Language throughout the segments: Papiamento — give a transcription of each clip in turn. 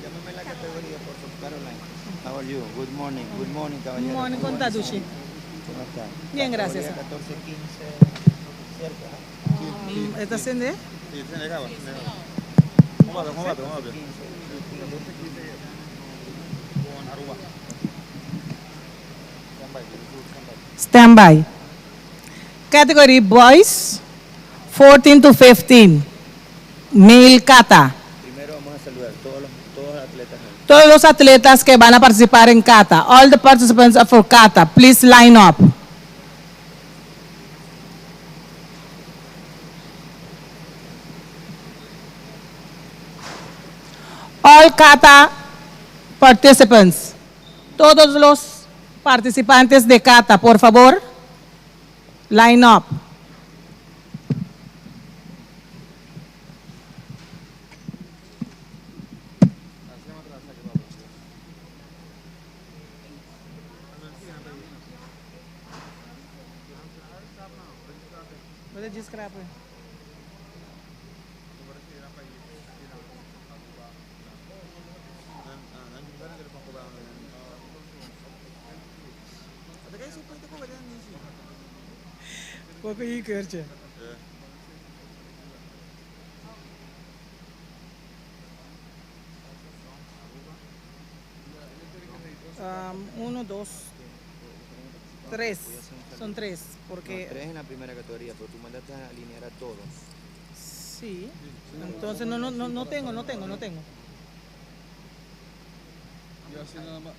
Llámame la categoría, por favor, Caroline. How are you? Good morning. Good morning, caballero. Good morning, ¿Cómo con va? Tadushi. ¿Cómo está? Bien, gracias. Categoría 14, 15, cerca. ¿Está haciendo? Sí, se negaba, se negaba. ¿Cómo va? ¿Cómo va? ¿Cómo va? 15. Con Aruba. Stand by, Stand by. Category boys, 14 to 15. Male kata. Primero vamos a saludar todos los atletas. Todos los atletas que van a participar en kata. All the participants are for kata. Please line up. All kata participants. Todos los participantes de kata, por favor, line up. Uno, dos, tres. Son tres, porque... No, tres en la primera categoría, pero tú mandaste a alinear a todos. Sí. Entonces no, no, no, no tengo, no tengo, no tengo. Yo así nada más.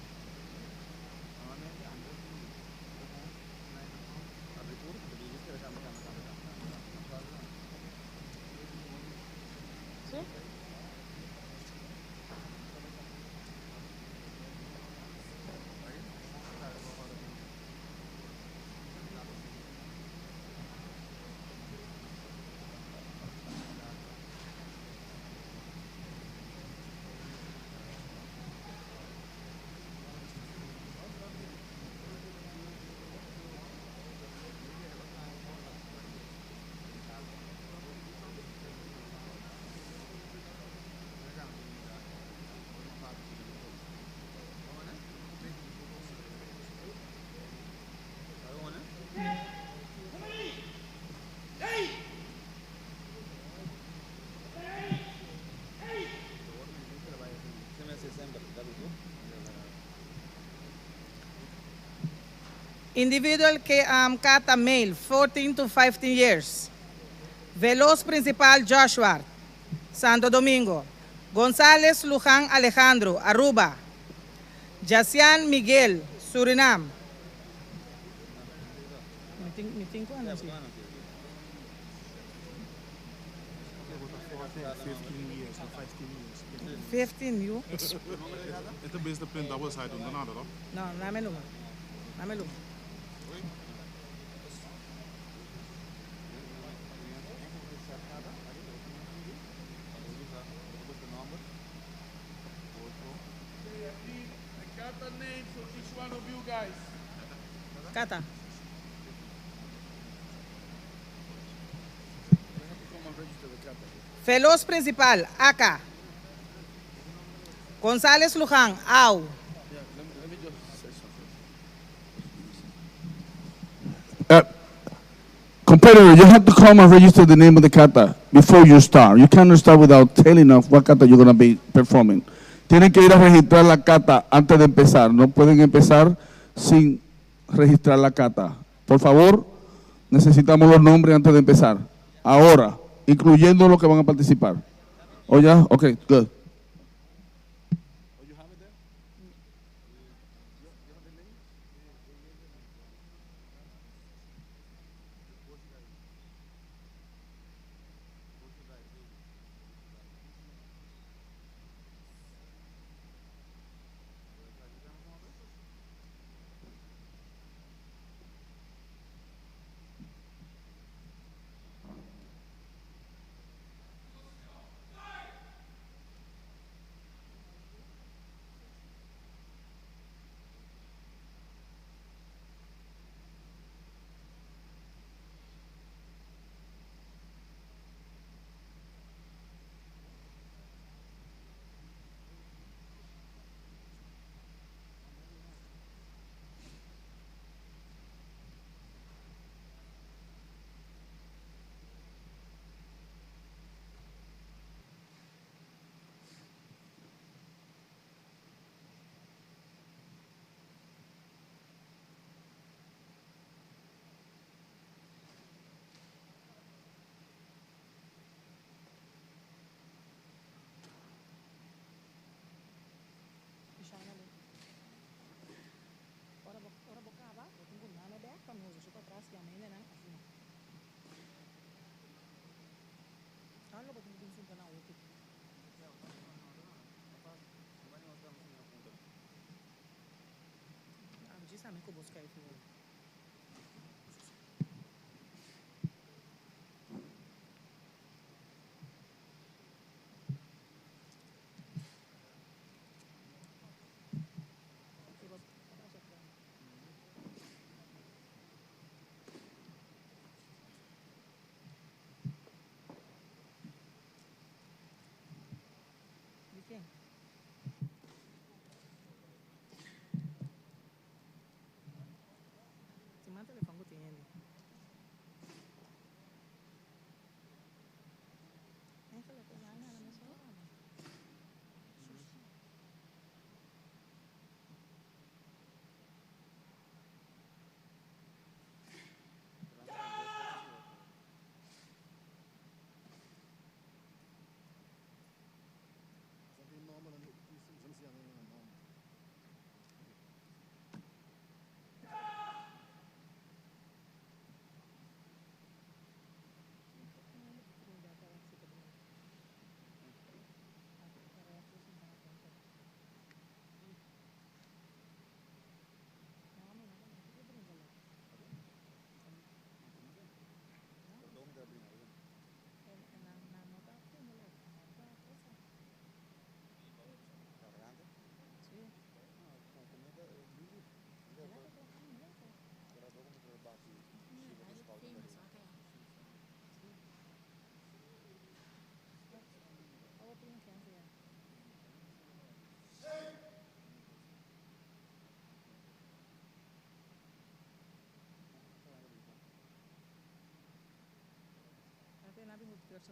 ¿Sí? Individual kata male, 14 to 15 years. Veloz principal Joshua, Santo Domingo. González Luján Alejandro, Aruba. Yacian Miguel, Surinam. Mi tinko ano si? 15 you? Ito base the print double side, no nada, no? No, dame luma. Dame luma. Kata name for each one of you guys. Kata. Veloz principal, Aka. González Luján, AU. Yeah, let me just say something. Competitor, you have to come and register the name of the kata before you start. You cannot start without telling us what kata you're going to be performing. Tienen que ir a registrar la kata antes de empezar. No pueden empezar sin registrar la kata. Por favor, necesitamos los nombres antes de empezar. Ahora, incluyendo los que van a participar. Oh, yeah? Okay, good. ta na último. Ah, djis ami ku bo skèif awor. Di ken? Tin mas telefon ku tin hende. Eigenlijk e nan hana mesun ora.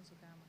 Su kama.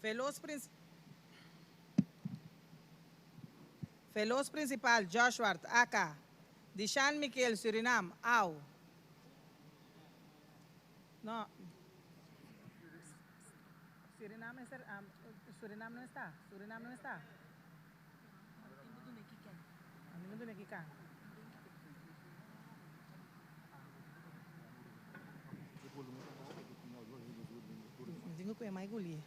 Veloz Veloz Principal Joshua AK. Dishan Miquel Surinam AU. No. Surinam, es, Surinam no está. Surinam no está. Digo que é mais guli.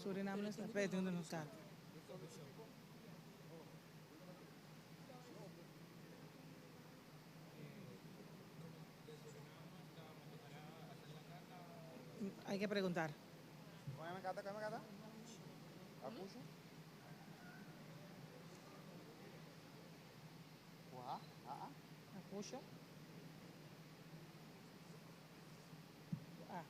Surinam no está. Espera, no está. Hay que preguntar. Acucho. A.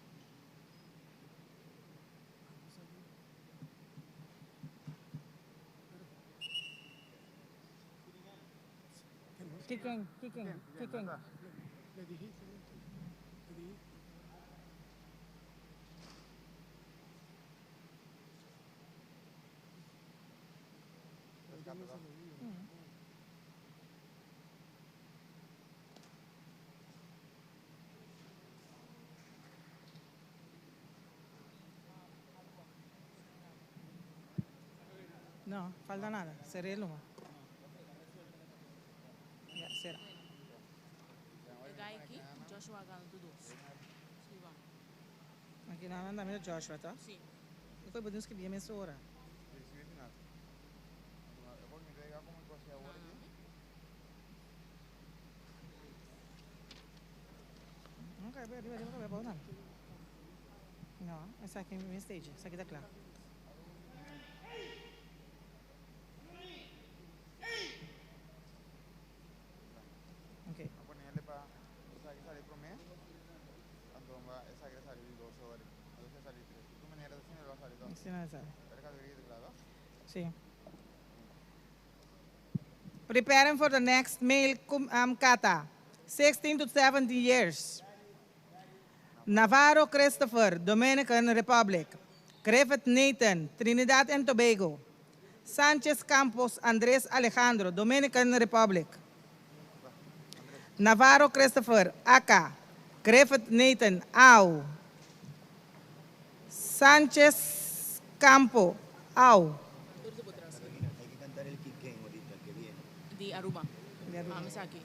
Kiken, Kiken, Kiken. Le dijiste, le dijiste. No, falta nada. Seré luma. Ya, será. E guy aki, Joshua a gana tur dos. Si ba. Aki nan anda mira Joshua, ta? Si. E koe bo tin skibí mesora. Ok, riba, riba, riba, abou tambe. No, esaki mi stage, esaki ta kla. Ok. A ponerle pa esaki sali prome, anto ba esaki ta sali di dos ora, anto esaki sali tres. Di tur manera asina lo a sali toch? Asina lo sali. Pero e categoria ta kla toch? Si. Preparing for the next male kata, 16 to 17 years. Navarro Christopher, Dominican Republic. Griffith Nathan, Trinidad and Tobago. Sanchez Campos Andres Alejandro, Dominican Republic. Navarro Christopher, Aka. Griffith Nathan, Au. Sanchez Campo, Au. Hay que cantar el Quiquén ahorita, que viene. Di Aruba. Di Aruba. Ami sa aki.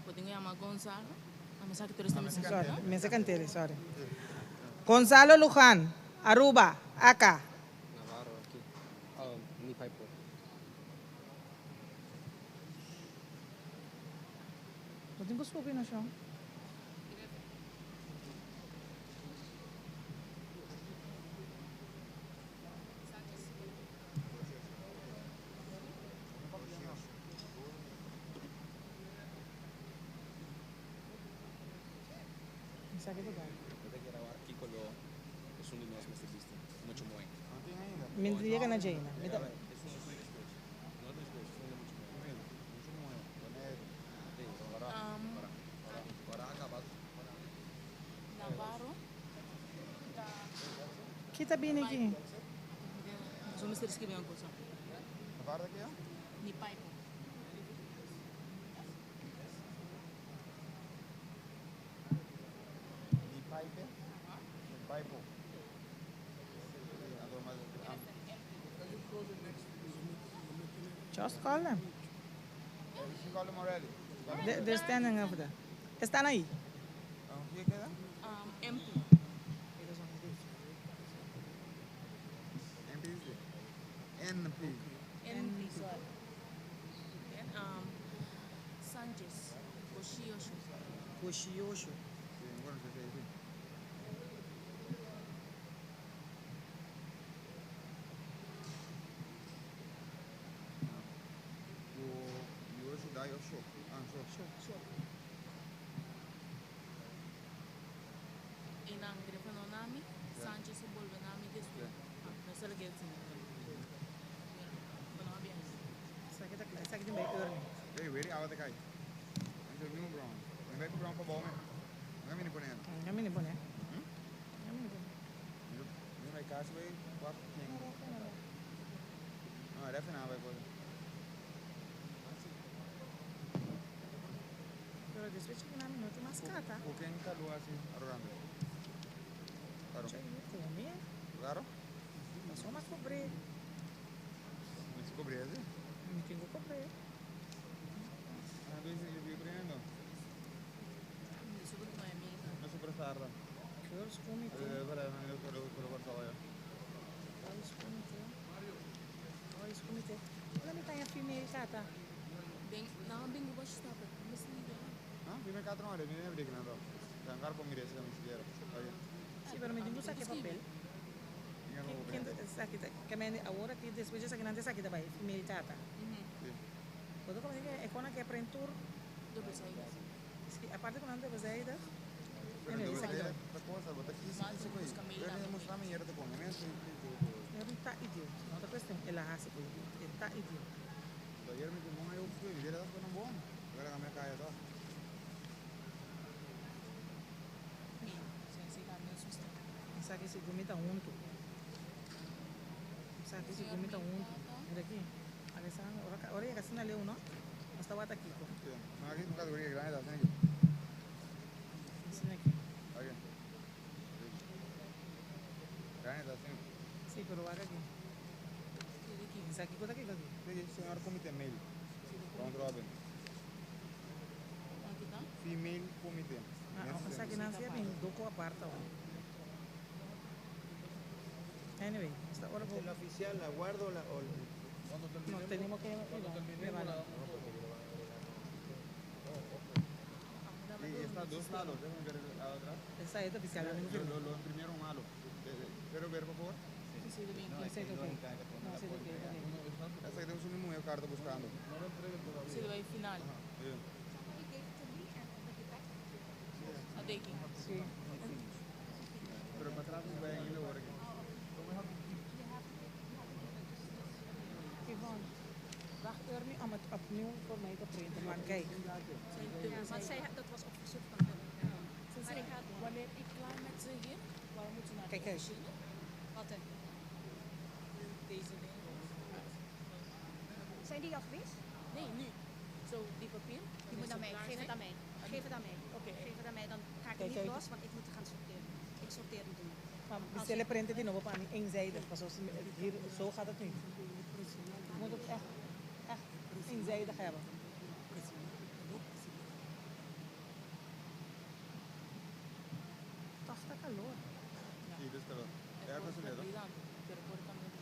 Bo tin ku yama Gonzalo. Ami sa ki tur esta mester Sorry, kanta. mester kant'e, sorry. Gonzalo Lujan, Aruba, Aka. Navarro aki. Oh, mi pai por. Bo tin ku subi no shon. Esaki ta bai. Bo ta kere awor kiko lo esun di nos mester bisti? Mucho moe. Mi no yega na dje ainda. Mi ta. Navarro ta. Ki ta bini aki? Bo mester skibi un cosa. Navarro ta kia? Ni paipo. Ni paipe? Ni paipo. Just call them. You call them already? They're standing over there. Están ahí. ¿Quién queda? MP. MP. NP. NP, sorry. Then, Sanchez. Oshiyosho. Oshiyosho. Sí, bueno, sí, sí, sí. E nan telefono nami, Sanchez a bolbe nami despues. Ah, no sa loke tin. Mira, bo no a biaha. Esaki ta esaki tin bay Ernie. Ey, weri awa ta kai. Anto mi un brown. Mi bay ku brown pa bou me. No ka mini pone. No ka mini pone. No ka mini pone. Mi bay kas bay wak ken. No, ref na bay pone. Pero despues chiki na mi no tin mas kata. Ku ken kalu hasi arogante? Karo. Che, come? Karo? Paso mas kobr'é. Mi si kobr'é asi? Mi tin ku kobr'é. Ah, tu dices yo kobriendo. No super sarda. Girls Committee. Boys Committee. Boys Committee. Ora mi ta haña female kata. Den nan a bin ku bashi stapel. Mi si den. Ah, female kata no are, mi never dikna to. Dan kar pon mi resi mi siquiera. Está bien. Sí, pero mi tin ku saki papel. Ken esaki ta ke mende awor aki despues di esaki nan ta esaki ta bai female kata. Sí. Bo ta komo di ke e kona ke prent tur. Dubbelzijdig. Sí, aparte ku nan dubbelzijdig. Pero dubbelzijdig ta cosa, bo ta kisi kisi ku ei. Pero e mustra mi yera ta kon. Mi Yera ta idiot. No ta cuestion el a haci cu idiot. E ta idiot. Lo yera mi tin bon ayo cu mi yera ta con bon. Pero a mi a caya toch. Esaki sigur mi ta hunto. Esaki sigur mi ta hunto. Mira aki. Alessandro, ora, ora yega asina leu, no? Nos ta wata kiko. Sí. No, aki un categoria grandi ta asina aki. Asina aki. Aki. Grandi ta asina. Sí, pero wak aki. Sa kiko ta kiko aki? Sí, señor comité male. Round robin. Female comité. Ah, esaki nan si a bin doko apart awor. Anyway, esta ora bo. ¿La oficial la guardo la, o Cuando No, terminemos, tenemos que cuando terminemos la damos todo. Y está dos lados, déjame ver el lado atrás. Esa es oficial, la Lo, lo imprimieron malo. Quiero ver, por favor. No, es que lógica, que No, la sí, puerta ok, ya. ok. Esta que tengo su mismo carta buscando. No lo entreguen todavía. Zullen wij final? Sí. Adeki. Sí. Pero para atrás no voy a ir ahora. Yvonne, wacht Ernie om het opnieuw voor mij te printen. Want kijk, Ja, want zij, dat was op verzoek van hun. Ze Maar zei, ik ga het doen. wanneer ik klaar met ze hier, wij moeten naar de Kijk, kijk. officiële. Wat dan? Deze dingen. Zijn die al geweest? Nee, nu. Zo, die papier. Die moet naar mij. Geef het aan mij. Geef het aan mij. Oké. Geef het aan mij, dan ga ik Kijk, het niet kijk. los, want ik moet gaan sorteren. Ik sorteer die dingen. maar bestellen printen die nog op aan eenzijdig. Maar zoals hier, zo gaat het niet. Je moet het echt, echt eenzijdig hebben. Toch dat calor. Sí, dus calor. Ja, dat is een Dan, pero por también.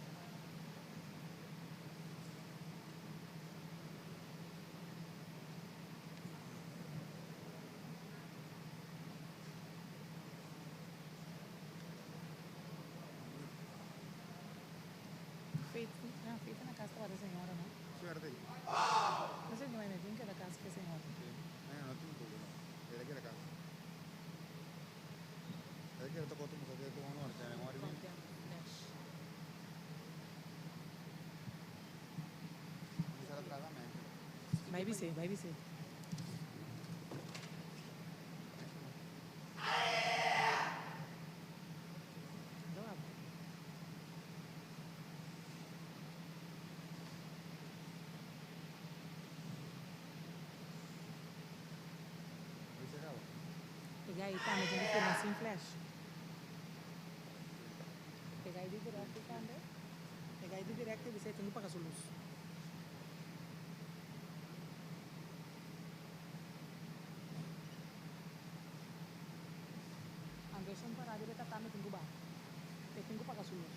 Feito, ja, feito na casa da senhora, não? Suerte. Não sei se vai nem que da casa que a senhora. Sí. No, no tengo problema. Era que era casa. Era que era tocó tu mujer de tu honor, te memoria. Dash. Empezar atrás también. Vai bise, vai bise. Doa. Hoy se acaba. Pegar aí, tá, mas eu vou filmar sem flash. Pegar aí de direto também. Pegar aí de direto e você tem que pagar sua luz. Anderson parado de tatame tem que bar. Tem que pagar sua luz.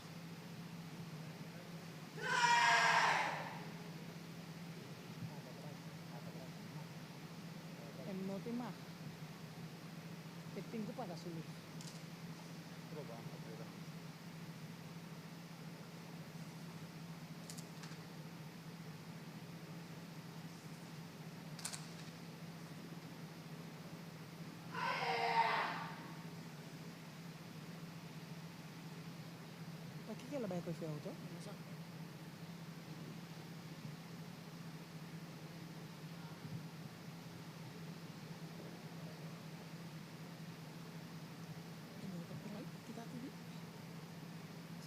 En no te mag. Te tengo que pagar su luz. Proba, aprieta. Ma chi che la becco il fiauto? Non lo so.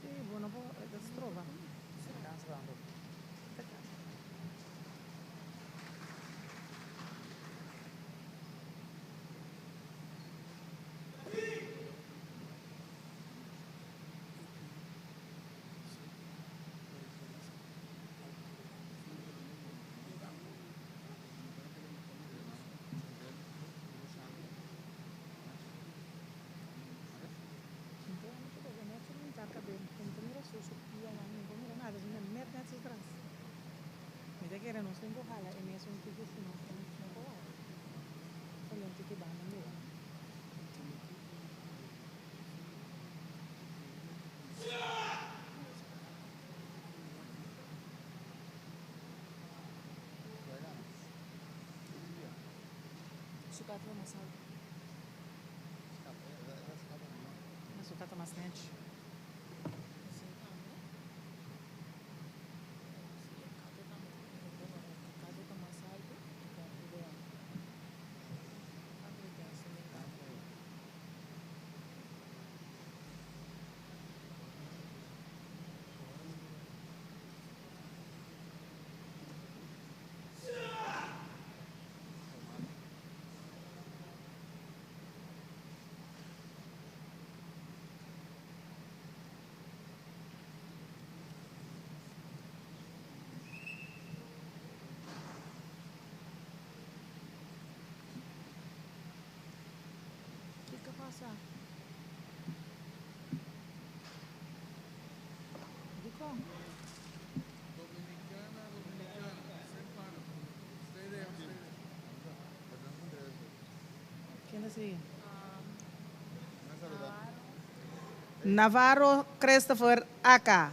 Sì, buono po', si trova. Cansa tanto. Mi te quiere no tengo jala, e me sono tiki si no no può. Solo un tiki banda mi. Su kata mas alto. Ma sono stata ma snatch. Sì, también. Sì, kata también. Kata ta mas alto. Então, ideal. También tem essa mental. bon. Dominicana, Dominicana. Same panel. Stay there, stay there. Ken ta sigui? Navarro Christopher Aka.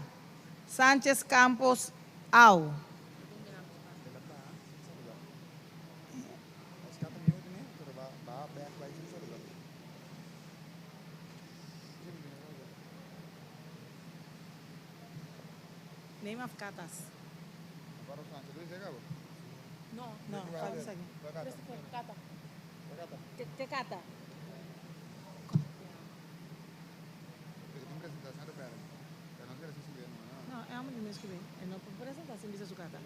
Sanchez Campos Au. Name of katas. No. No, falta esaki. Christopher Kata. Te kata. No, e amo di mes ku bin. E no por presenta sin bisa su kata.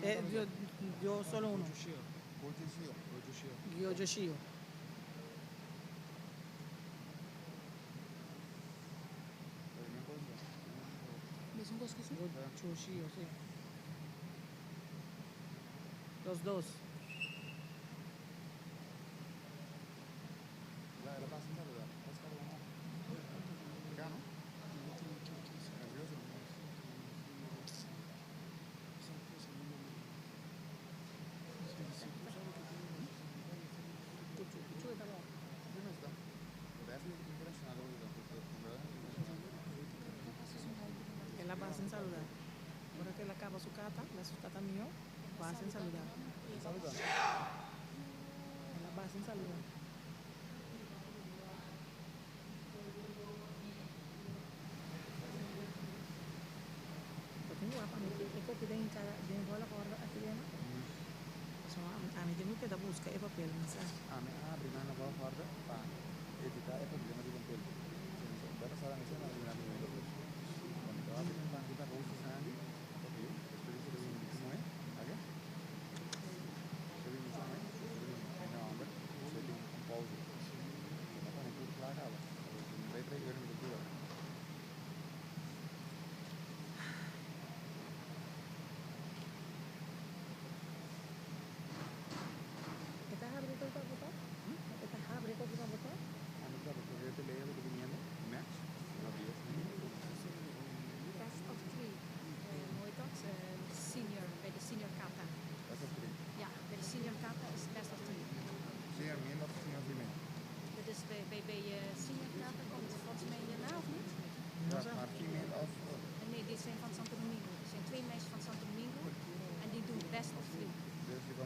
Eh, yo, yo solo uno. Gyojo Shio. Mesun kos ku su? Gojo Shio, si. Los dos. El a bay sin saluda. Ora ku el a kaba su kata, la su kata mihó, bay sin saluda. El a bay sin saluda. Bo tin wak pa mi e kopi den kada den bola kòrda aki den no? Pasobra ami tin ku keda buska e papel mi sa. Ami a habri nan na volgorde pa evita e problema di papel. E ta habri tur pa botó? E ta habri tur pa botó? Best of three, hoe heet dat? Senior, bij de senior kata. Ja, bij de senior kata is best of three. Dat is bij, bij, bij senior kata komt volgens mij hierna of niet? Nee, die zijn van Santo Domingo. Er zijn twee meisjes van Santo Domingo en die doen best of three.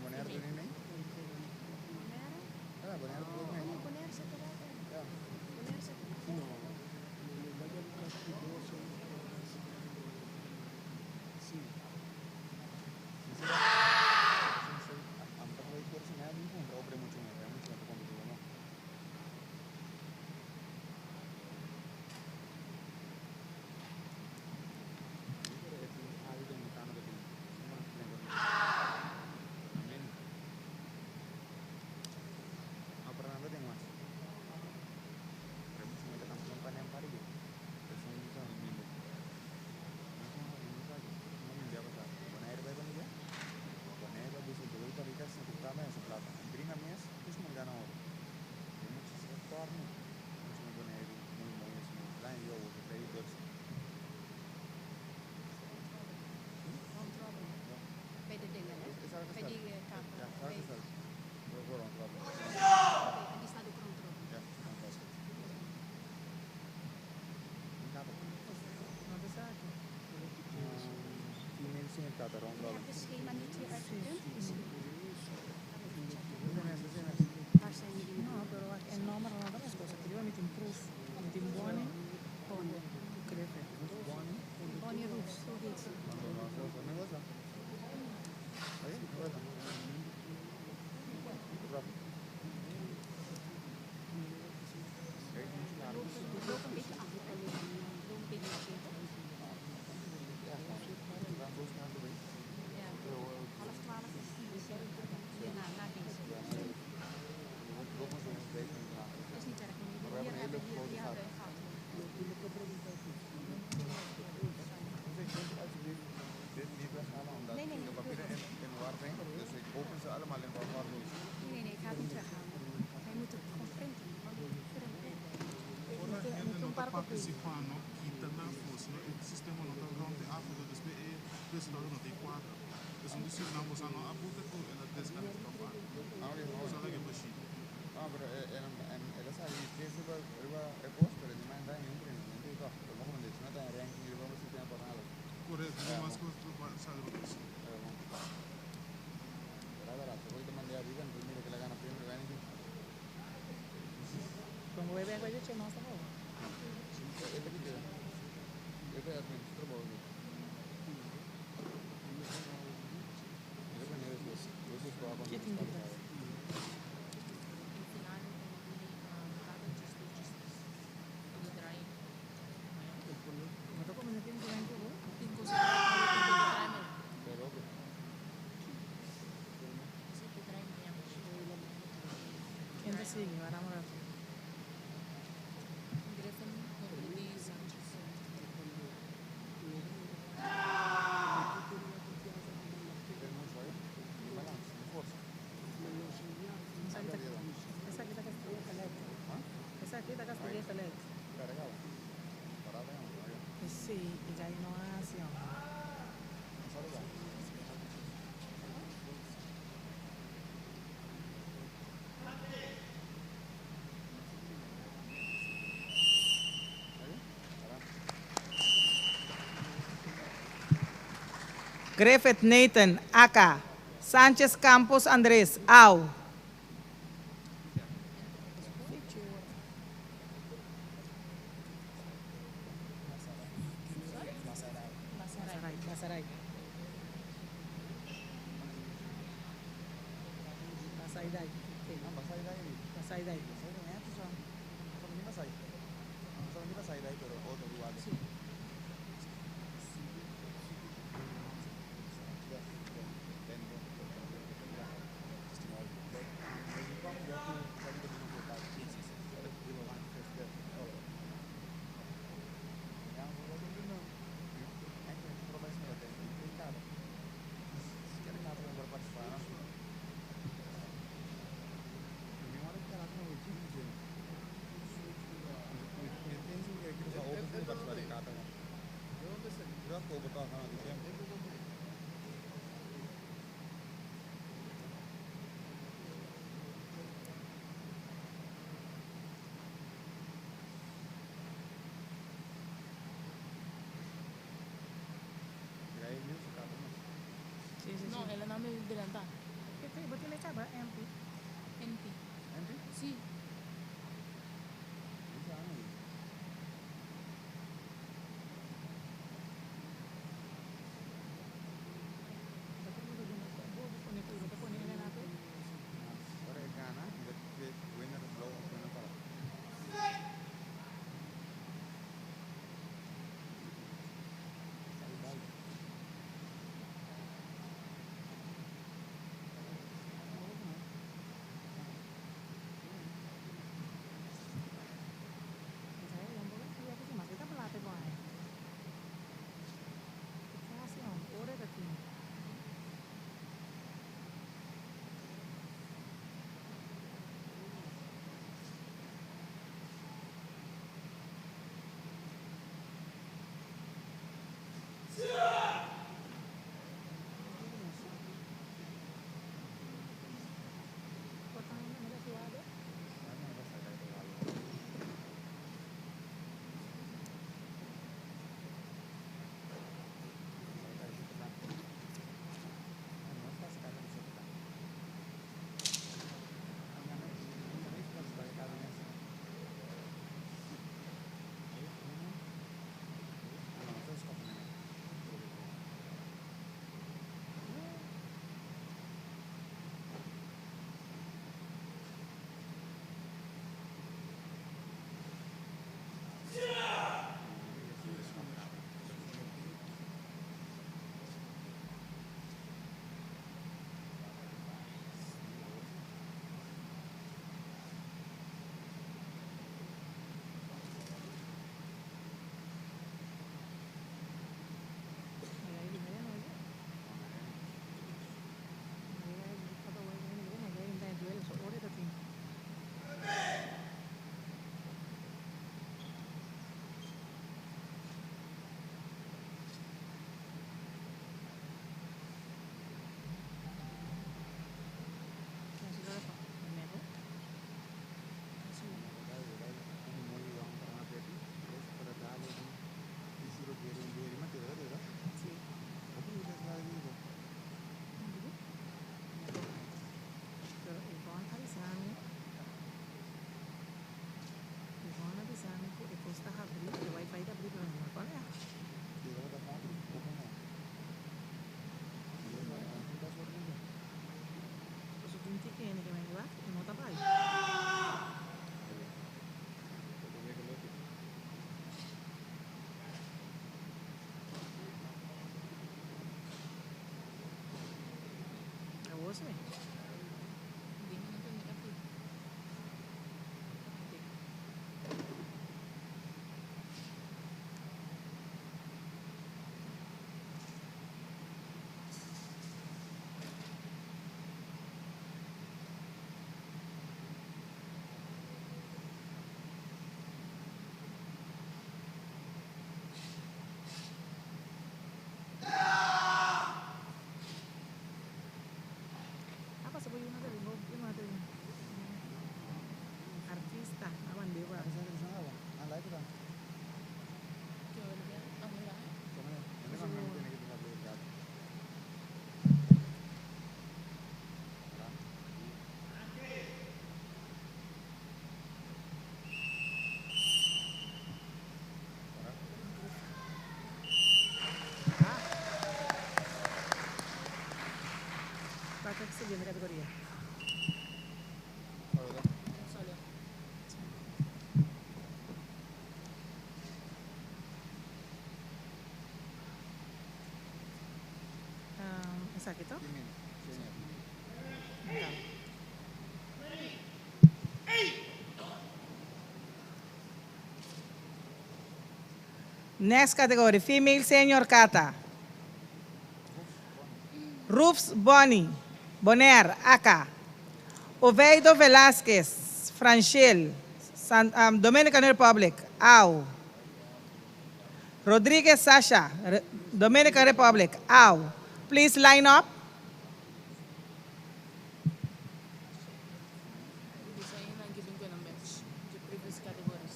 Bonaire? Oh, nee, Bonaire zit er wel in. Bonaire zit er wel in. Round robin. Bij de dingen, hè? Bij die kata. Bij... Oké, en die staat ook round robin. No ta esaki. Ik heb het schema niet hier uitgeprint. Misschien. Ga ik even checken. Waar zijn jullie No, pero e nomber no ta meskos. Aki riba mi tin proof. Mi tin Bonnie. Bonnie. Ku Griffith. Bonnie Roos, zo heet ze. Loop een beetje achter en loop een beetje naar zitten. Ja, 11:30 is die hierna, na deze. Is niet erg, maar hier hebben hier, hier hebben we gehad. Nee, nee, nee. Nee, nee, nee, ik ga het niet weghalen. Hij moet het gewoon printen. Want Partisipá no kita nan afó, sino e sistema no ta rònt e afó, despues e resultado no ta kuadra. Dus un di nan boso no a buta ku el a deskalifiká pa. Boso a laga bashí. Ah, pero el a sali tres riba riba e kos, pero di mas entra ningun premio, no entiendo toch. Pero como di, si no ta en ranking riba un sistema por nada. Korekto, no mas kos sali robes. Pero a ver, hoy te mandé arriba, entonces mira que le gana premio, gana aquí. Como voy a ver, voy a echar más abajo. Este aquí te Este es administro bom. Que tem que dar? E final kada 12 12. Todo dry. No tô comendo aqui, não tem que vou. Tin kos ku dry me. Pero Esei ta dry mañan. Ken ta sigui? Wak un ratu. Griffin kontra di Sanchez. Esaki ta Castilla Caleb. Esaki ta Castilla Caleb. Si, ya no hace. Griffith Nathan, Aka. Sanchez Campos Andrés, Au. Basaray. Basaray. Basayday. Basayday. Sí. Sí. No, el a name delantá. Bo tin kaba MP. NP. Si. Pásame. Dime, no te mira aquí. Ah, pasa por una te vengo, una te vengo. Artista, ah, bandera. Que vuelve a mirar. ¿Para qué siguiente categoría? Solo. Exacto. Next category, female senior kata. Rufs Bonnie, Bonaire, Aka. Oveido Velasquez, Franchel, Dominican Republic, AU. Rodriguez Sasha, Dominican Republic, AU. Please line up. Bisa yun ang giving ko ng batch. The previous categories.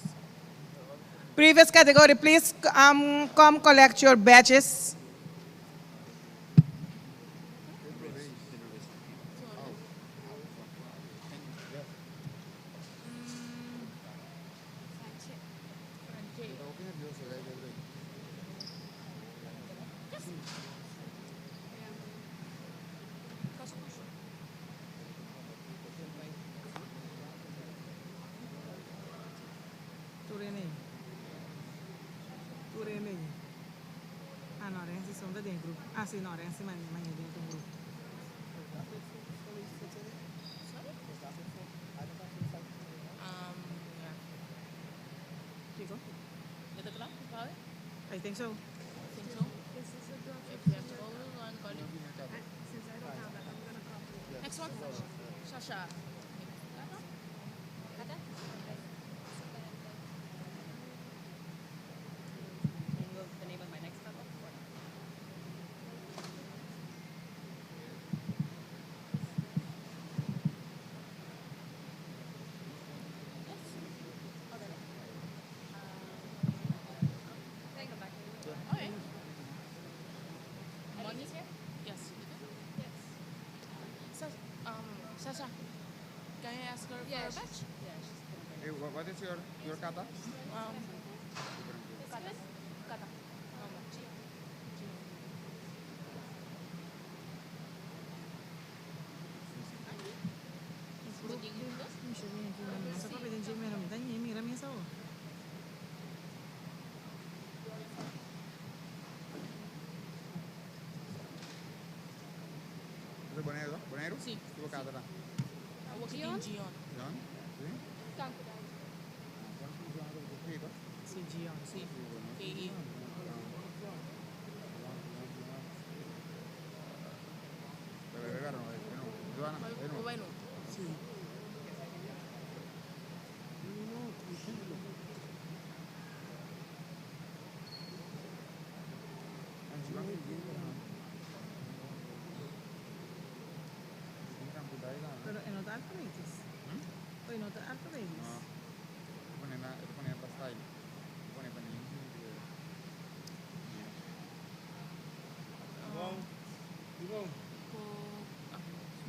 Previous category, please come collect your badges. Turene. Turene. Ah, no, Renzi sono da dentro gruppo. Ah, sì, no, Renzi ma è dentro un gruppo. Yeah. Chico? Is it klaar? Klaar? I think so. I think so. If you have to call, we'll call you. Since I don't have that, I'm gonna copy. Next one. Sasha. Kata? Can you go the name of my next kata? Or not? Yes. Okay. Then go back. Okay. Money? Yes. Yes. Sasha, can I ask her for Yeah, a batch? Yeah, she's gonna bring Hey, what is your kata? Kata. Kata. Chi. Chi. Non so proprio di meno, mi dai mira mi sa. Is it Bonaire? Bonaire? Sí. Tipo kata dan. Gion. Gion. Gion? Sí. Dank u wel. Sí, Gion. Sí. K-E. Bueno. Sí. Pero en otro alfabetos. En otro alfabetos.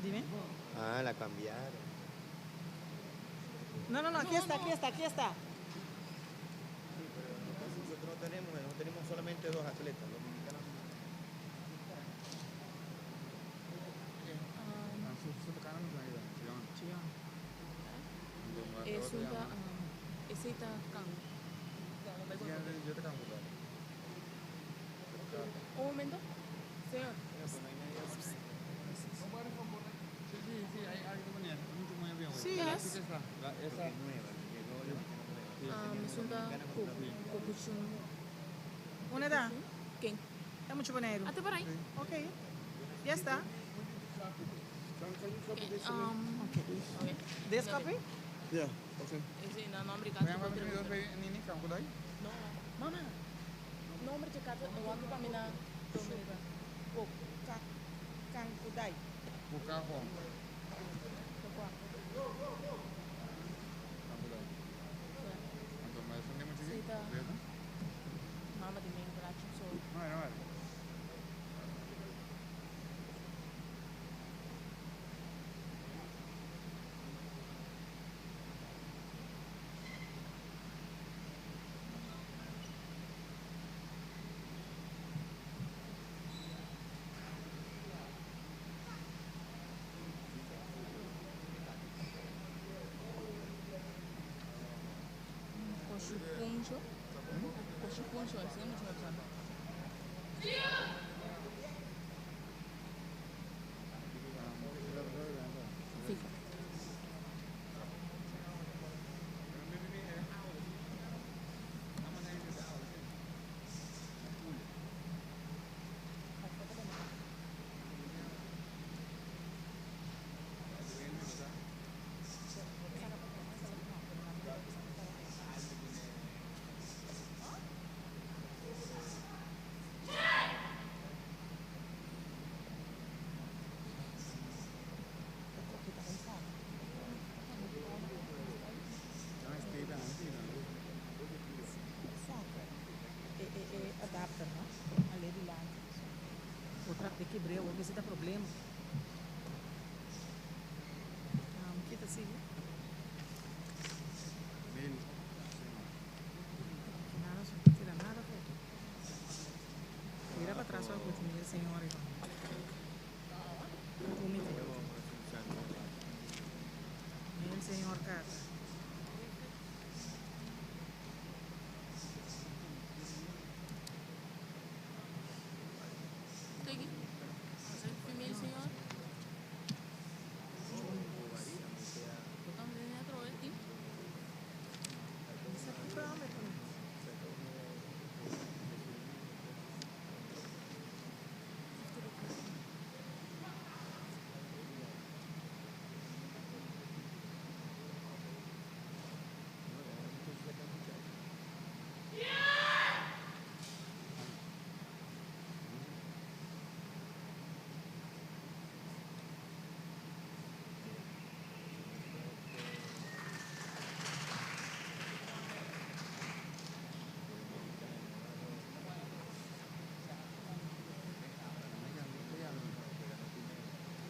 Dime. Ah, la cambiaron. No, no, no, aquí está, aquí está, aquí está. Sí, pero nosotros no tenemos solamente dos atletas, dominicanos. Es una, ese está can. Un momento. Señor. Sí, hay algo con él. Mucho muy bien. Sí. Yes. Esa. Esun ta Kokuchun. Unda ta? Ken? Ta mucho Boneiru. Ate por ahí. Ok. Ya está. Okay. Okay. This copy? Yeah, okay. Sí, no, nombre kata. No. Mama. Nombre de kata, eu ando pa mina Dominica. Koka Kankudai. Kukaho. Sí, ta. Mama di main bracho so. No, no, no. Koshupuncho. Koshupuncho, así mucho me pasa. Fica. E adapter, no? Ali di lado. Outra de quebrei, vou ver se dá problema. Kita sigue. Nada, não tira nada foto. Mira para trás, só que senhora. Kumite. Mira, senhor Cata. Estoy aquí. Female señor. Botamos de otro el team.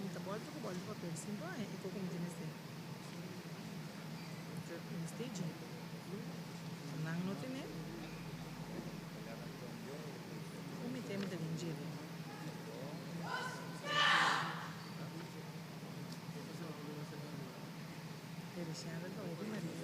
Muita bola, tô com bola de papel. Sim, vai. E como tem nesse? Nesse Não, não tem, né? Como tem muita gente? Alexandre da Outra Maria.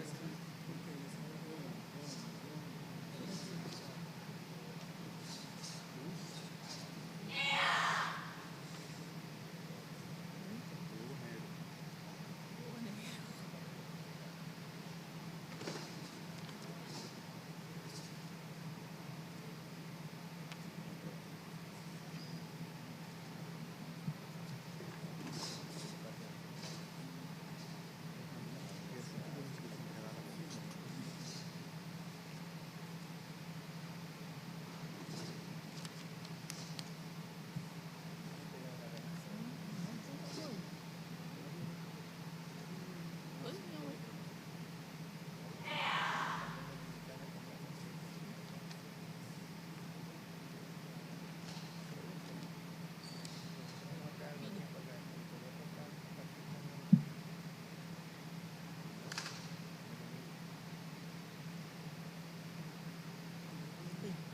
Oi, minha mãe.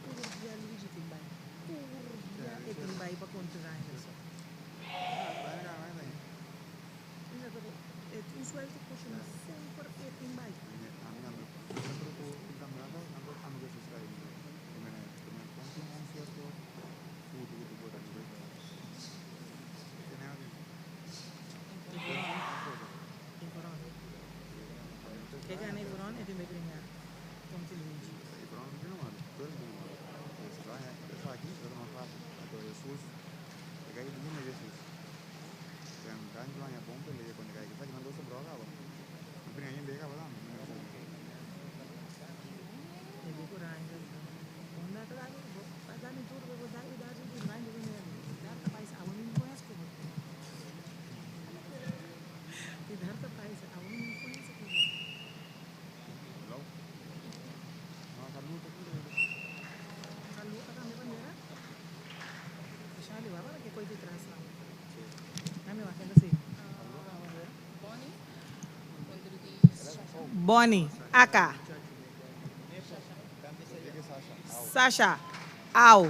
Tur dia Luigi tin bai. Tur dia e tin bai pa contra eso. Un suelto cocina semper e tin bai. tin bai bringa kontra Luigi. E di ku Rangel, Unda ta dami, bo a dami tur bo bo dai dai di Rangel di nel. Dar ta paisa awe mi influensa ku bo. Di dar ta paisa awe mi influensa ku bo. Saluta tambe bandera. Shali wak ora ke koi di tras nan. Nami wak kende si. Bonnie kontra di Sasha. Bonnie, aka. Sasha, au.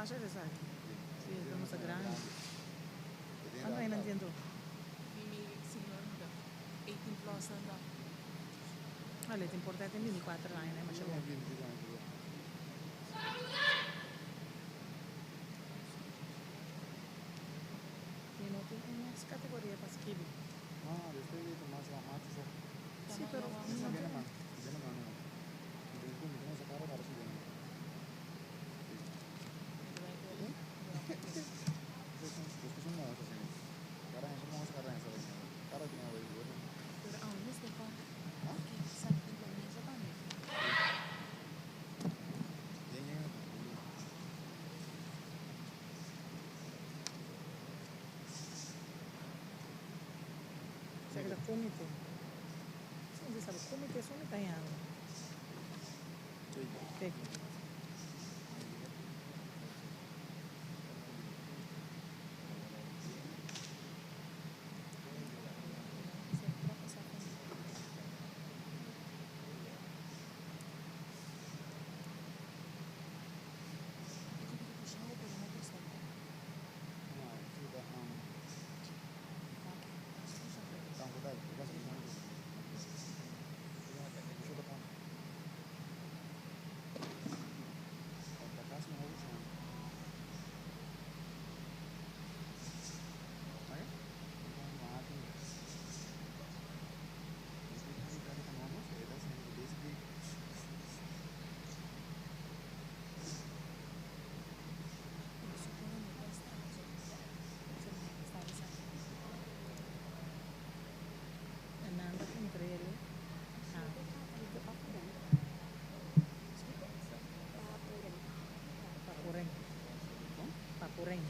Sasha ta esaki? Si, e ta mucha grandi. Cuanto aña nan tin anto? Female senior ta 18 plus nan ta. Allee, tin por ta tin 24 aña, nan e masha bon. Mi no tin un mes categoria pa skibi. Si, pero mi no tin. Pero awe mester pa ki sa ki lo mesa tambe. Esaki ta comite. Si mi sabi comite esun mi ta yama. Kiko? Nan ta puntr'el, Papuren. Papuren.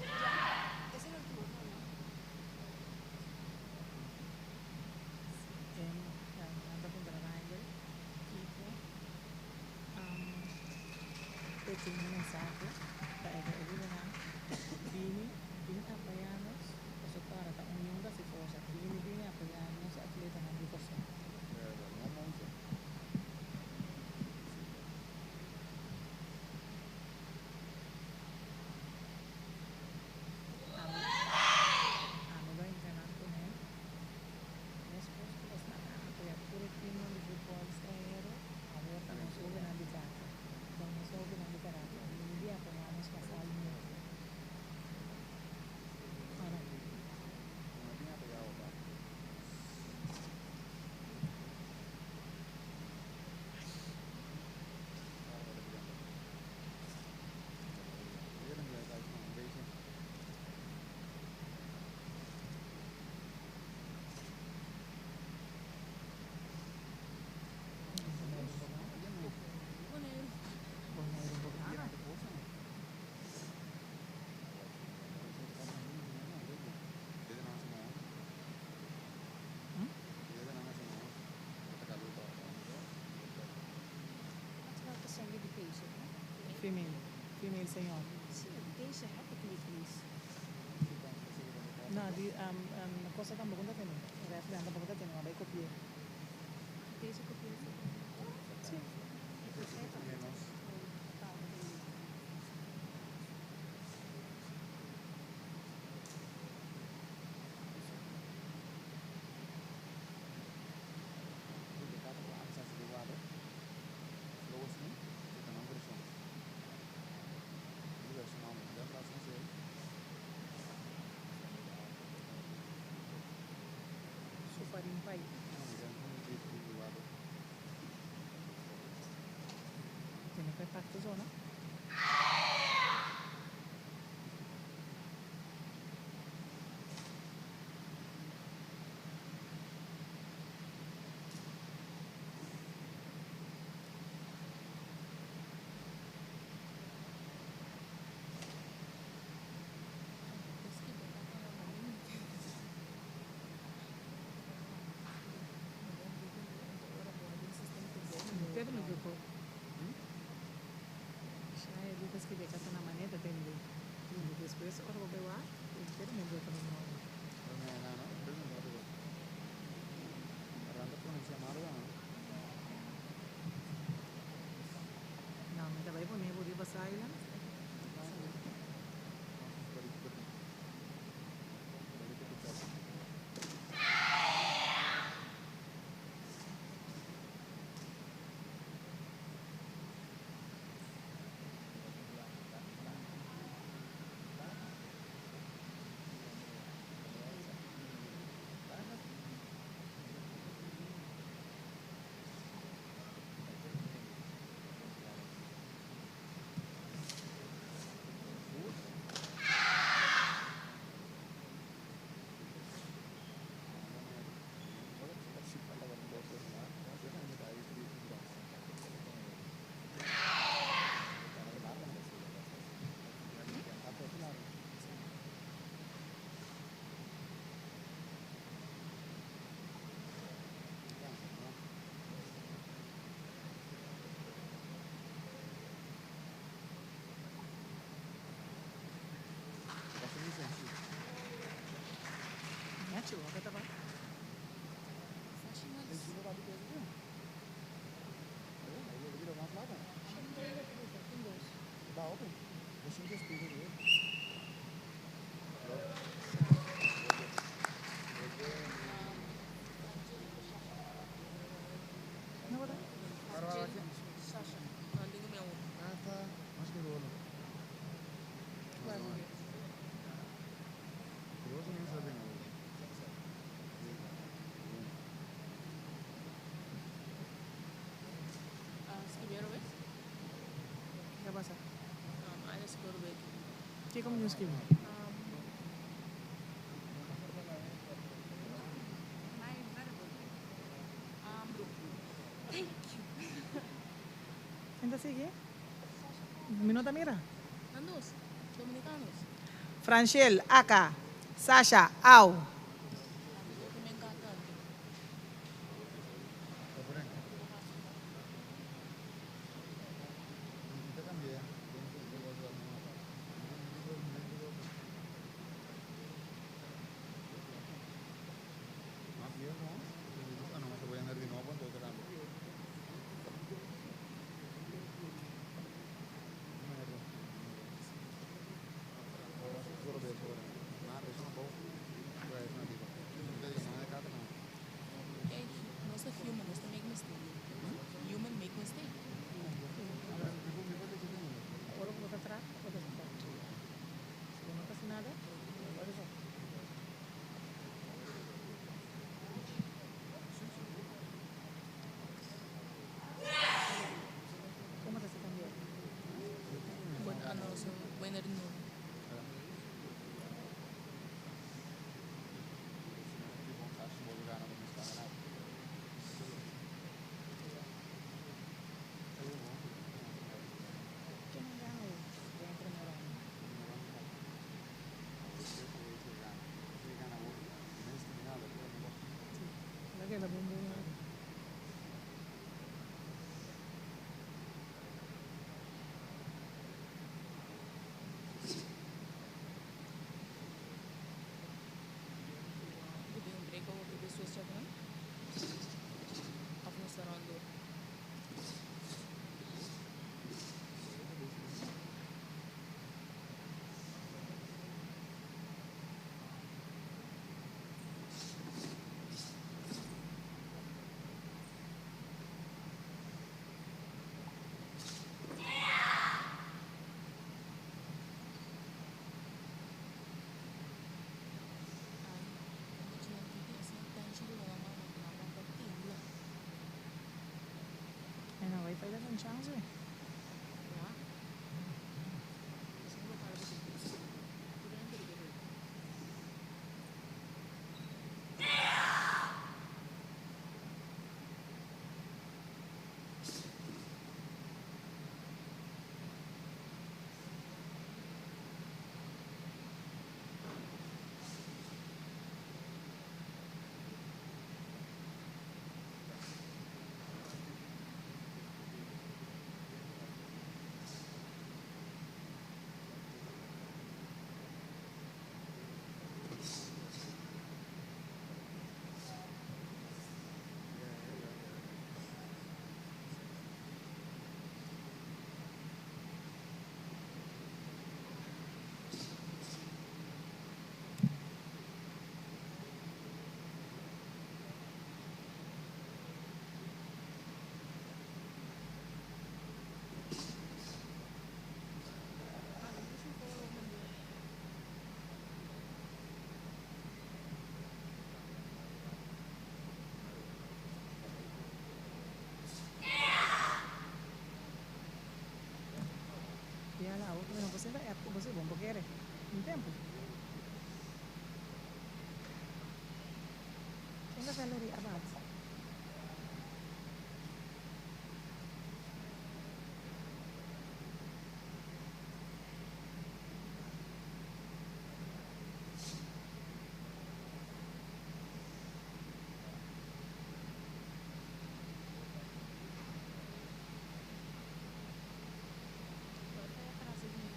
Nan ta puntra Rangel kiko e tin un mensahe pa e lidernan bini bin apoyá nos pasobra ora ta union ta hasi forsa bini bin apoyá nos atletanan di Kòrsou. Ami lo entrená kuné meskos ku esnan a apoyá tur e timnan di futbòl stranhero, awor ta nos hóbennan di kata, ta nos hóbennan di karate, bini di apoyá nos masalmente. Ora. Boneiru bo gana. Female, female señor. No, di cosa tampoco ta tene. Refri tampoco ta tene, ma bai copi'é. Sí. Chihuahua ta ba. Sasha. No, digo mi abuelo. Ah, escreveram, ves? Ke pasa? I just go to bed. Kiko mi skibi? Thank you. Ken ta sigui? Mi no ta mira. Nan dos. Dominicanos. Franchel, Aka, Sasha, Au. Me encanta. Hey, nos ta human, nos ta make mistake. Human make mistake. Ora ku bo ta traha, bo ta hasi fout. Si bo no ta hasi nada, bo ta hasi fout. Komo ta hasi kambia? But ano, so winner no. Ken a gana awe den e promé ronda? Sí, el a keda bon bon aki. Pidi un break of despues check nan. Of nos ta rondo. Ay, mucha nan tin asina tension riba nan mano ku nan man ta tembla. E na wifi ta un chance. Ya. Asina bo para bo Tur hende riba e wifi. Ya la otro no por senta app ku bo si bon por kere. Un tempu. Ken ta Valerie Abad? Wifi atrás di mi.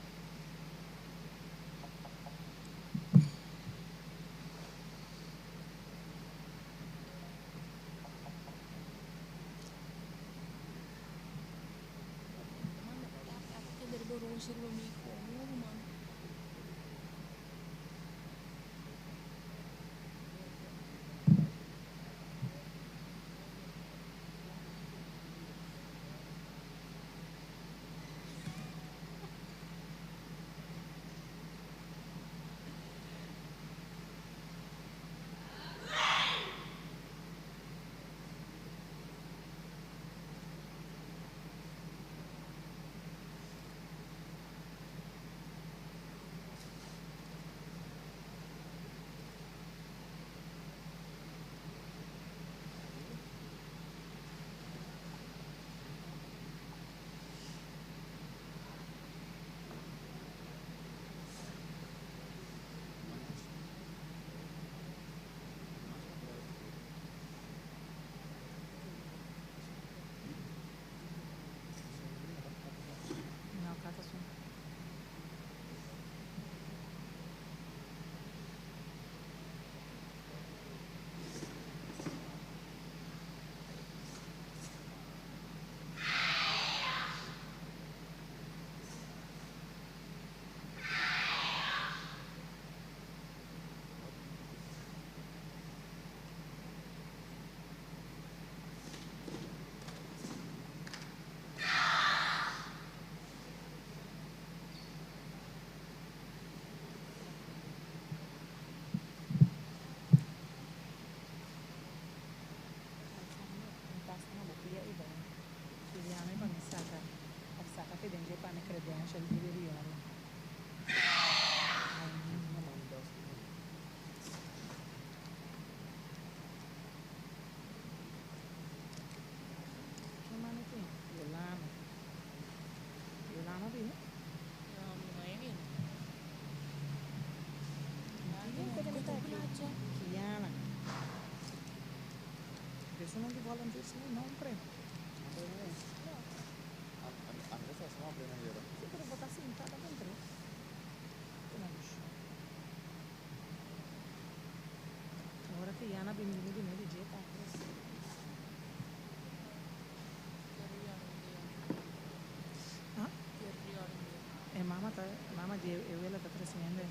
Boshi riba mi komo ruman. No, kata su. Yolano. Yolano bini? No, mi no e bini. Kiana. Eso no di volunteers no, hombre. Sí, pero bota sentada dentro. Ahora Kiana bini bini bini di jeta. Ah? E mama ta, mama di e wela ta crescendo.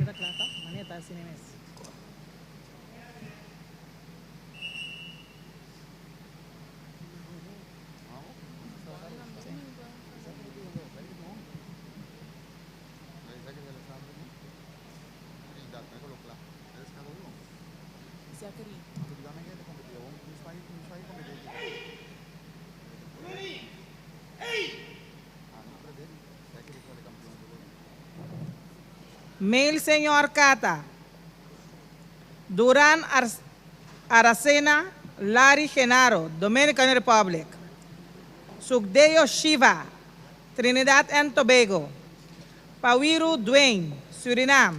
Keda kla ta? Manera ta asina mes. Male Señor Kata. Duran Aracena, Larry Genaro, Dominican Republic. Sukdeo Shiva, Trinidad and Tobago. Pawiru Dwayne, Suriname.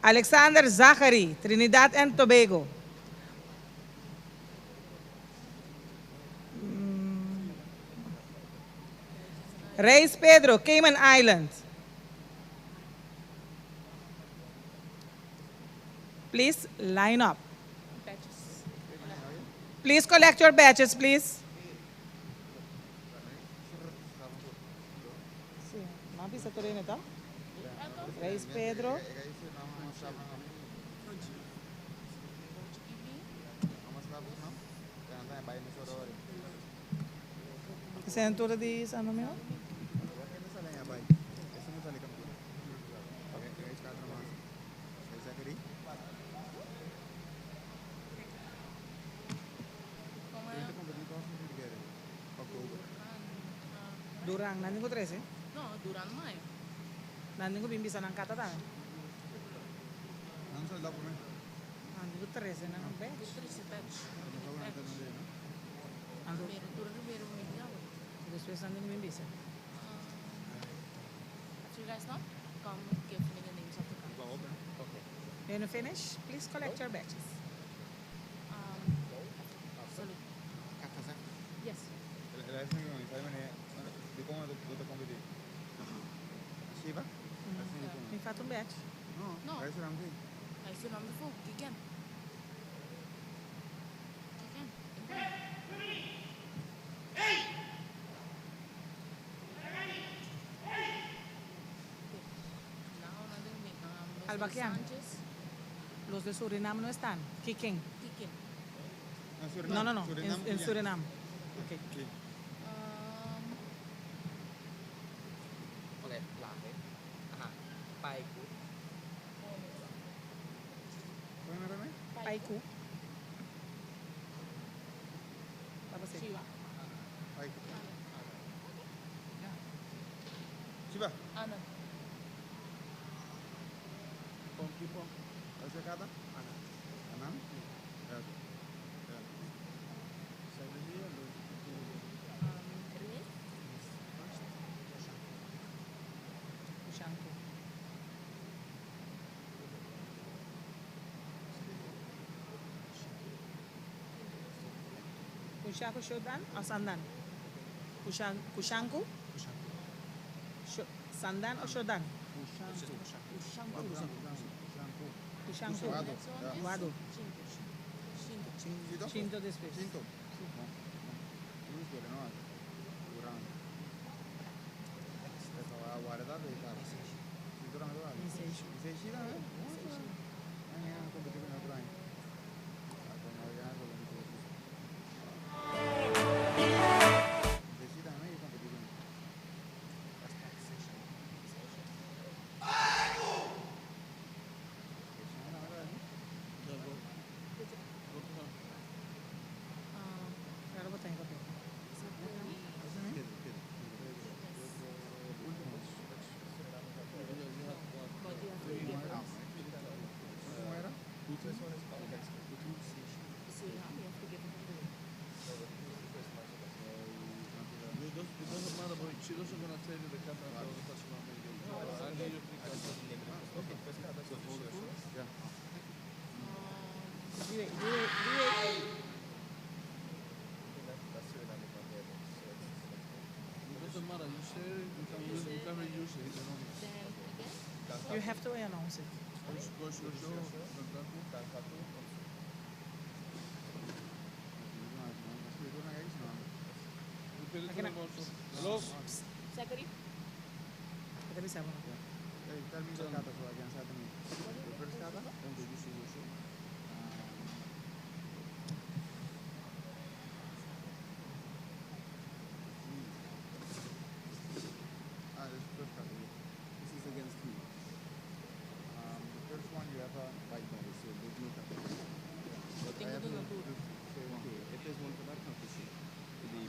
Alexander Zachary, Trinidad and Tobago. Reis Pedro, Cayman Islands. Please line up. Badges. Please collect your badges, please. Sí, m'a bisa tur hende, ta? Reis Pedro. Cintura di San Domingo? Duran, nan tin ku trese? No, Duran mai. Nan tin ku bin bisa nan kata tambe. Nan sal da promé. Nan tin ku trese nan batch. Trese batch. Anto, Pero Duran Rivero mi diablo. despues nan tin ku bin bisa. After you guys know, come give me the names of the kata. Okay. When you finish, please collect your batches. Sorry. Yes. Shiva? Mi falta un batch. No, No. Gai Suram sí. Hij is de volk. Kiken. Kiken. Albaquian. Sanchez. Los de Surinam no están. Kiken. Kiken. No, no, no. En Surinam. Okay. Sí. Okay, laag, hè. Aha. Paiku. ¿Pueden verme? Paiku. Vamos a Shiva. Paiku. Shiva. Anand. Pon, pon. ¿Hace kata? Anand. Anand? Ja. Ja. René. Kushanku. Kushanku Shodan or Sandan? Kushanku? Sandan or Shodan? Kushanku. Kushanku. Guado. Next one is Guado. Chinto. Chinto. Chinto? Chinto después. Chinto. No. No, no. Duran. Eso va a guardar y tal. Cintura me lo Nisei. Nisei Shida, ¿eh? Ah, ya, competí con otro año. Ah, con Adriana con Nisei Shida. Nisei Shida, ¿no? Yo competí con él. Claro que tengo que. ¿Cómo era? Suriname, you have to give it to It doesn't matter, but she doesn't gonna tell you the kata until the person not made it. I need you three katas. Okay, first kata is Ya. It doesn't matter. You share it, you can use it, you can reuse it. You know. Then again. You have to announce it. Go, show, show, Repeat it to them also. Hello? Zachary. Ito bisa mo. Hey, tell me the kata so I can say the name. The first kata? Ah, this first kata. yeah. This is against who? The first one you have a White ball, so there's no kata. But I have to just say one. Okay, if there's one for that, competition. The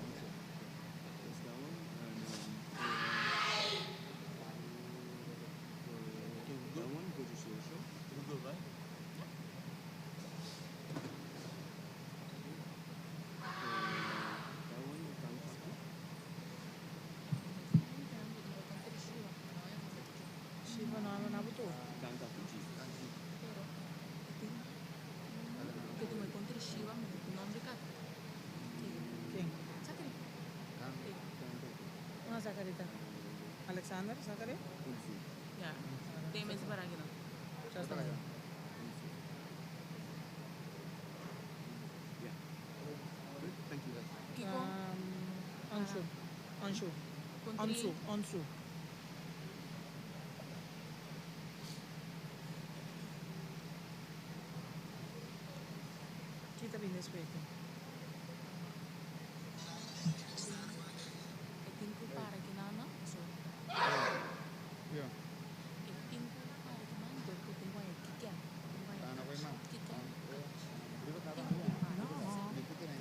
There's that one, and for that one, go to Shosho. We're good, right? That one, Kankaku. Shiva no ano na buto. Kankaku Ji. Que tu me contra Shiva, nombre kata. King. Zachary. Una Zacarita. Alexander, Zachary? Ja. Tem mensen para aqui não. Just a minute. Yeah. Good, thank you. Kiko? Onsu. Onsu. Contri. Onsu. Onsu. Kita bin despues. E tin ku para aki nan, sorry. Ja. E tin ku para akinan, dor ku tin ku haña kiken. Tin ku Ah, no voy haña man. kiken. No, ta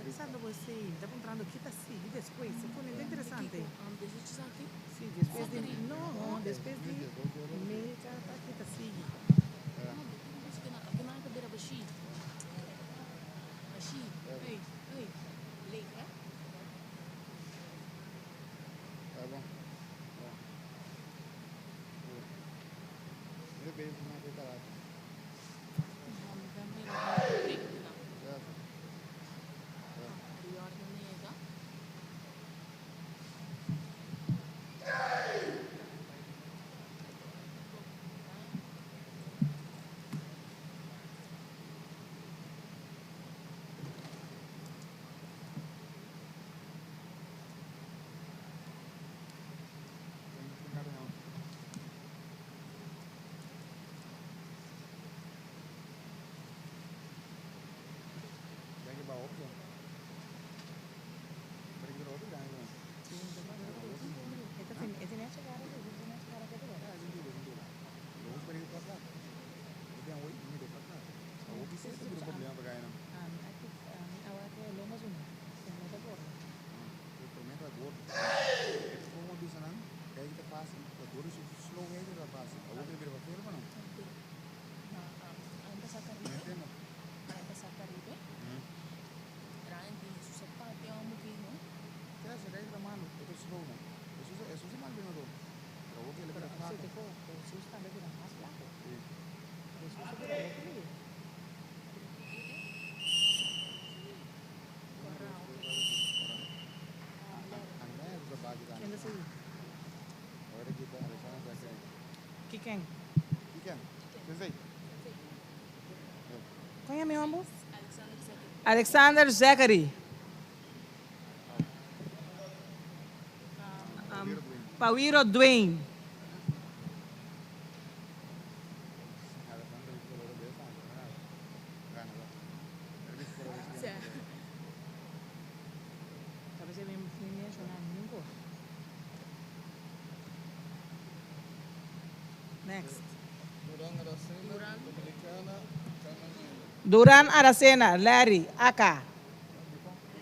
pensando bo, ta puntrando kita sigui despues. E pone interesante. Kiko, despues aki? Si, despues di Zachary. No, despues di male kata kita sigui. No, akinan ta bira bashi. Bashi. Hey, hey. Leeg, hè? Ta bon. Ja. Mi bezig met de karate. Mi ta mira break na. Ja. Ja. Riordan nega. Tin kata no. Denk je op zo. Ben ik er ook in? E tin e chegada, e tin e chegada ku Ja, is een doel, is een doel. Los ben ik het klaar. Ik ben hoor, niet de klaar. Ook is het een probleem para ganhar. Aki, awor ku lo mas un. No ta gordo. O problema ta gordo. E como bisa nan, kaya kita fácil, o gordo se slow head ta fácil. Awor ke bira pa no. Na, a empezar No Caribe. entiendo. A empezar Caribe. Ryan tin su sapato amo que no. Kaya se kaya kita malo, ito slow na. Eso eso se mal vino todo. Pero awor ke le Pero bira si flaco. te ko, Jesus tambe bira mas flaco. Si. Jesus a bira hopi lihe. André trabalho Ken ta sigui? Awor aki ta Alexander Zachary. Kiken? Kiken? Sensei. Kon ta mi homber? Alexander Zachary. Alexander Zachary. Pawiro Dwayne. Alexander color de esa, gana. Si. Talbes mi no menshoná ningun. Next. Duran Aracena, Dominicana, Cayman Island. Duran Aracena, Larry, Aka.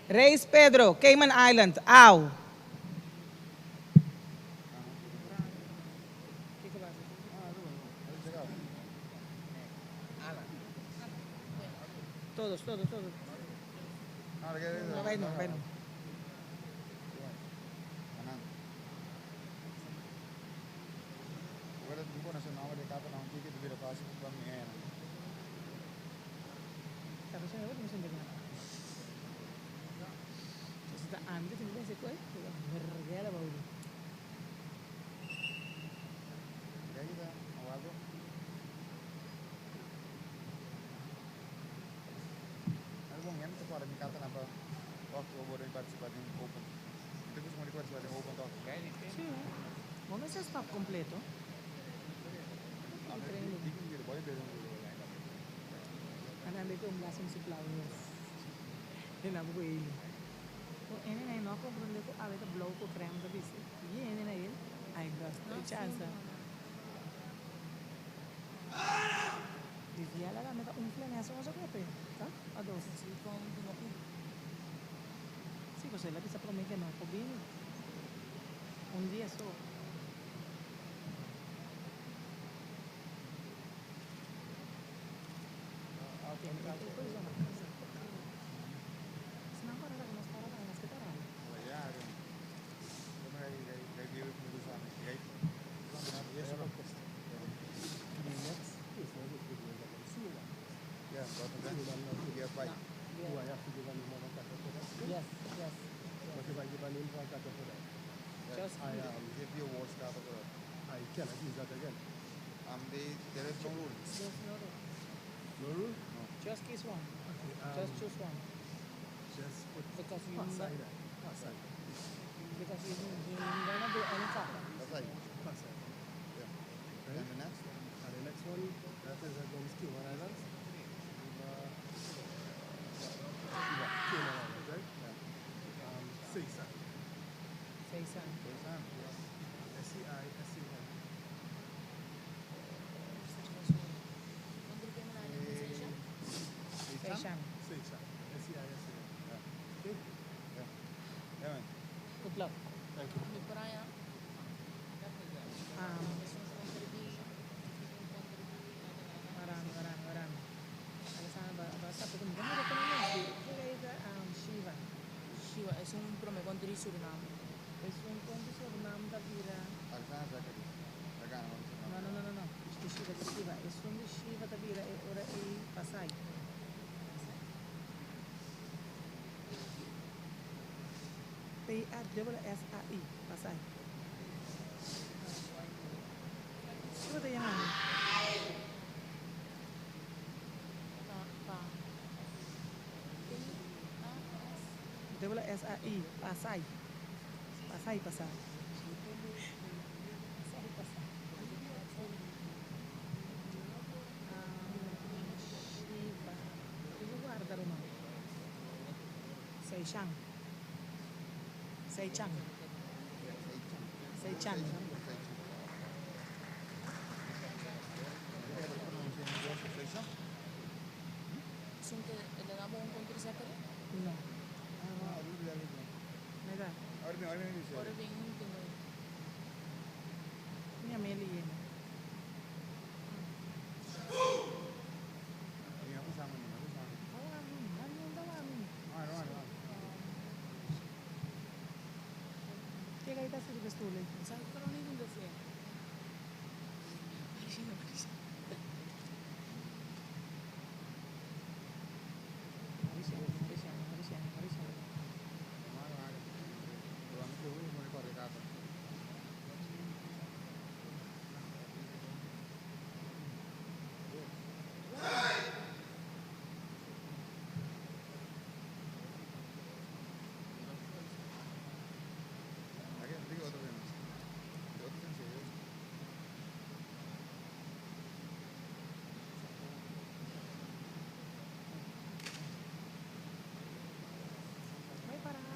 Reis Pedro, Cayman Island, Au. Kiko basa? Todos, todos, todos. No, bai no, bai no. Anand. Agora tu conoce o nome de cada um que tu vira fácil para mim é. Talbes mi no sinti nada. Anto, ami tin ku pensa kos, forget about it. Kaya kita awaldo. Ano bom, mesmo fora mi kata na pa. Toch we worden participar in open. Então que se participar in open toch. Si. Bo mester stop kompleto. Ah, di ku vira boy bem. Ana be un blasim si Claudius. E na bu ele. O ene na no kompreendé ku awe ta blou ku crème ta bisi. E ene na ele. Ai, gosto. No, E chance. Viviela la meta un flenazo no se puede, tá? A dos. Si, kon no ku. Si, você la bisa promete no ko bini. Un dia so. Tiene que coisa na casa. Se não agora nós para lá, nós que tá lá. Ya, como gai gai gai vive com os amigos. Gai. Yes, The next is not going to be like Yeah, but then yeah, fight. Do I have to give a name of a kata for that? Yes. What if I give a name for a kata for that? Just I am. Give you worst kata for that. I cannot use that again. They, there is no rule. There's no rule. No rule? No. Just kiss one. Okay, Just choose one. Just put Because you pasai know- that. Pasai. Because he gonna do any kata. Pasai. Pasai. Yeah. Right? And the next? And the next one, that is against Cayman Islands. Shiva, Cayman Islands, right? Yeah. Seisan. Seisan. Seisan. S-E-I-S-A-N. Seisan. Seisan. S-E-I-S-A-N. Yeah. Okay? Yeah. Yeah, man. Good luck. Thank you. Mi por allá. Marami, marami, marami. Alessandra, basta porque no me reconoce. Shiva. Shiva es un prome contra Suriname. Es un contra Suriname da vira. Alexander Zachary. Acá, no, No, no, no, no, no. De Shiva, de Shiva. Es un de Shiva da vira e ora e Pasai. P-A-S-S-A-I. Pasai. Shiva te llama. Pa, pa. P, A, S. Double S-A-I. Pasai. Pasai, pasai. Pasai, pasai. Shiva. Io guarda Roma. Seichan. Seichan. Seichan. Es un que le damos un contra Zachary. No. Mira. Ahora bien, entiendo. Mia meli. Che gaita si rivestule? ¿Sabes qué lo único que fue? Parecido, parecido. Mariciano, Mariciano, Mariciano, Mariciano. Vai parar.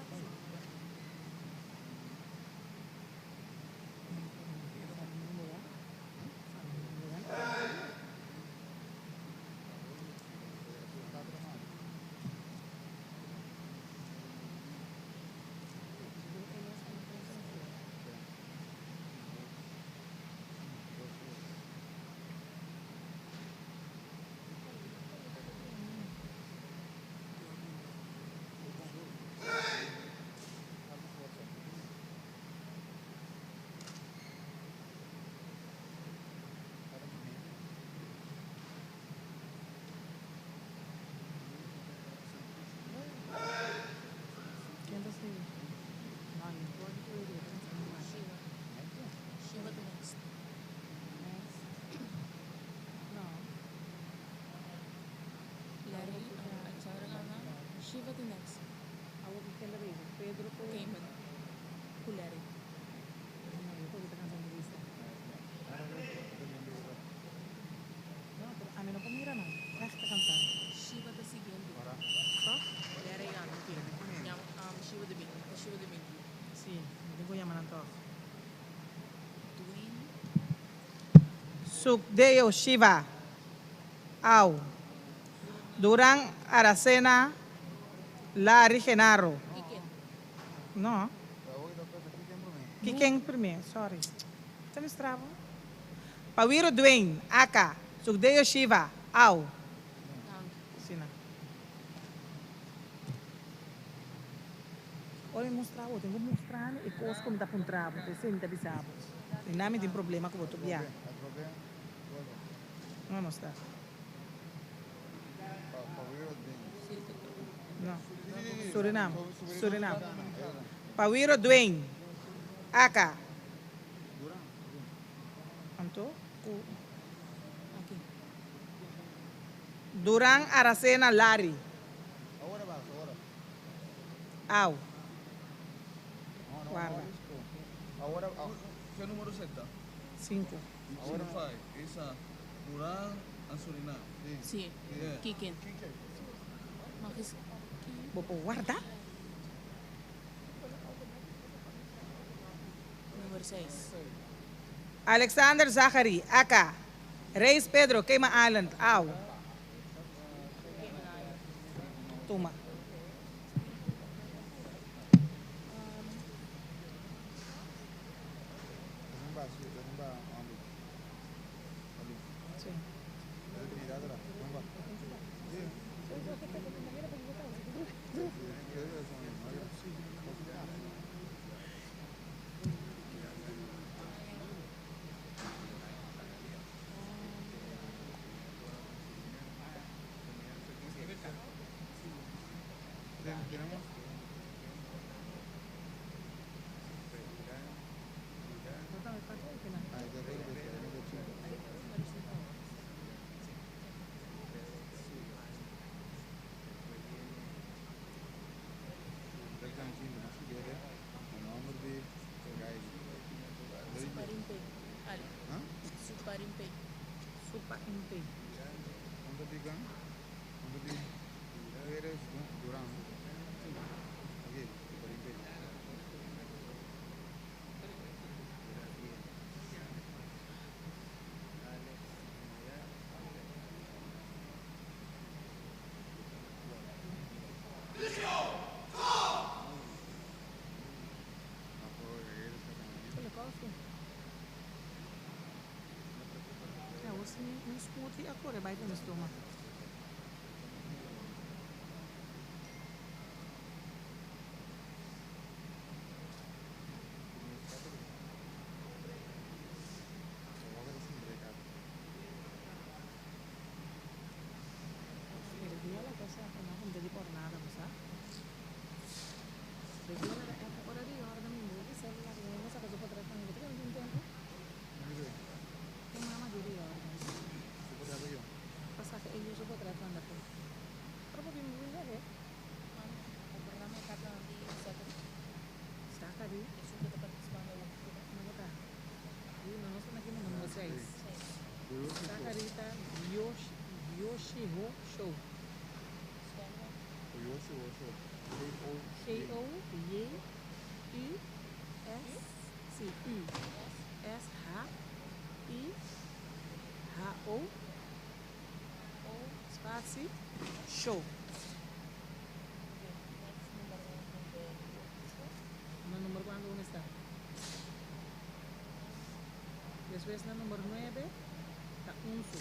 ¿Quién te sigue? No, yo no puedo ir, yo tengo que Shiva. Shiva the next. No. Larry, Alexandra Gana. Shiva the next. Algo que quién le dice? Pedro con Cayman. Larry. No, yo creo que está cansando de vista. No, pero a mí no puedo mirar, no. Echt cansado. Shiva the siguiente. ¿Toch? Larry gana. Shiva the bin. Shiva the bin. Sí, me tengo que llamar a todos. Dwayne. Sukdeo Shiva. Au. Durán Aracena Larry Genaro. Kiken. No. Kiken primeiro, sorry. Você me estrava. Pawiro Dwayne, Aka, Sukdeo Shiva, Au. Sina. Olha, mostrar, eu tenho que mostrar e coisa como tá com travo, te senta bisabo. E não me tem problema com o outro biá. Vamos mostrar. No. Suriname. Suriname. Pawiro Dwayne. Aka. Anto? Aqui. Durán Aracena Lari. Ahora vas, ahora. Au. Guarda. Awor, Ki number ta? 5. Awor 5. Esa Duran and Suriname. Si. Yeah. Kiken. Mag eens. Bo por warda? Nummer 6. Alexander Zachary, Aka. Reis Pedro, Cayman Island, Au. Tuma. Si. Tenemos. Suparimpe. Ale. Suparimpe. Suparimpe. Cuanto digan? Cuanto digan? Eres Durán. Ok, Suparimpe. Ja, was un smoothie a kore bai den stoma. El día la cosa no entendí por nada, o sea. De dia la ora di ora mi mujer celular y no saca su potreta ni que un tempo. Que mama di ora. Pasa que ellos su potreta anda por. Pero por mi mujer, eh. O programa kata di Zachary. Saca di. Eso que está participando. No boca. Y no no son aquí número 6. Sacarita Yoshi Yoshiho Show. G O J U S C U S H I H O spatie show. No número cuánto uno está. Después la número 9 está Unsu.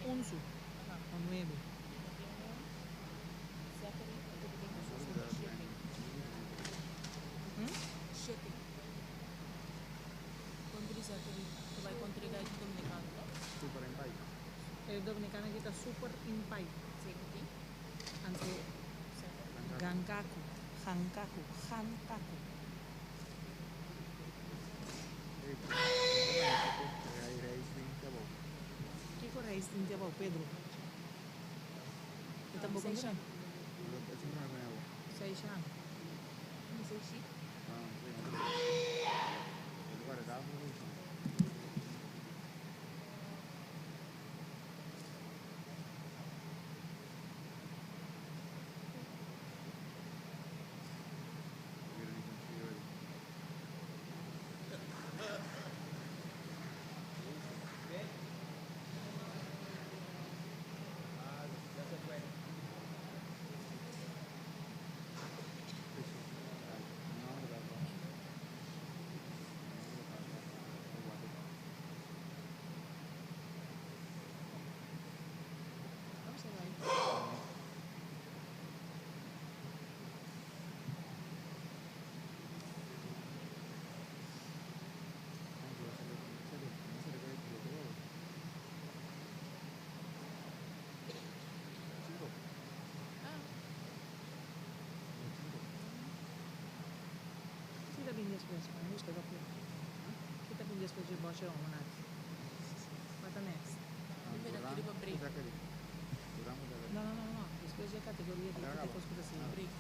Unsu. O 9. Shete. Contra Zachary. Tu vai contra o Dominicano, no? Super Impai. El dominicano aquí está super impai. Si, sí. Ante Gankaku. Hankaku. Hankaku. Kiko Reis tin tiempo Pedro. Eu tampouco não sei. Seishan. Sei. Vamos a ver. Kita bin despues, man. Busca papel. Kita bin despues de boche on What next? No, no, no, no. Despues di categoria di kita cos cu asina. Break.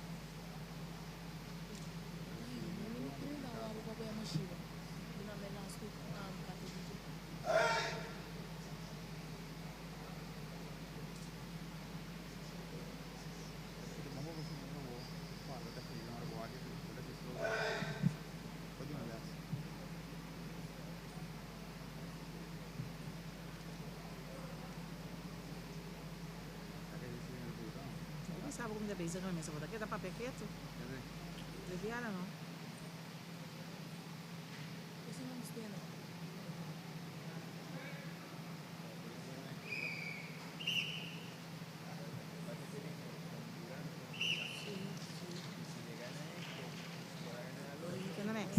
bo ku mi ta bezig na mesa, bo ta keda papia ketu. Leviana no. Ken ta next?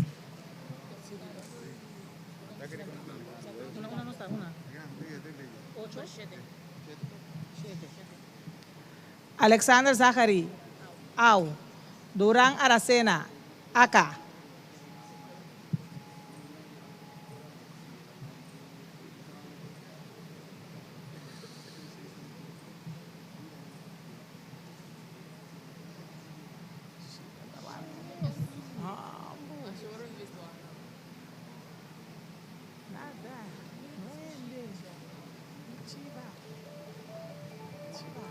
Una, una no sta, una. Ocho? Shete. Alexander Zachary, Au. Duran Aracena, Aka. Nada. No hende. Chiba. Chiba.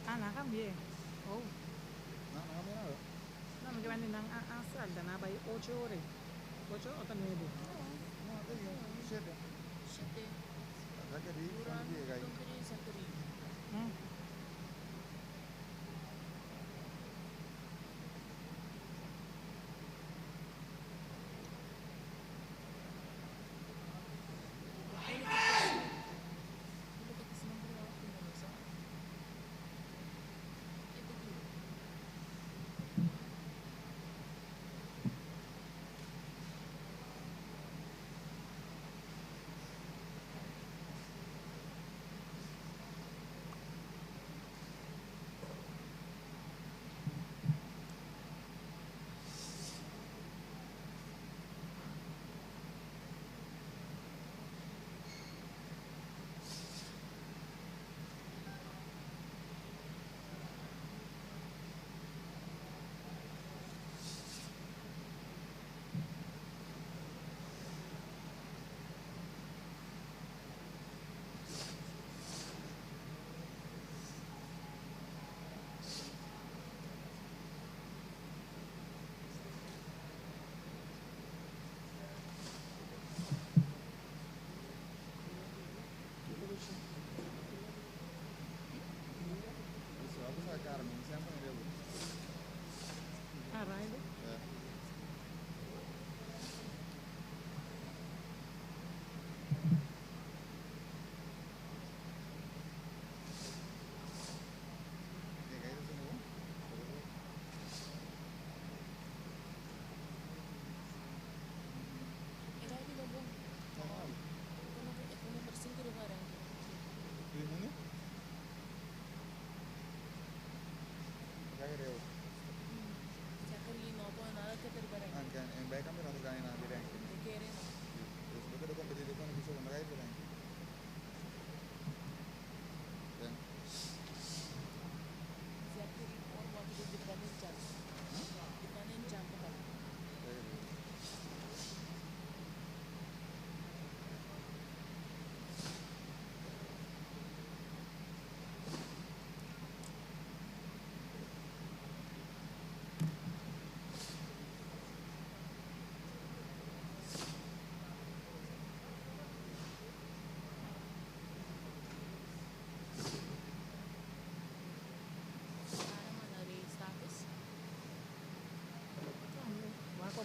Ah, nan a cambi'é. Oh. No, mi ke bende nan a a salta nan a bai ocho ora ei. Ocho o ta nuebe? Mm.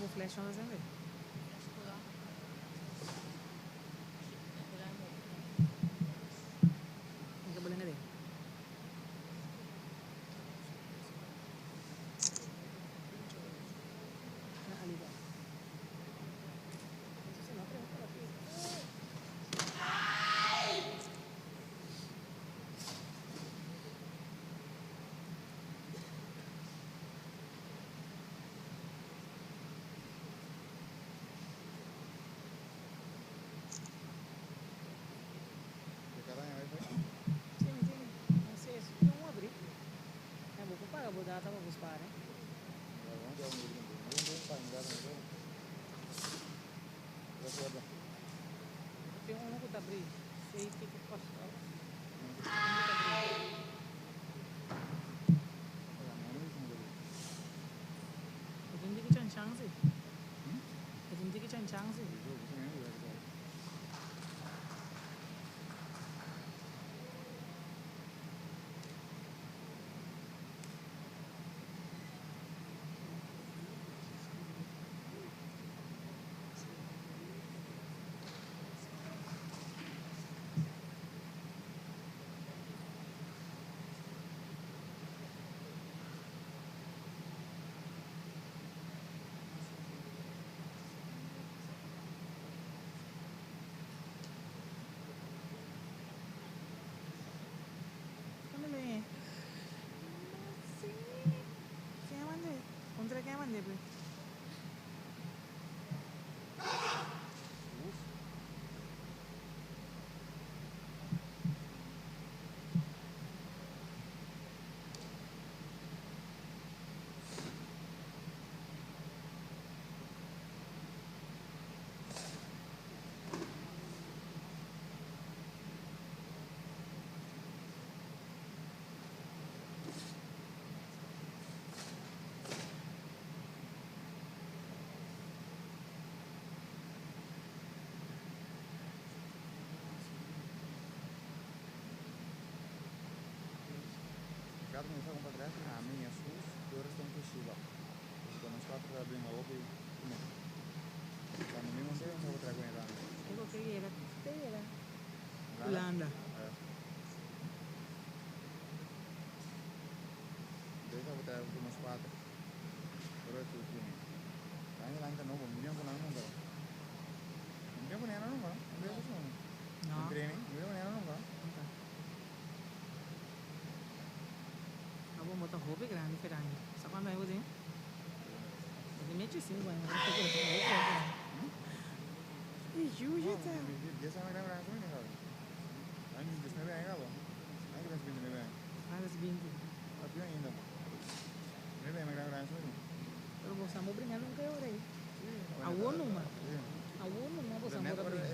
bo flash no ta sende? Hinka bo lenga den. Na aliba. De cada año, ¿ves? Sí, mi tin. Sí, es un abrí. E bo por paga bo data pa bo spar, eh. Tin uno ku ta abrí. Sei kiko kòrsa. Un ku ta abrí. E tin tiki chanchan si. E tin tiki chanchan si. Ken a mand'é? Puntra ken a mand'é p'e. E bo ke yega te yega Hulanda. No. Nunca. Abo bo ta hopi grandi Ferani. Sa cuanto aña bo tin? Bo tin mechi cinco aña. Bo ta hopi grandi. E yuyu ta. Antes binti. Pero bo sa bo bringa nunca e ora ei. Awor numa. Awor numa bo sa bo ta bringa.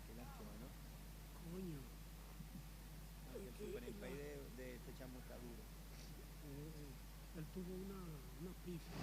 Qué lástima, ¿no? Coño. Aunque el Super Senpai de, de este chamo está duro. Eh, él tuvo una, una pifia.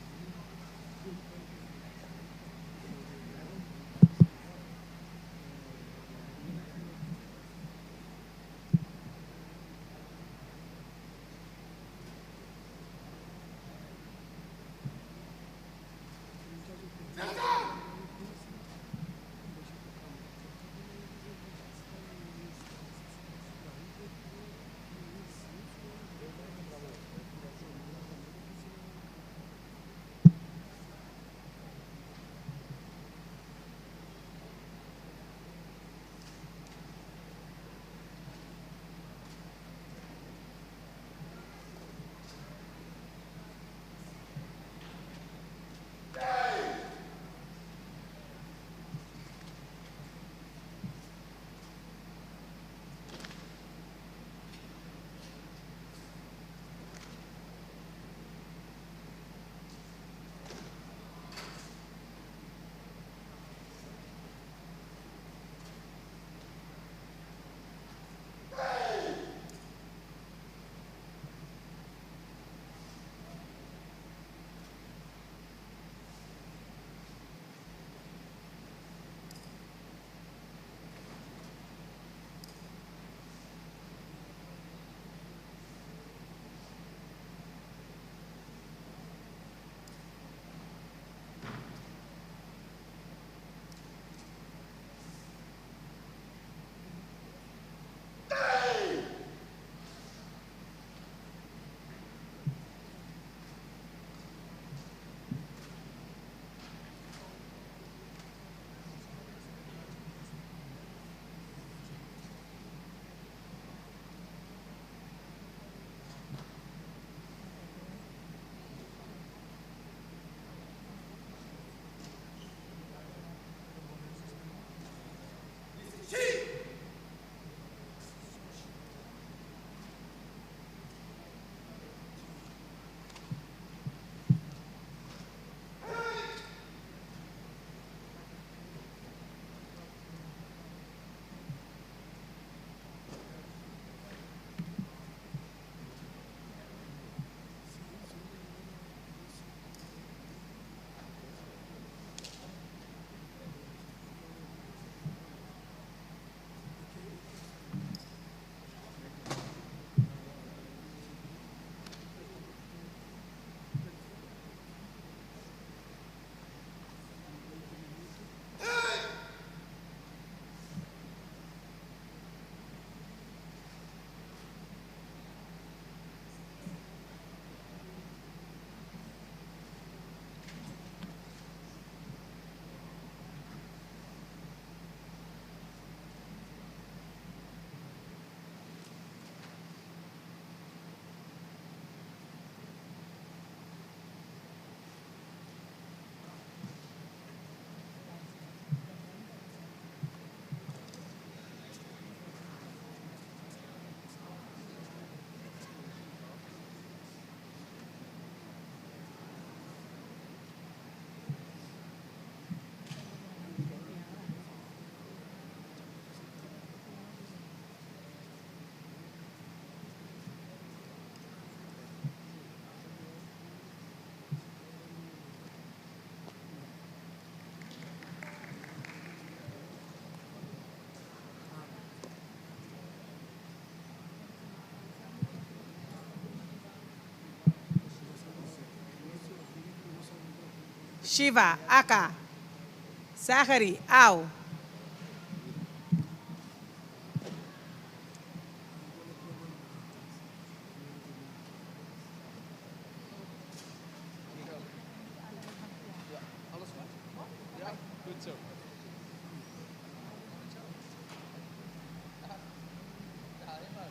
Shiva, Aka. Zachary, Au. Ja, alles goed? Ja, goed zo. Ja, helemaal.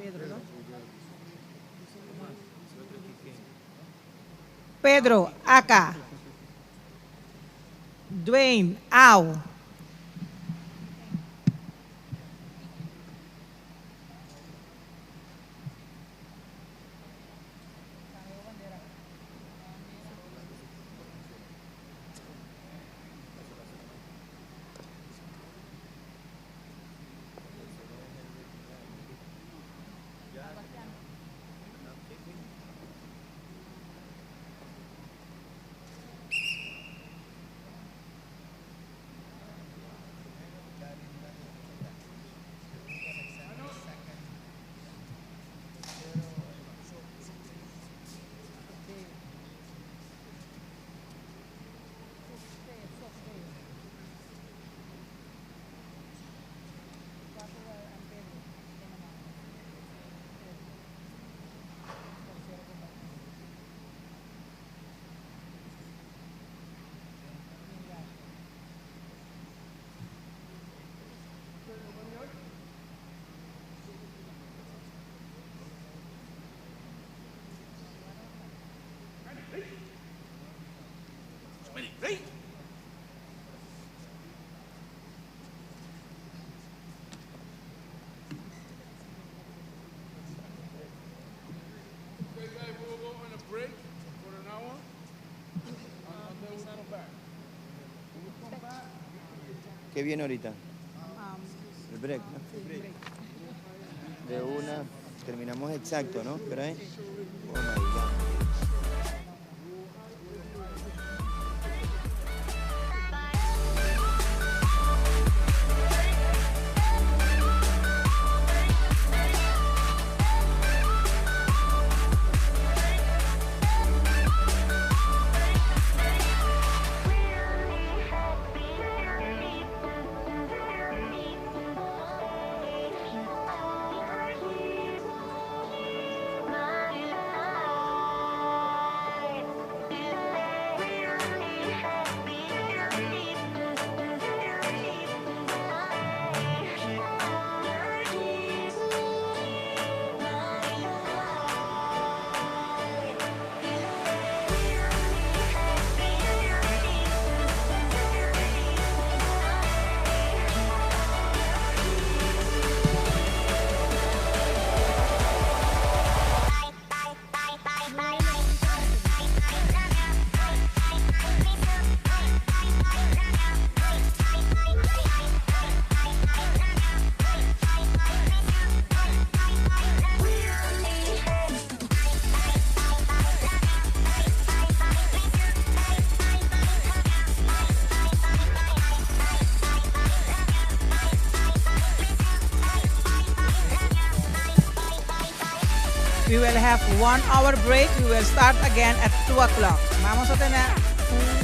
Pedro, no? Pedro, Aka. Dwayne, Au. break for an hour, and then we'll come back. When we come back, ¿Qué viene ahorita? El break, ¿no? De una, terminamos exacto, ¿no? ¿Pero ahí? Oh my God. We will have 1 hour break. We will start again at 2 o'clock. Vamos a tener un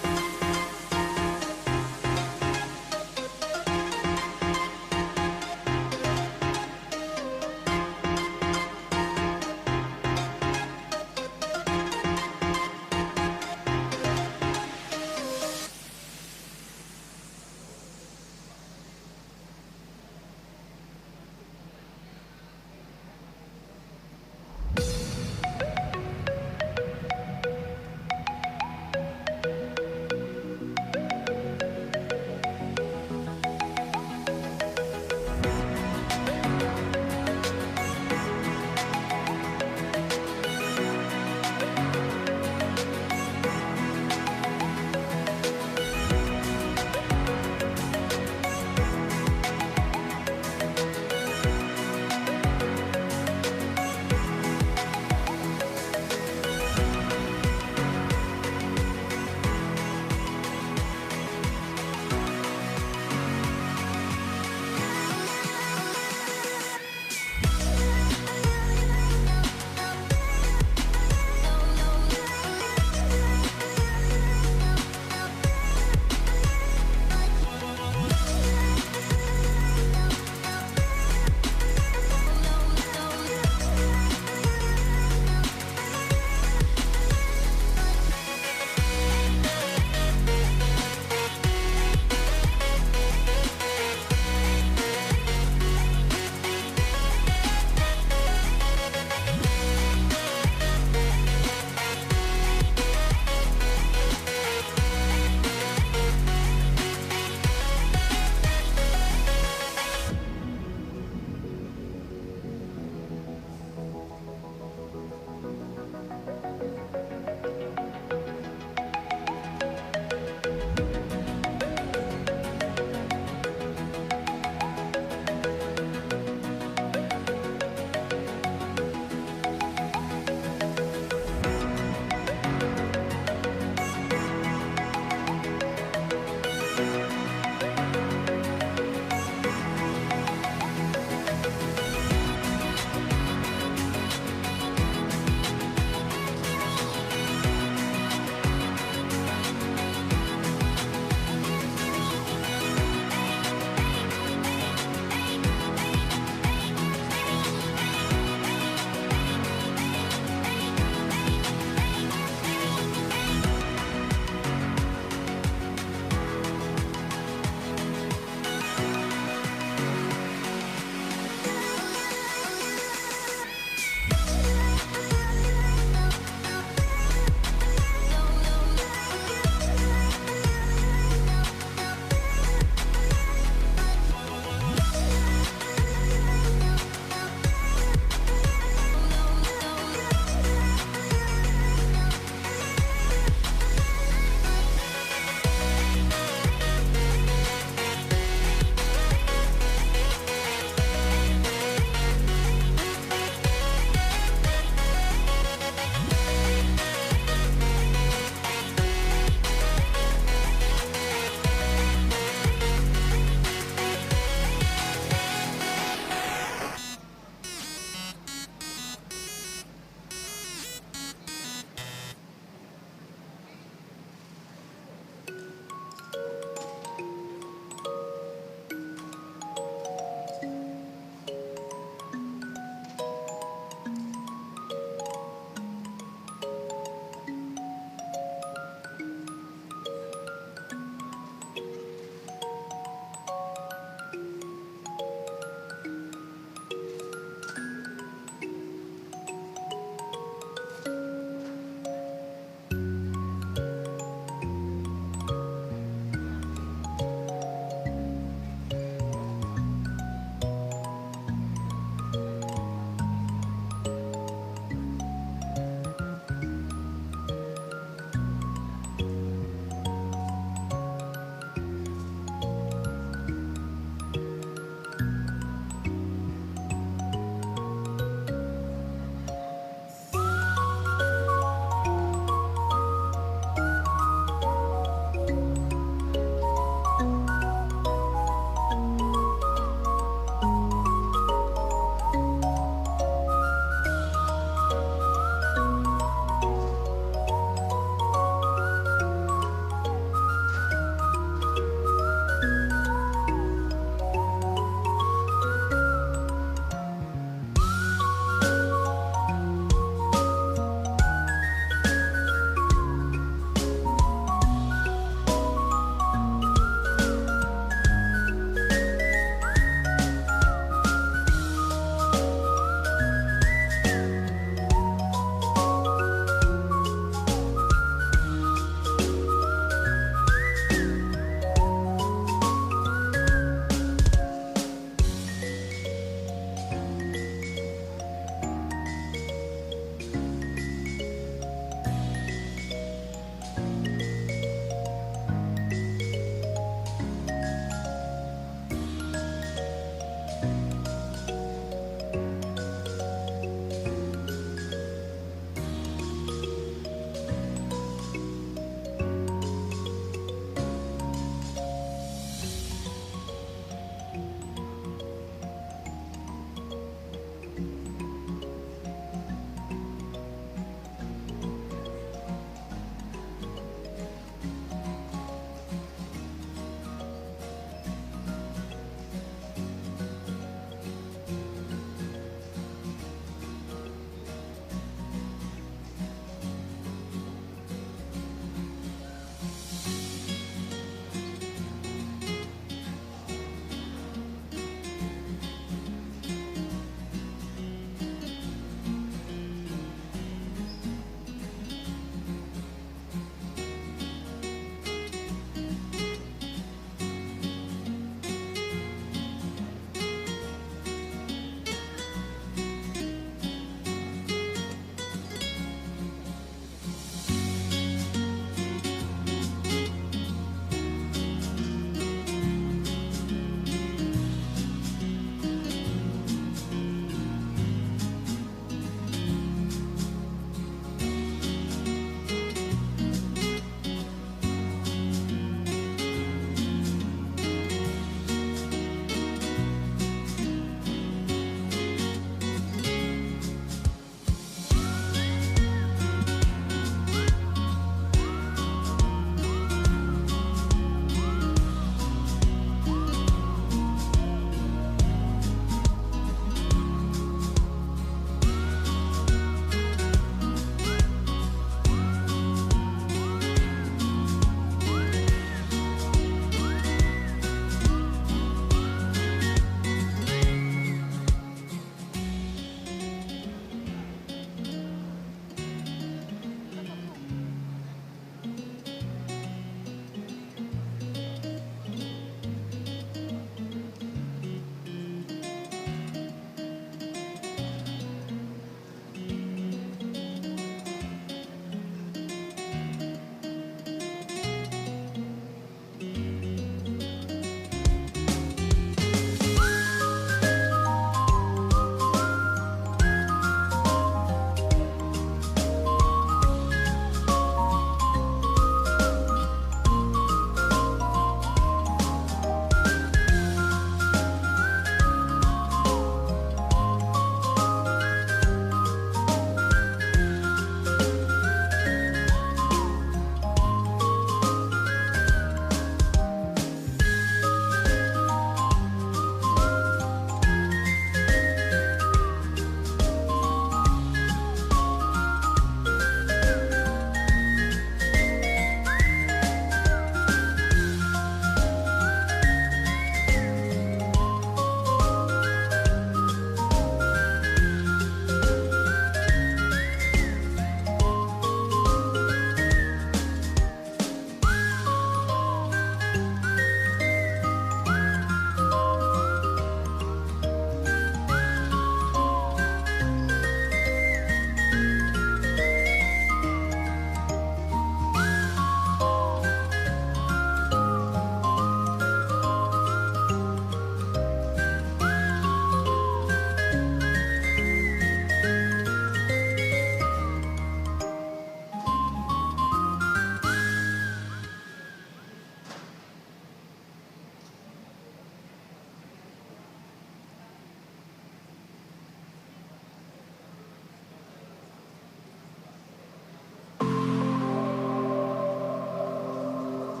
I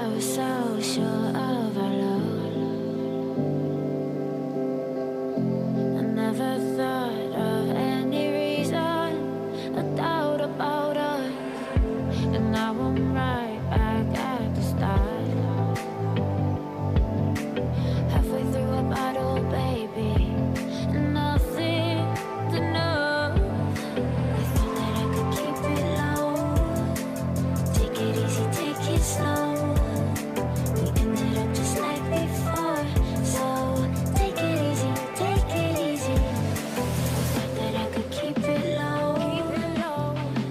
was so sure of our love. I never thought of any reason, a doubt about us. And now I'm right back at the start. Halfway through a bottle, baby. Nothing's enough. I thought that I could keep it low. Take it easy, take it slow. We ended up just like before. So take it easy, take it easy. I thought that I could keep it low.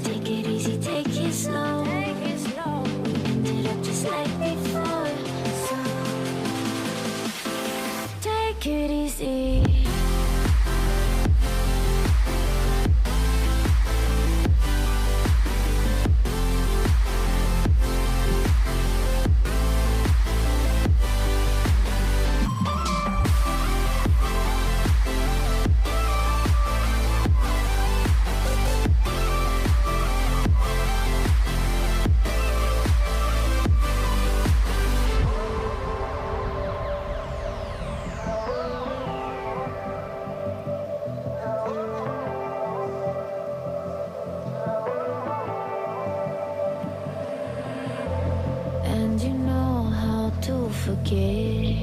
Take it easy, take it slow. We ended up just like before. So take it easy. And you know how to forget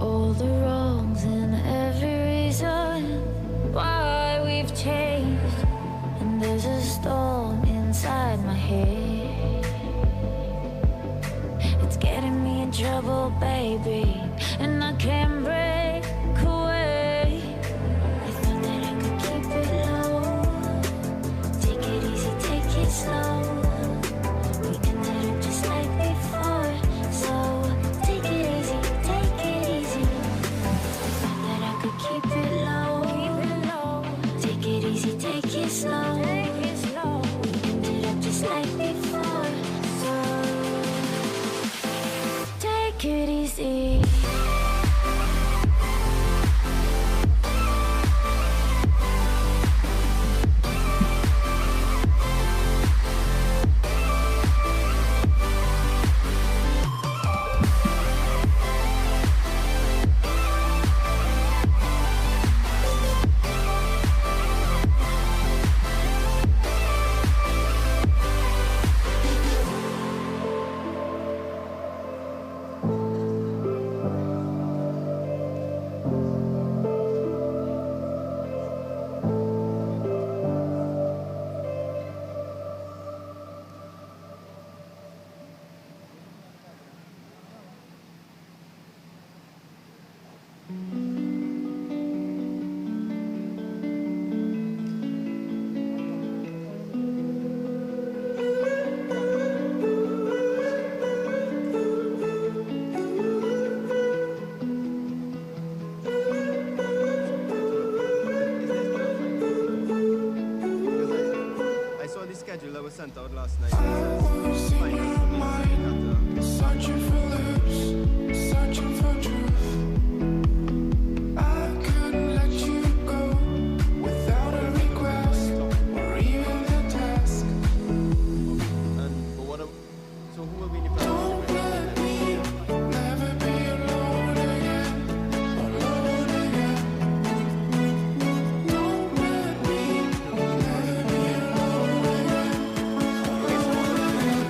all the wrongs and every reason why we've changed. And there's a storm inside my head. It's getting me in trouble, baby, and I can't break away. I thought that I could keep it low. Take it easy, take it slow. We ended up just like before. So take it easy, take it easy. I thought that I could keep it low. Take it easy, take it slow. We ended up just like before. So take it easy. I saw the schedule that was sent out last night. Finals for me, Kata. Searching for lips, searching for truth. I couldn't let you go without a request or even the task. And but what? So who will be in the Don't let me never be alone again, alone again. Don't let me never be alone again, alone again.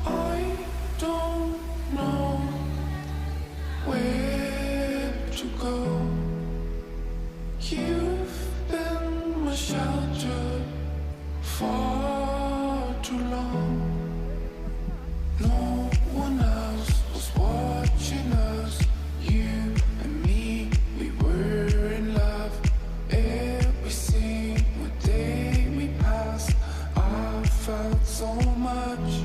I don't know where to go. You've been my shelter far too long. so much.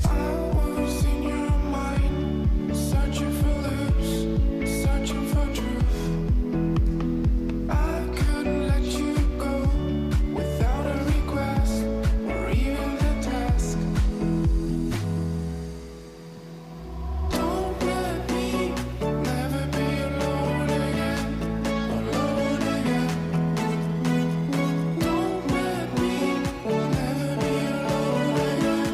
I was in your mind, searching for lips, searching for truth. I couldn't let you go without a request or even the task. Don't let me never be alone again, alone again. Don't let me never be alone again,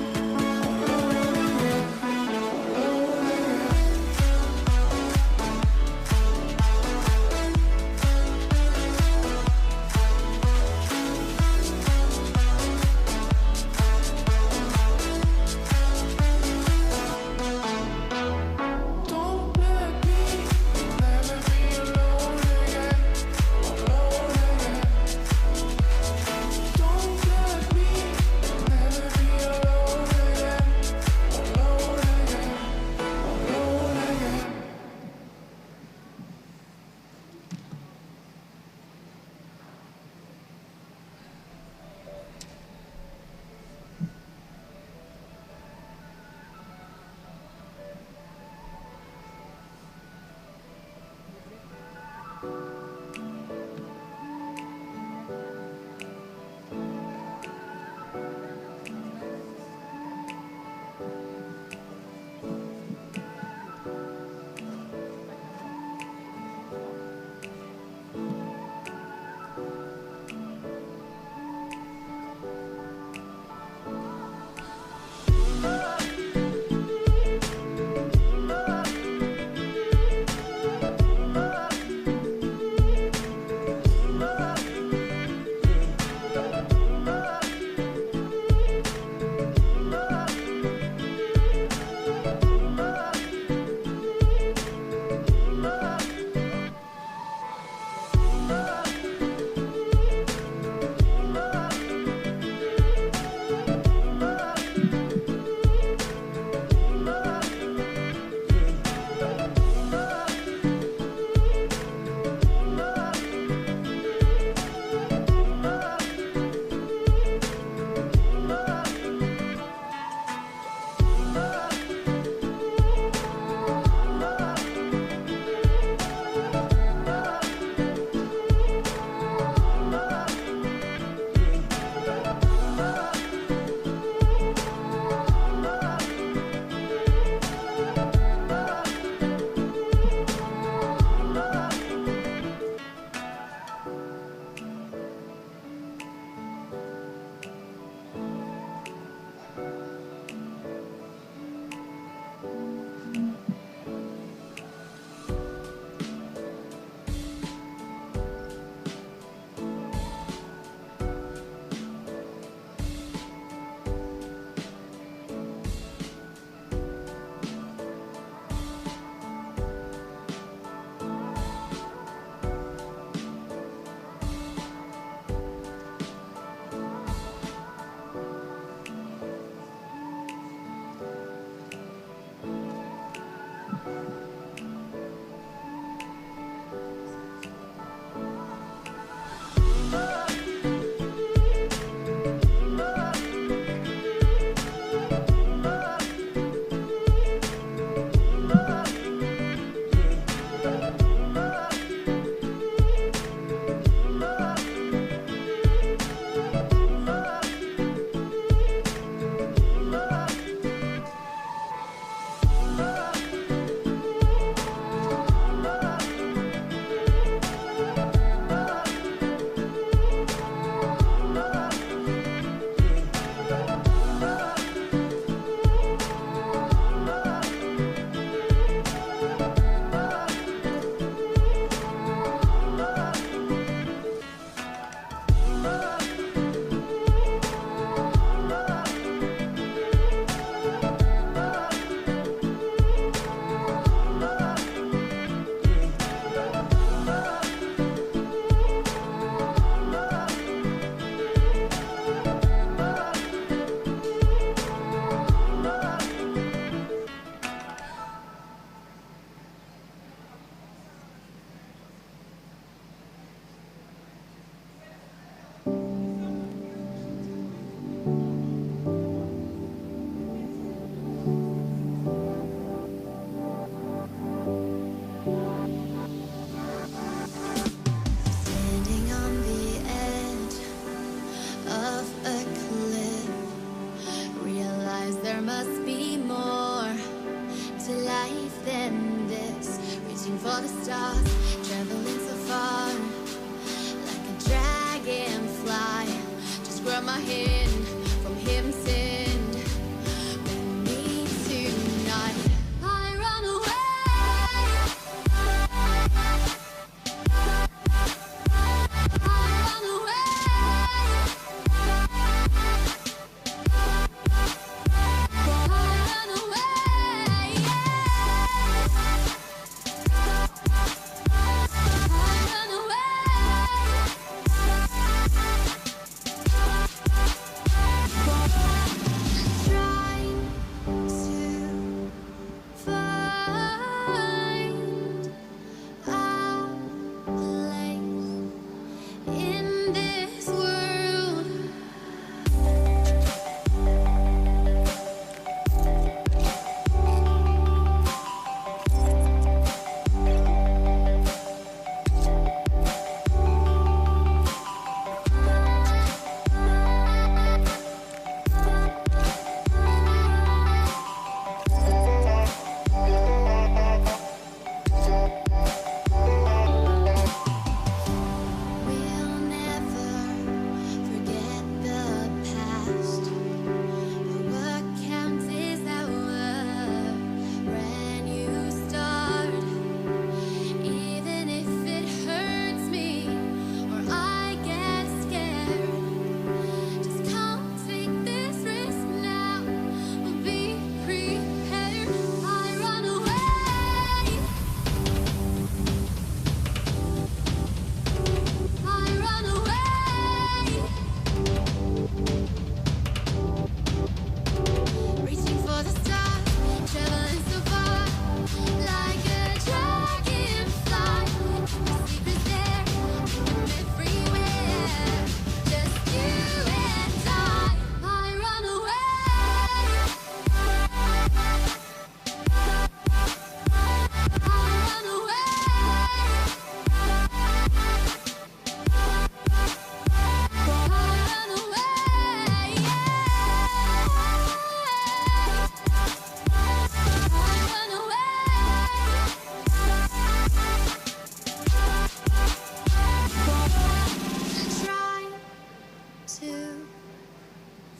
to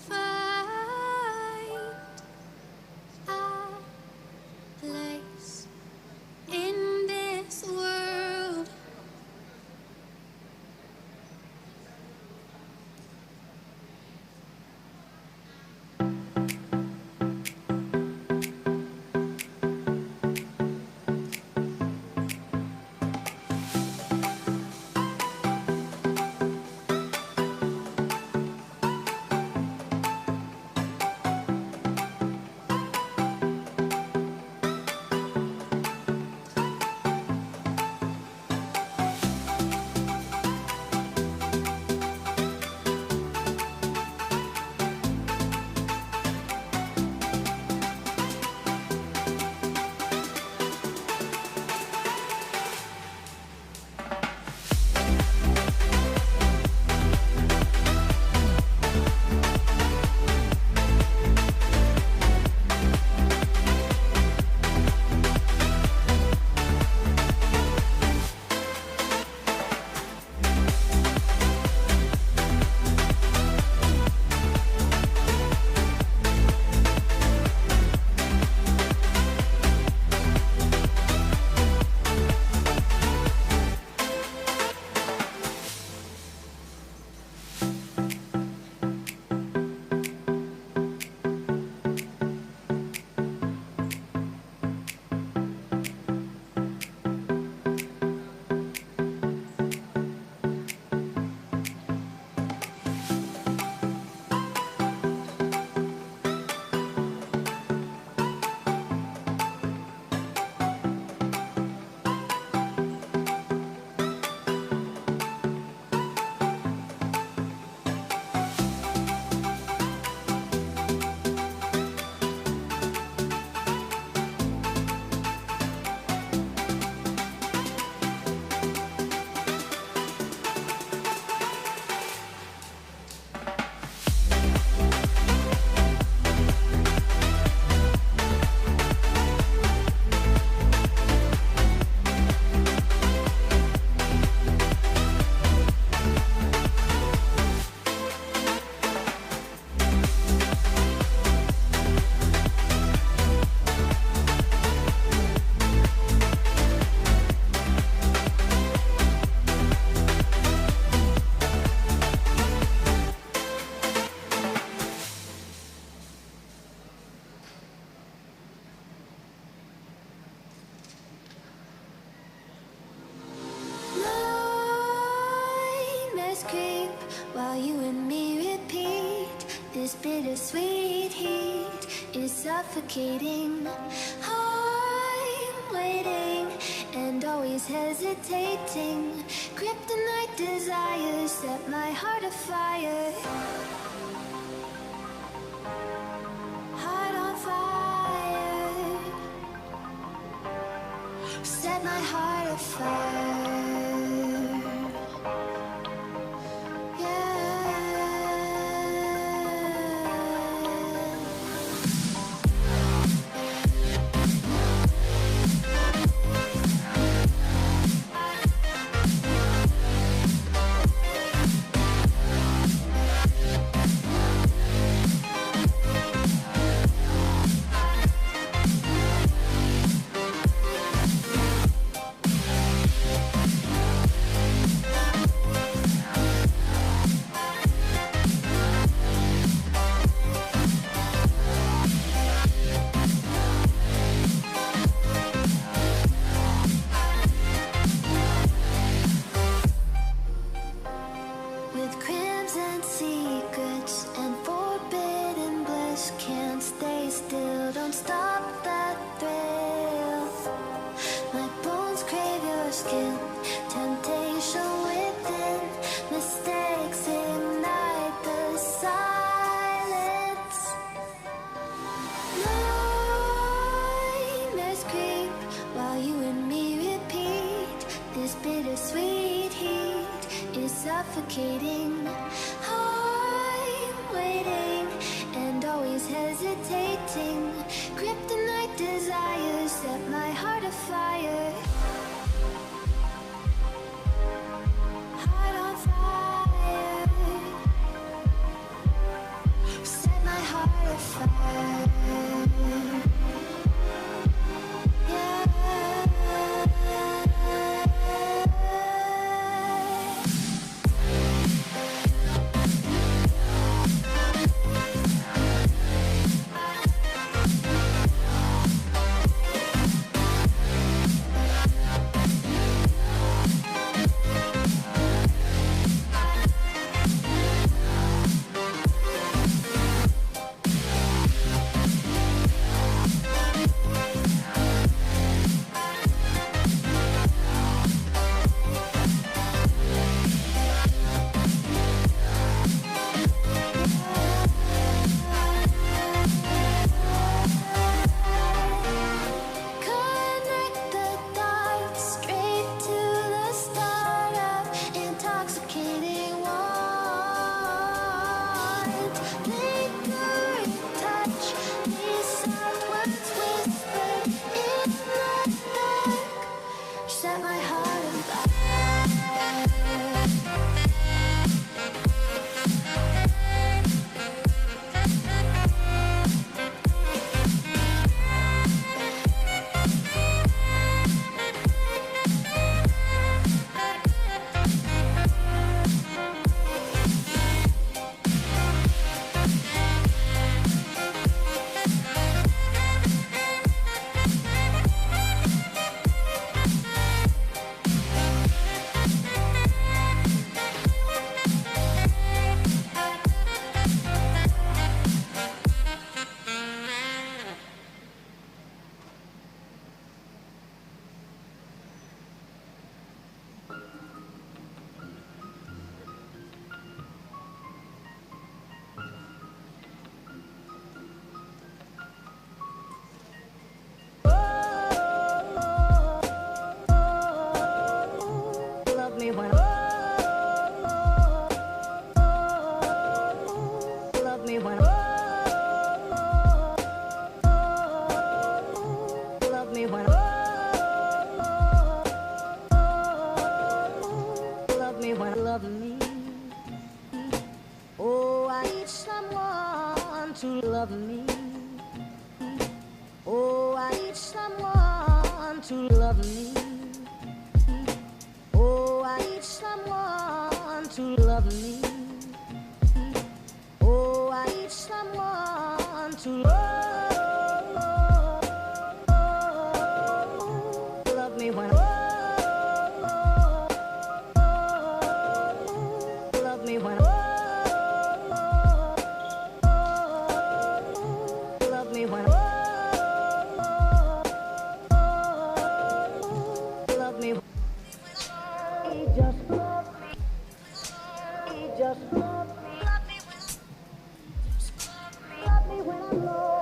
find a place in this world. Nightmares creep while you and me repeat. This bittersweet heat is suffocating. I'm waiting and always hesitating. Kryptonite desires set my heart afire. Heart on fire. Set my heart afire. Yeah. With crimson secrets and forbidden bliss, can't stay still. Don't stop that thrill. My bones crave your skin, temptation within. Mistakes ignite the silence. Nightmares creep while you and me repeat. This bittersweet heat is suffocating. I'm waiting and always hesitating. Kryptonite desires set my heart afire. Heart on fire. terrified. Yeah. Connect the dots straight to the start of intoxicating want. Lingering touch, these soft words whispered in the dark, set my heart on fire. Love me when Love me when Love me when Love me when love me. Oh, I need someone to love me. Oh, I need someone to love me. Oh, I need someone to love me. Oh, I need someone to love. Love me when. Love me when. Love me when. Love me. Just love me. Just love me. Love me when. Love me when I'm low.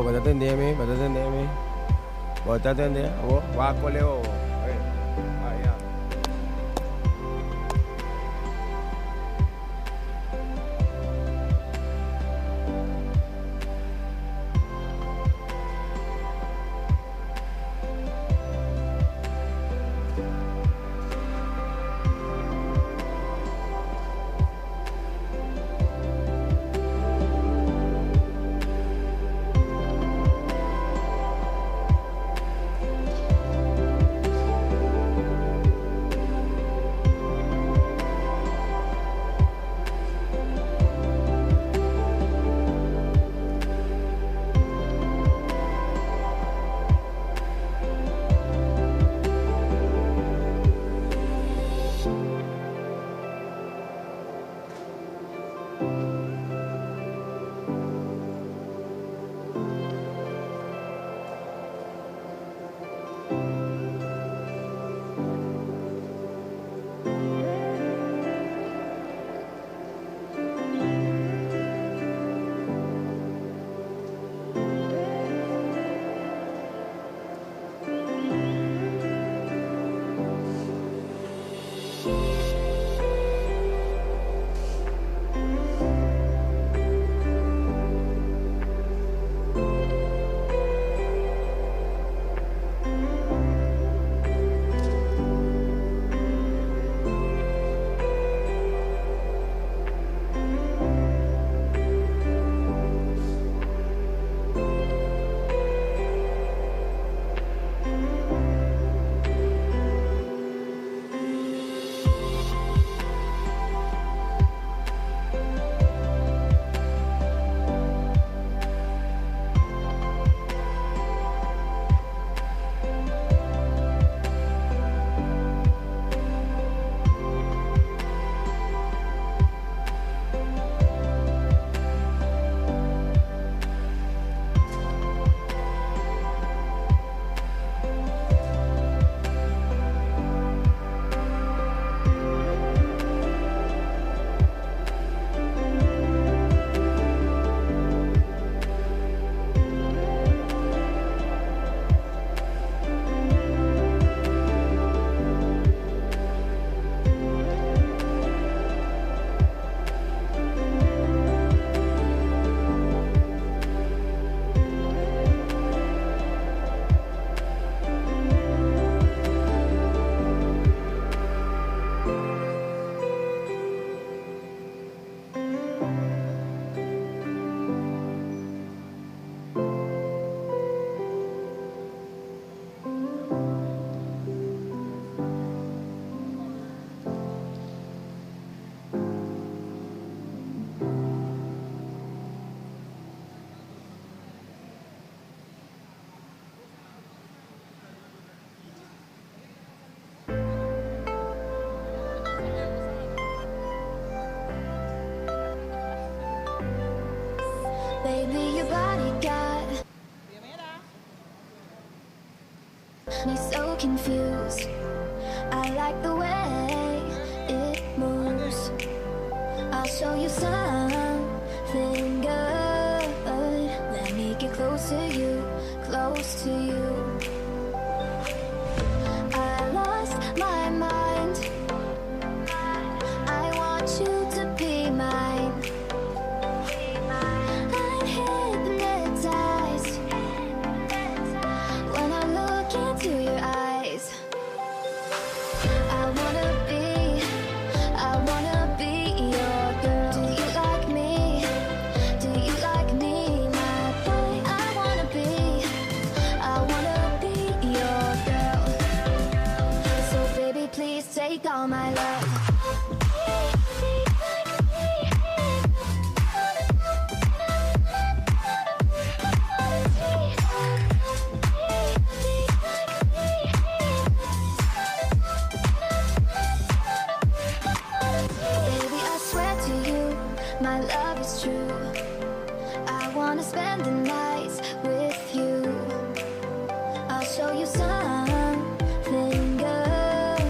Bo ta tende mi? Bo ta tende mi? Bo ta tende? Abo, wak kole wowo. Oye, aya. Baby, your body got me so confused. I like the way it moves. I'll show you something good. Let me get close to you, close to you. I lost my mind. I want you to be mine. I'm hypnotized when I look into your eyes. I wanna be, I wanna be your girl. Do you like me? Do you like me, my boy? I wanna be, I wanna be your girl. So baby, please take all my love. Baby, I swear to you, my love is true. I wanna spend the nights with you. I'll show you something good.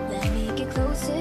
Let me get close to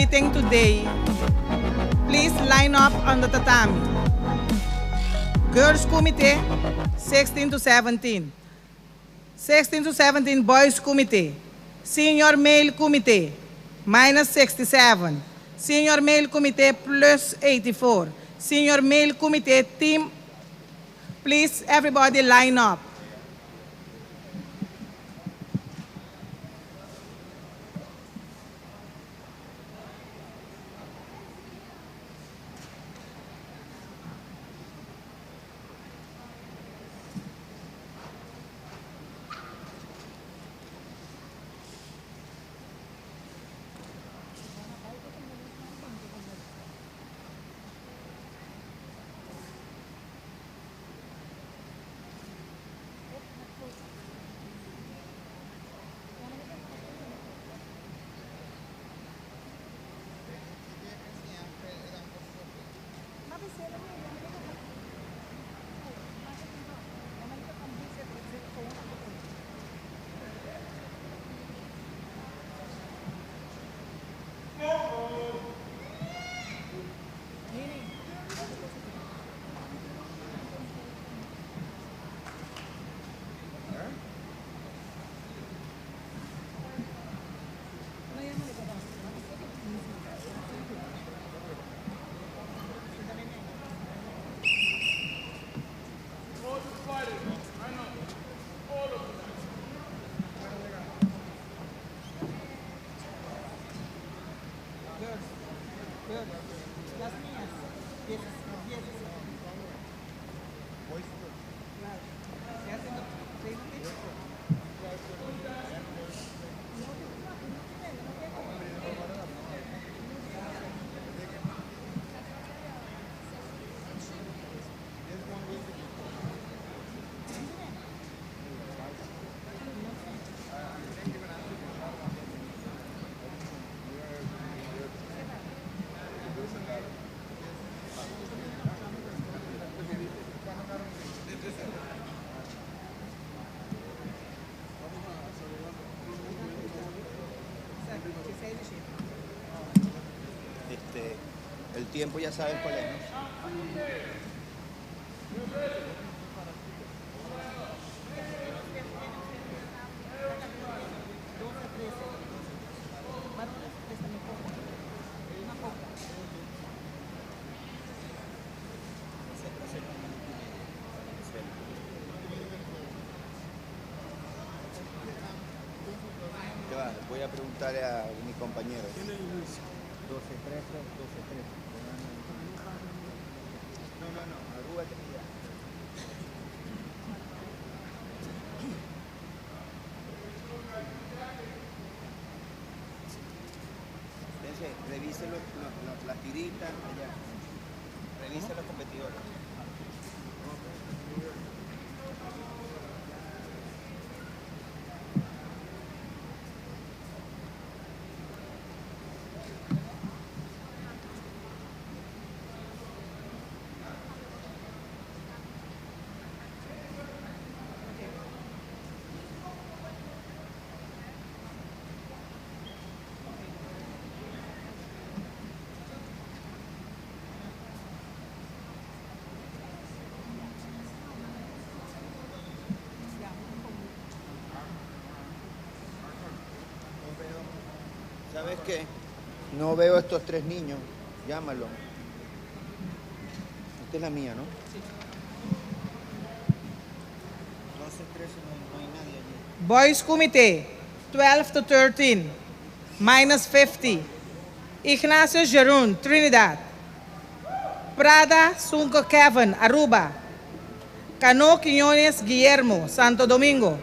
competing today, please line up on the tatami. Girls Kumite, 16 to 17. 16 to 17 Boys Kumite. Senior Male Kumite, minus 67. Senior Male Kumite, plus 84. Senior Male Kumite team, please everybody line up. Este, el tiempo ya sabes cuál es, ¿no? Ya va, voy a preguntarle a mi compañero. 12, 13, 12, 13. No, no, no, Aruba tenía. Fíjense, revisen las tiritas allá. Revisen los competidores. ¿Sabes qué? No veo a estos tres niños. Llámalo. Esta es la mía, ¿no? Sí. 12, 13, no, no hay nadie allí. Boys Kumite, 12 to 13, minus 50. Ignacio Jerún, Trinidad. Prada Sunco Kevin, Aruba. Cano Quiñones Guillermo, Santo Domingo.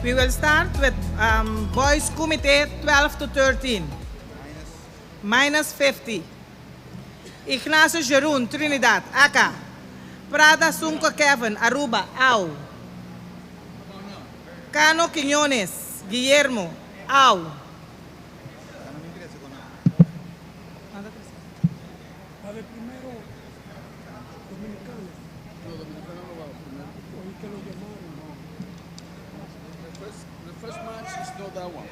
We will start with boys kumite 12 to 13. Minus 50. Ignacio Jeroen, Trinidad, Aka. Prada Sunko Kevin, Aruba, Au. Cano Quiñones, Guillermo, Au. Va de primero Dominicano. No, Dominicano no va primero. Oí que lo llamaron. The first match is not that one.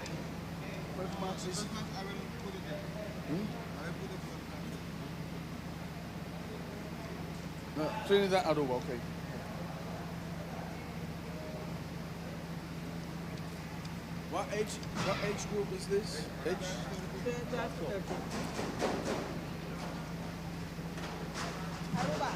First match is. No, Trinidad, Aruba, okay. What age group is this? Age? Aruba.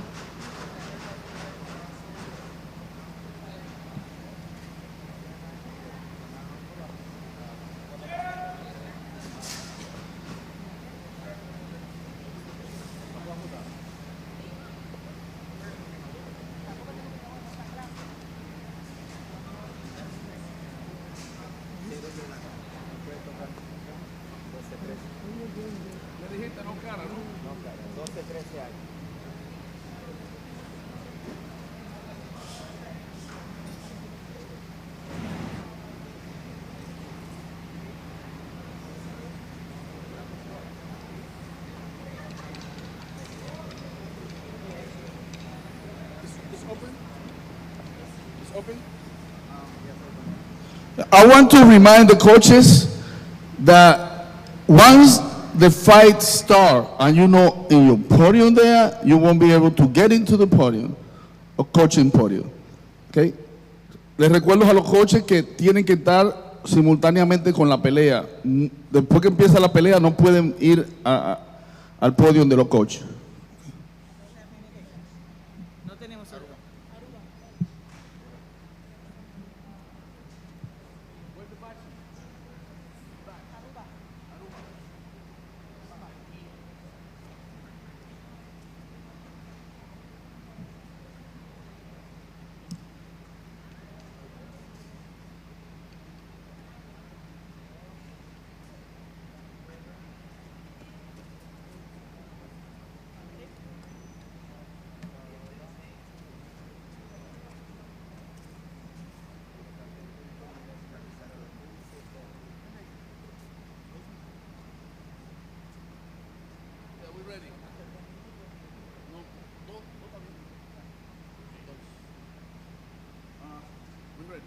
Me dijiste no cara, ¿no? No cara, 12, 13 años. It's open? It's open? I want to remind the coaches that once the fight starts and you know in your podium there, you won't be able to get into the podium or coaching podium. Okay? Les recuerdo a los coaches que tienen que estar simultáneamente con la pelea. Después que empieza la pelea no pueden ir al podio de los coaches. No tenemos Aruba. Yeah, we ready. No, dos, dos también. Dos. We ready.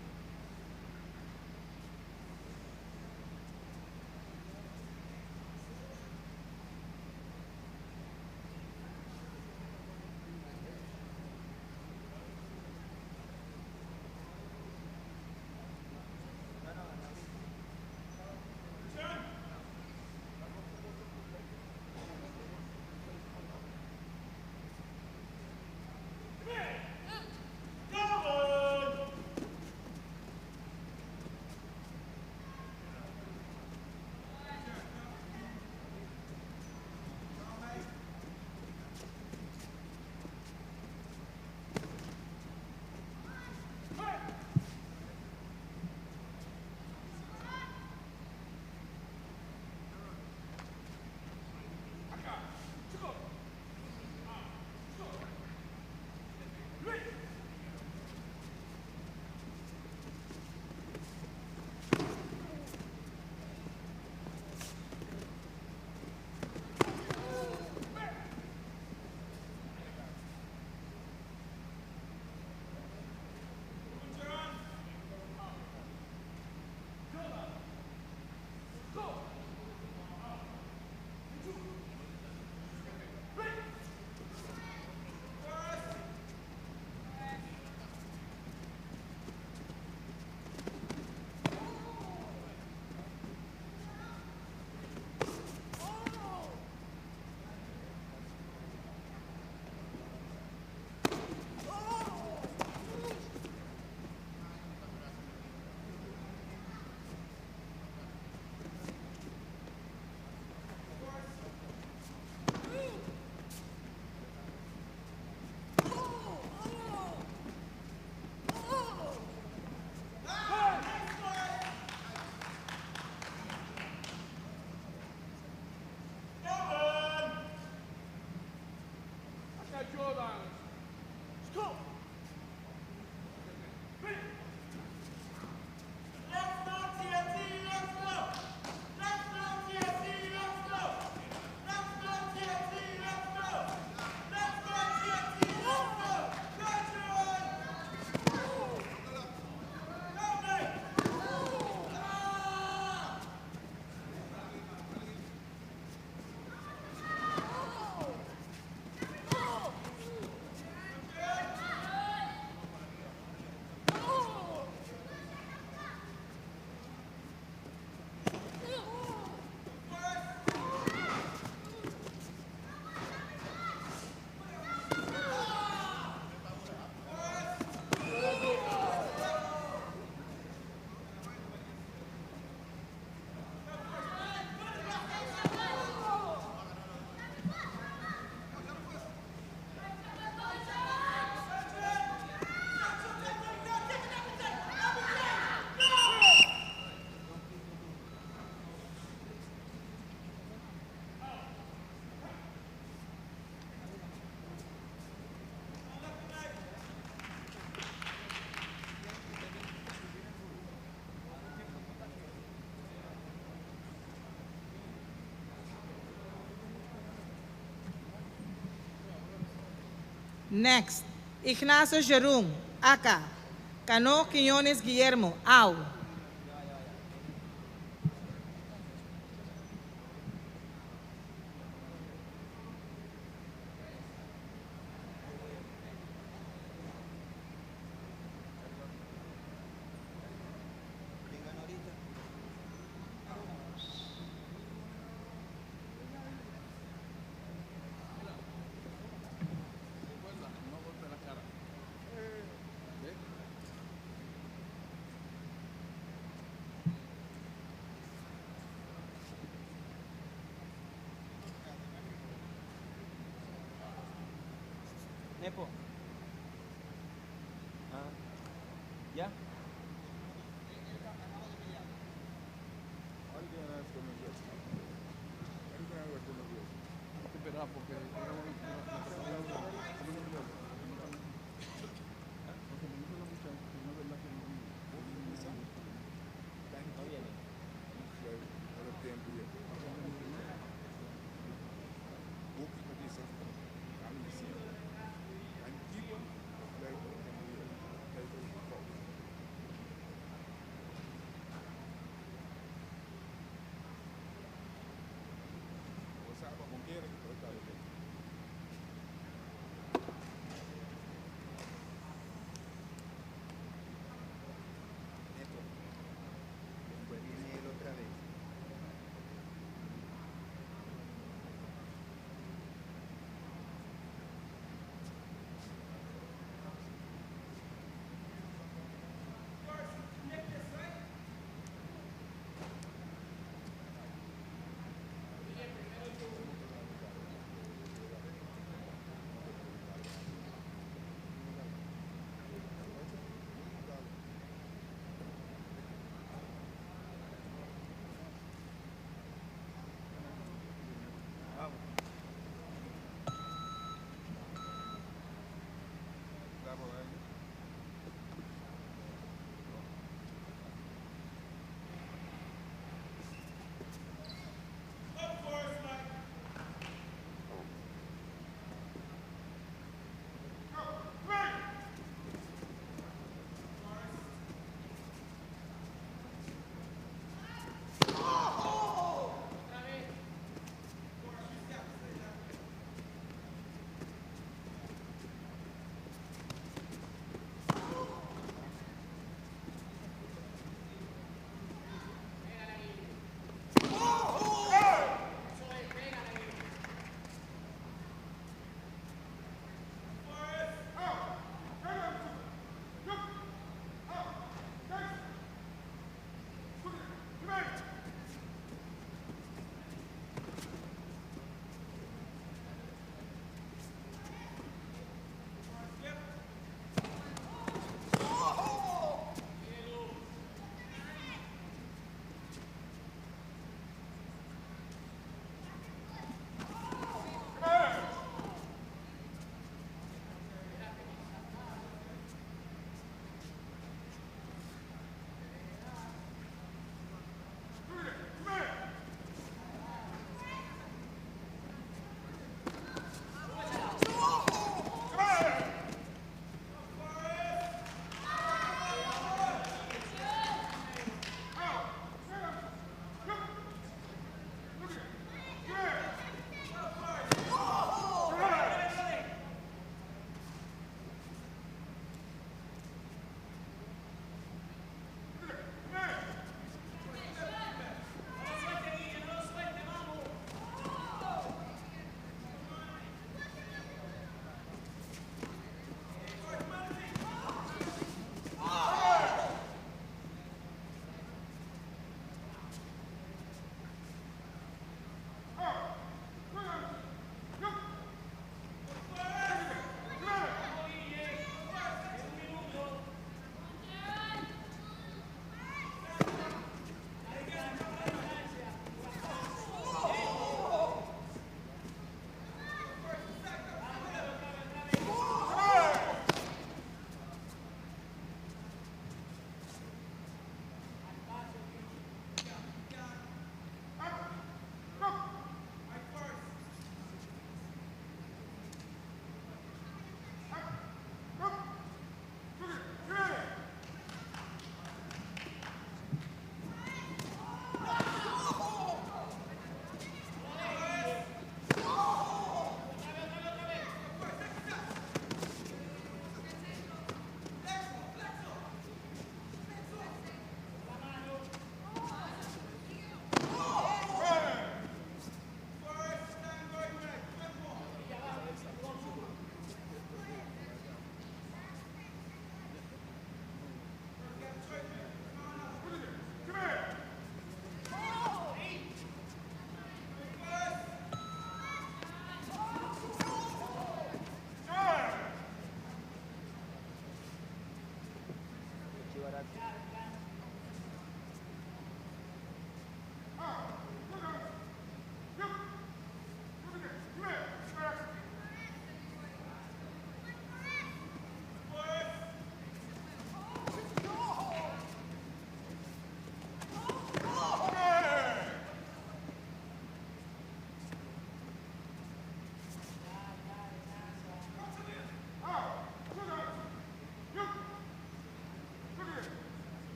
Next, Ignacio Jerún, Aka. Cano Quiñones Guillermo, AU. ¿Quién ganó ahorita? Recuerda, no golpe la cara. ¿Ve? Nepo. Ah. ¿Ya? Hay que esperar porque era una- Porque me dice la muchacha que no es verdad que no viene. No viene.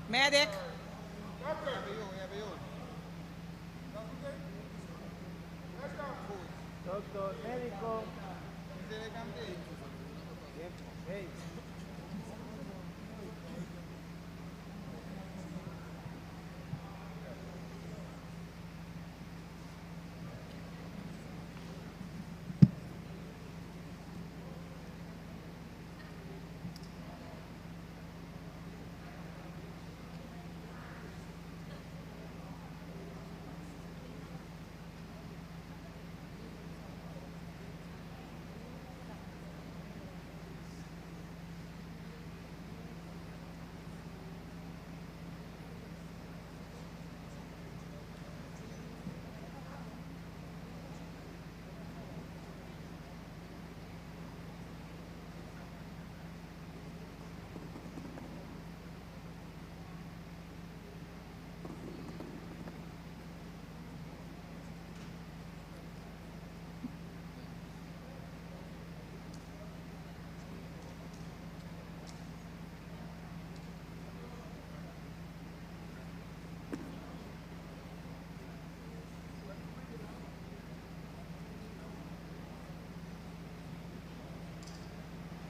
Medic. Doctor, médico. Hey.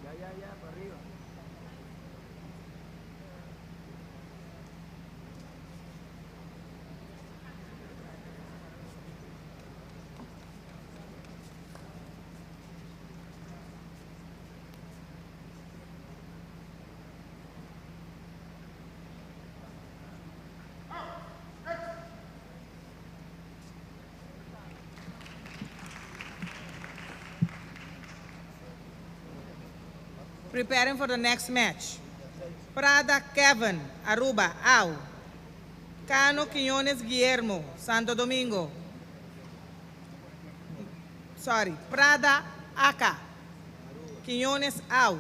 Ya, ya, ya, para arriba. Preparing for the next match. Prada Kevin, Aruba, AU. Cano Quiñones Guillermo, Santo Domingo. Sorry, Prada Aka. Quiñones AU.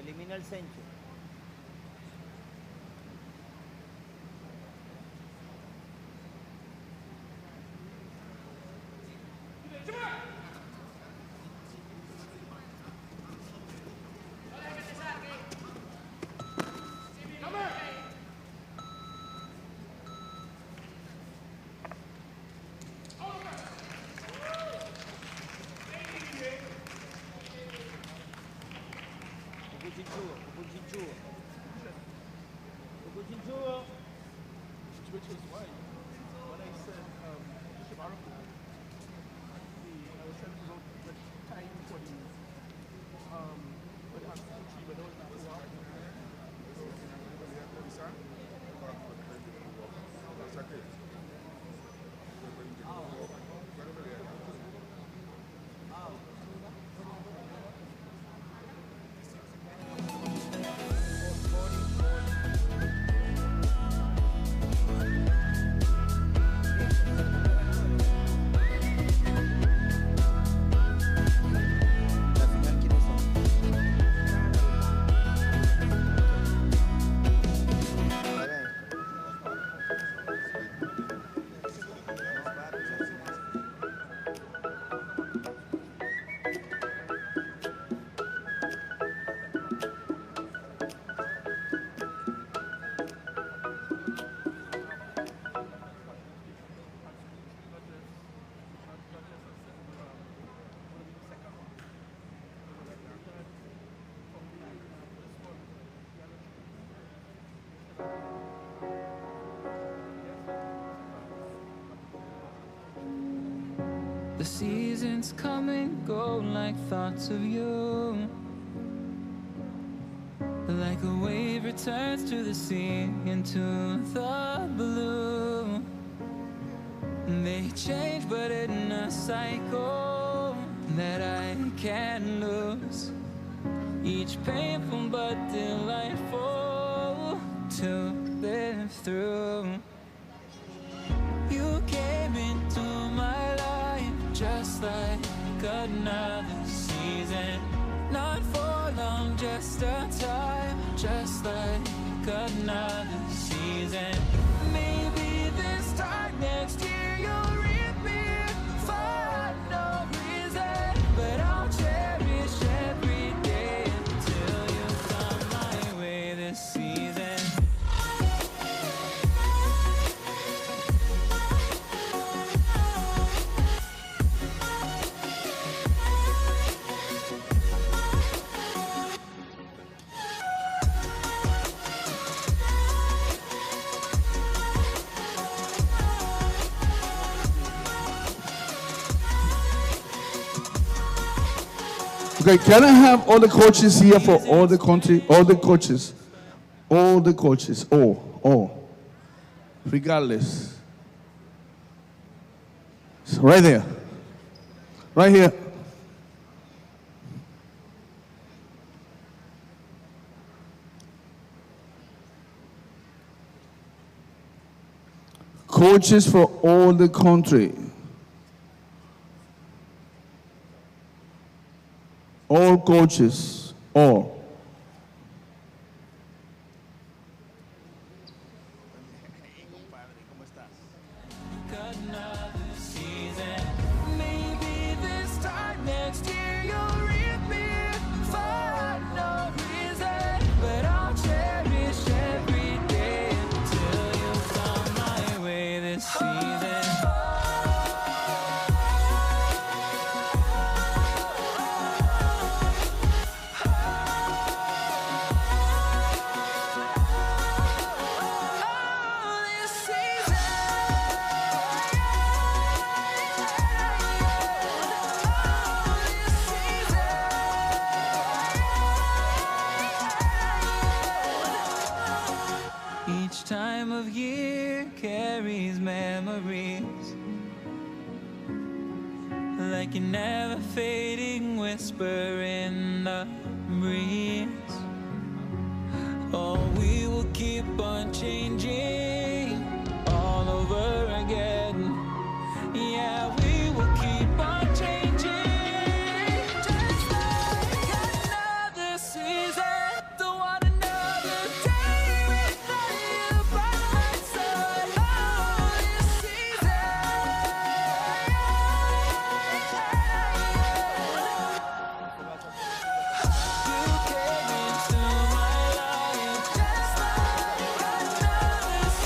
Elimina el Sencho. The seasons come and go like thoughts of you. Like a wave returns to the sea into the blue. They change, but in a cycle that I can't lose. Each painful but delightful to live through. You came into my life just like another season. Not for long, just a time, just like another season. Maybe this time next year you'll reappear for no reason, but I'll cherish every day until you come my way this season. Okay, can I have all the coaches here for all the country, all the coaches, all the coaches, all, all, regardless. So right there, right here. Coaches for all the country. All coaches, all. Another season. Maybe this time next year you'll reappear for no reason. But I'll cherish every day until you come my way this season. Oh, this season. Each time of year carries memories like a never fading whisper in the breeze. Oh, we will keep on changing all over again. Yeah, we will keep on changing. Just like another season. Don't want another day without you by my side. Oh, this season. You came into my life just like another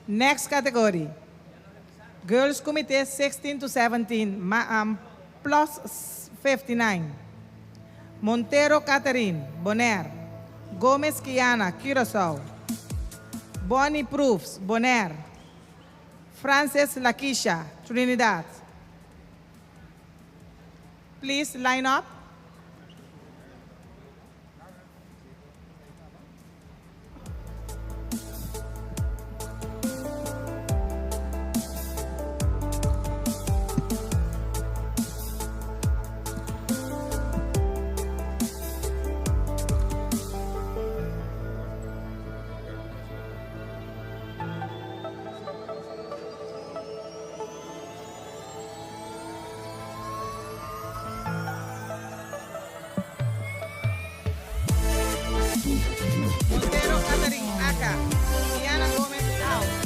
Next category. Girls Kumite 16 to 17, plus 59. Montero Catherine, Bonaire. Gomez Kiana, Curaçao. Bonnie Proofs, Bonaire. Frances Lakisha, Trinidad. Please line up. Montero Catherine Aka. Diana Gomez out.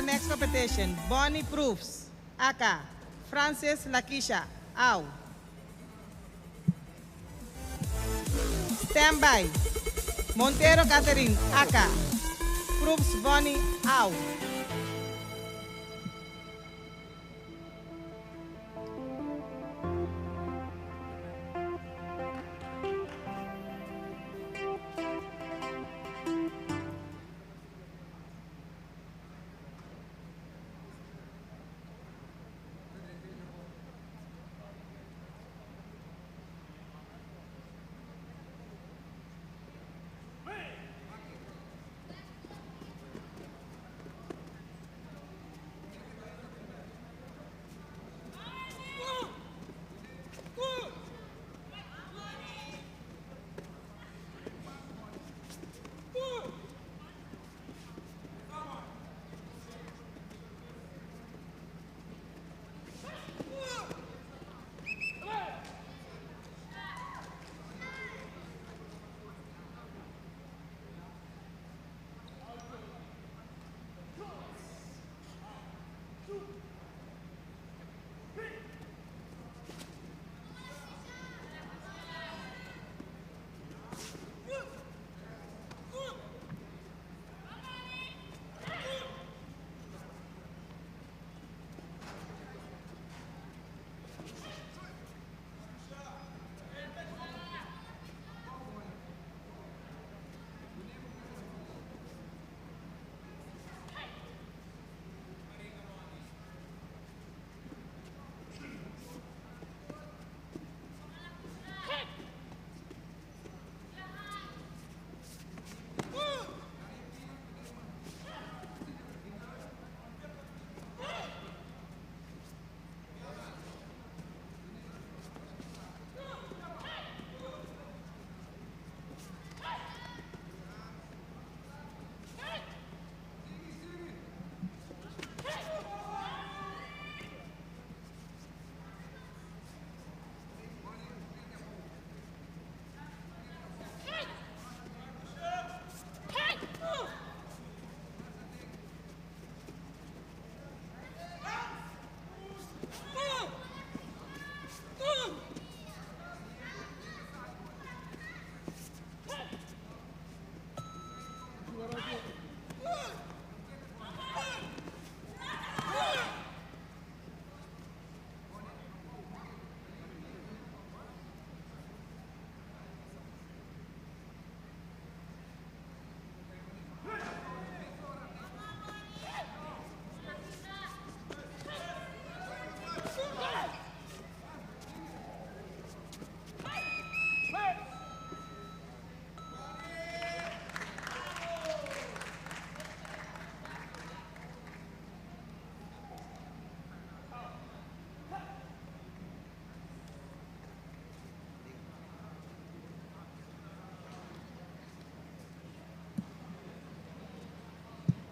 next competition. Bonnie Proofs, Aka. Francis Lakisha, Au. Stand by. Montero Catherine, Aka. Proofs Bonnie, Au.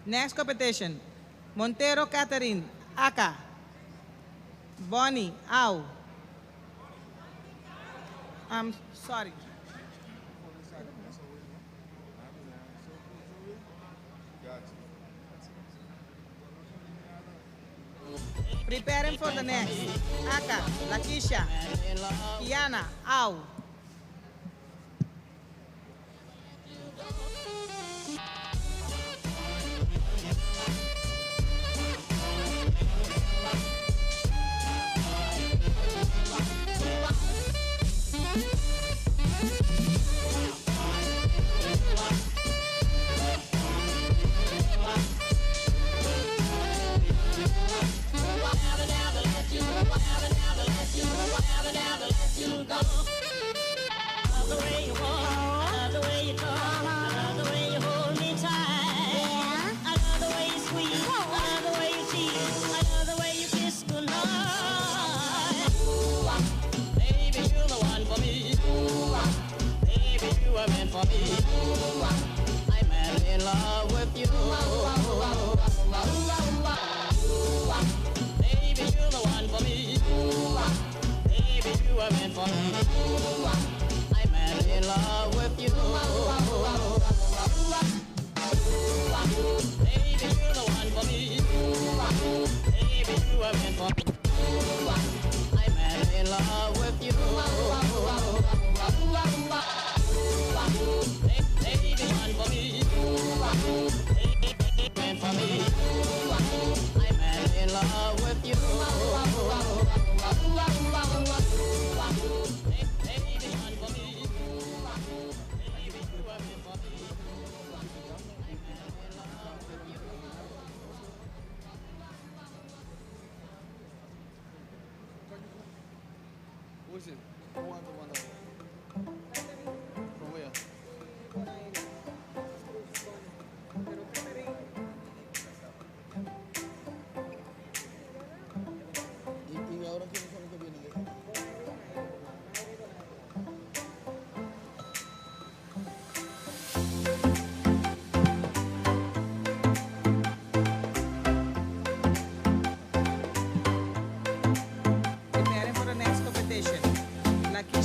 Next competition. Montero Catherine, Aka. Bonnie, Au. I'm sorry. Preparing for the next. Aka, Lakisha, Kiana, Au. Baby, you're the one for me.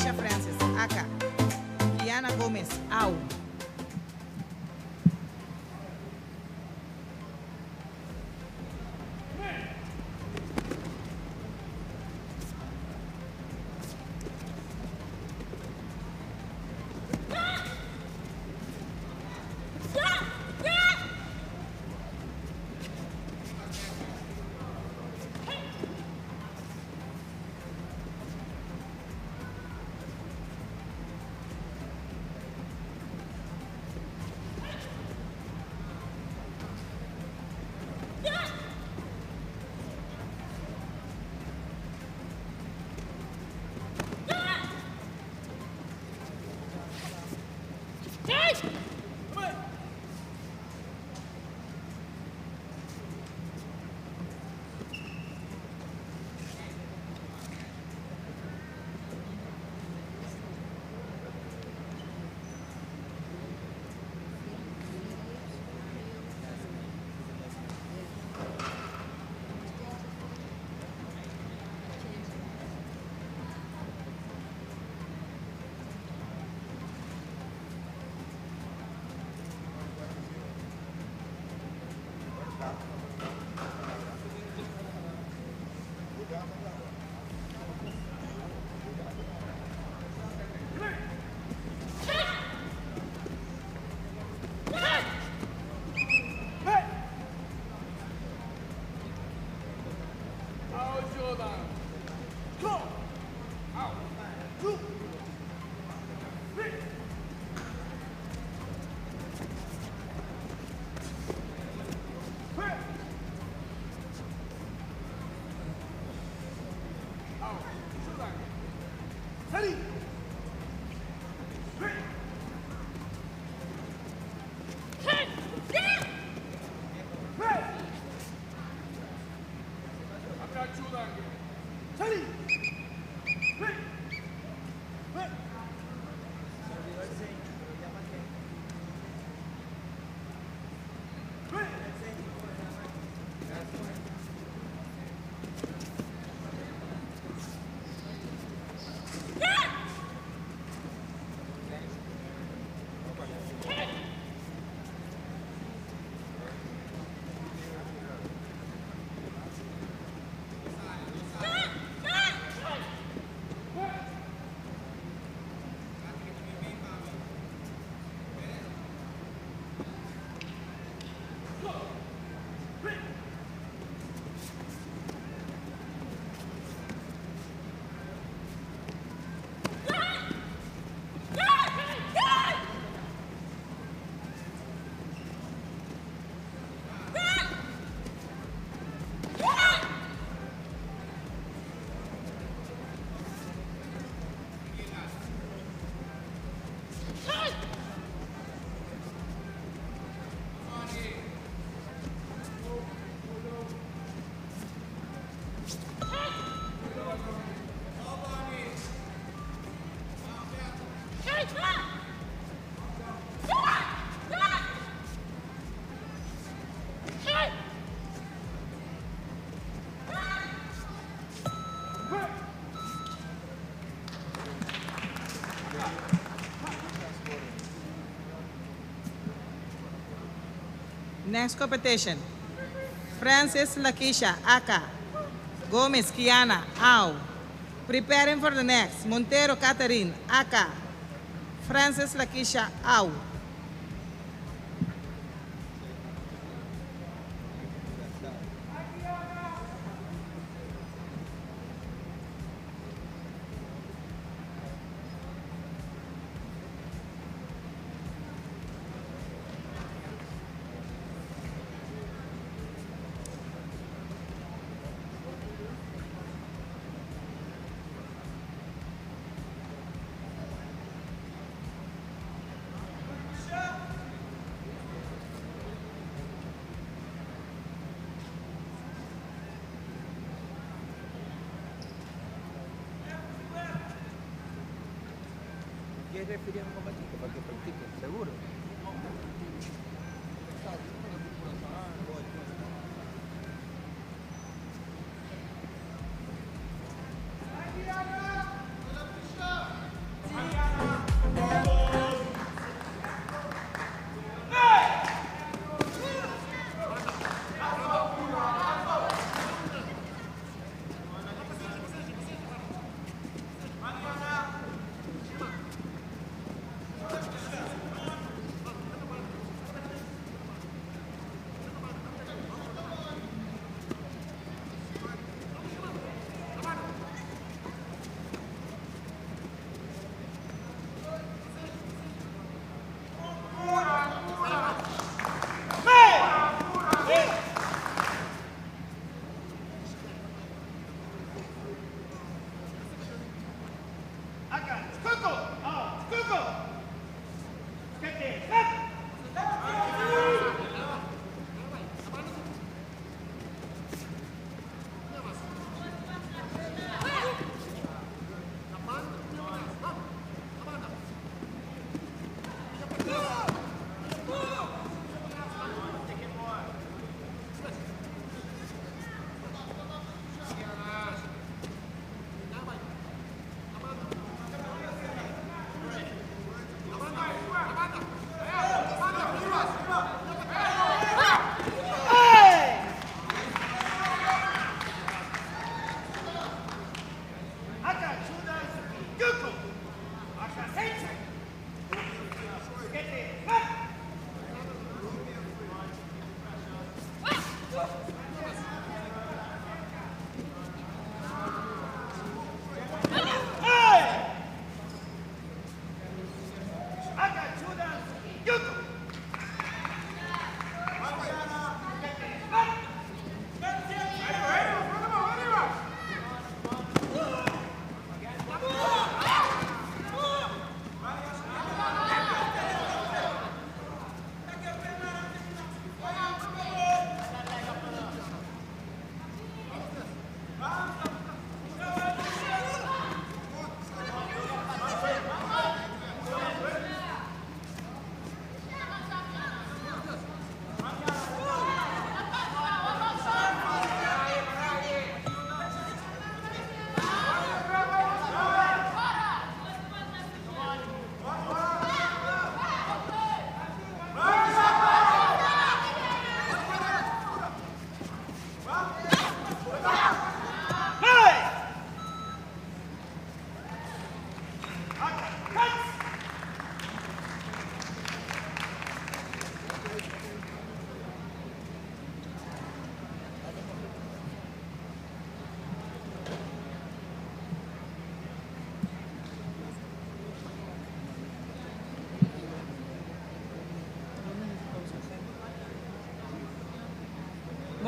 Lakisha Francis, Aka. Kiana Gomez, Au. Next competition. Francis Lakisha, Aka. Gomez Kiana, Au. Preparing for the next. Montero Catherine, Aka. Francis Lakisha, Au. ¿Quieres referir a un combatito para que practiquen? Seguro.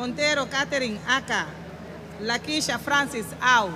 Montero Catherine Aka. Lakisha Francis Au.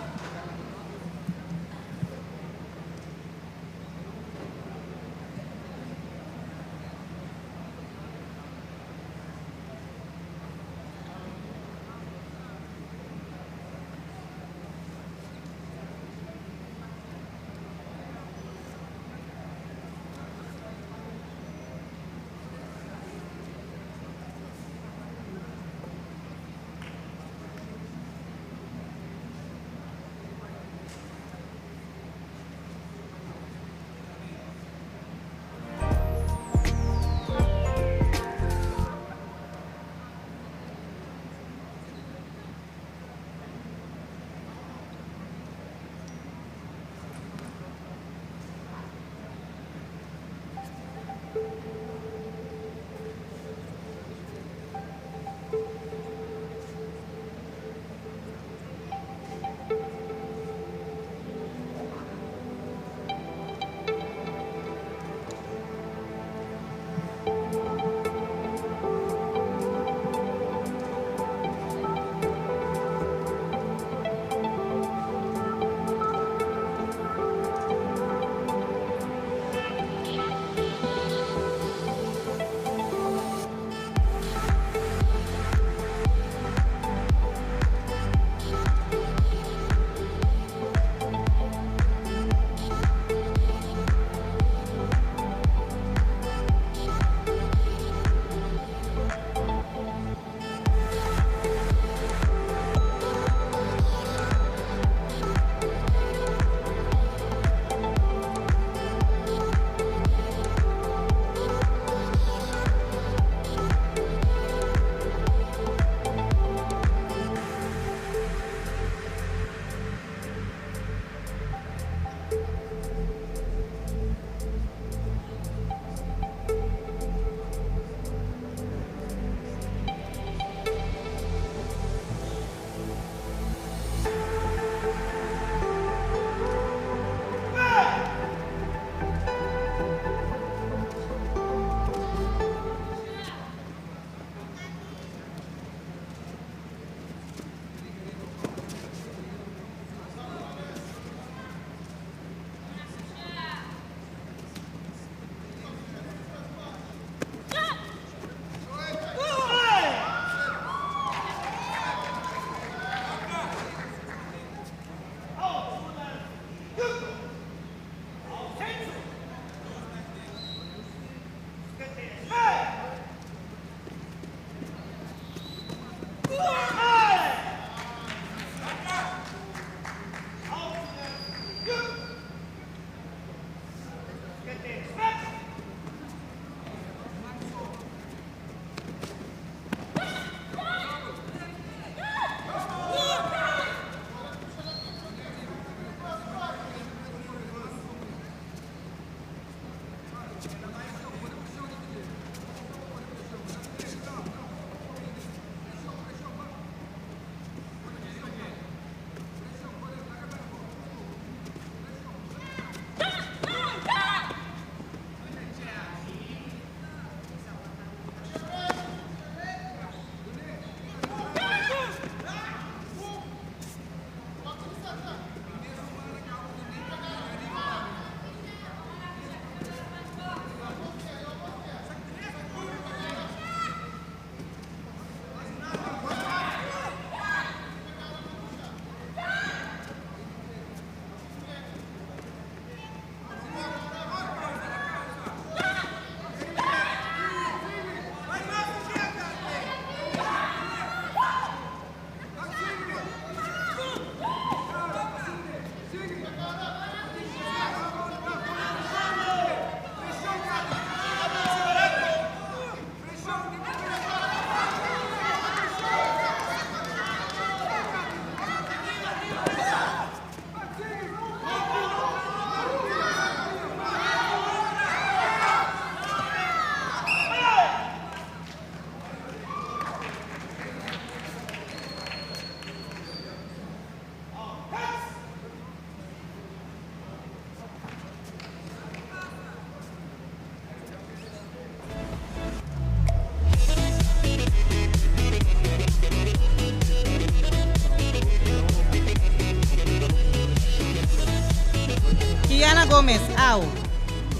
Au.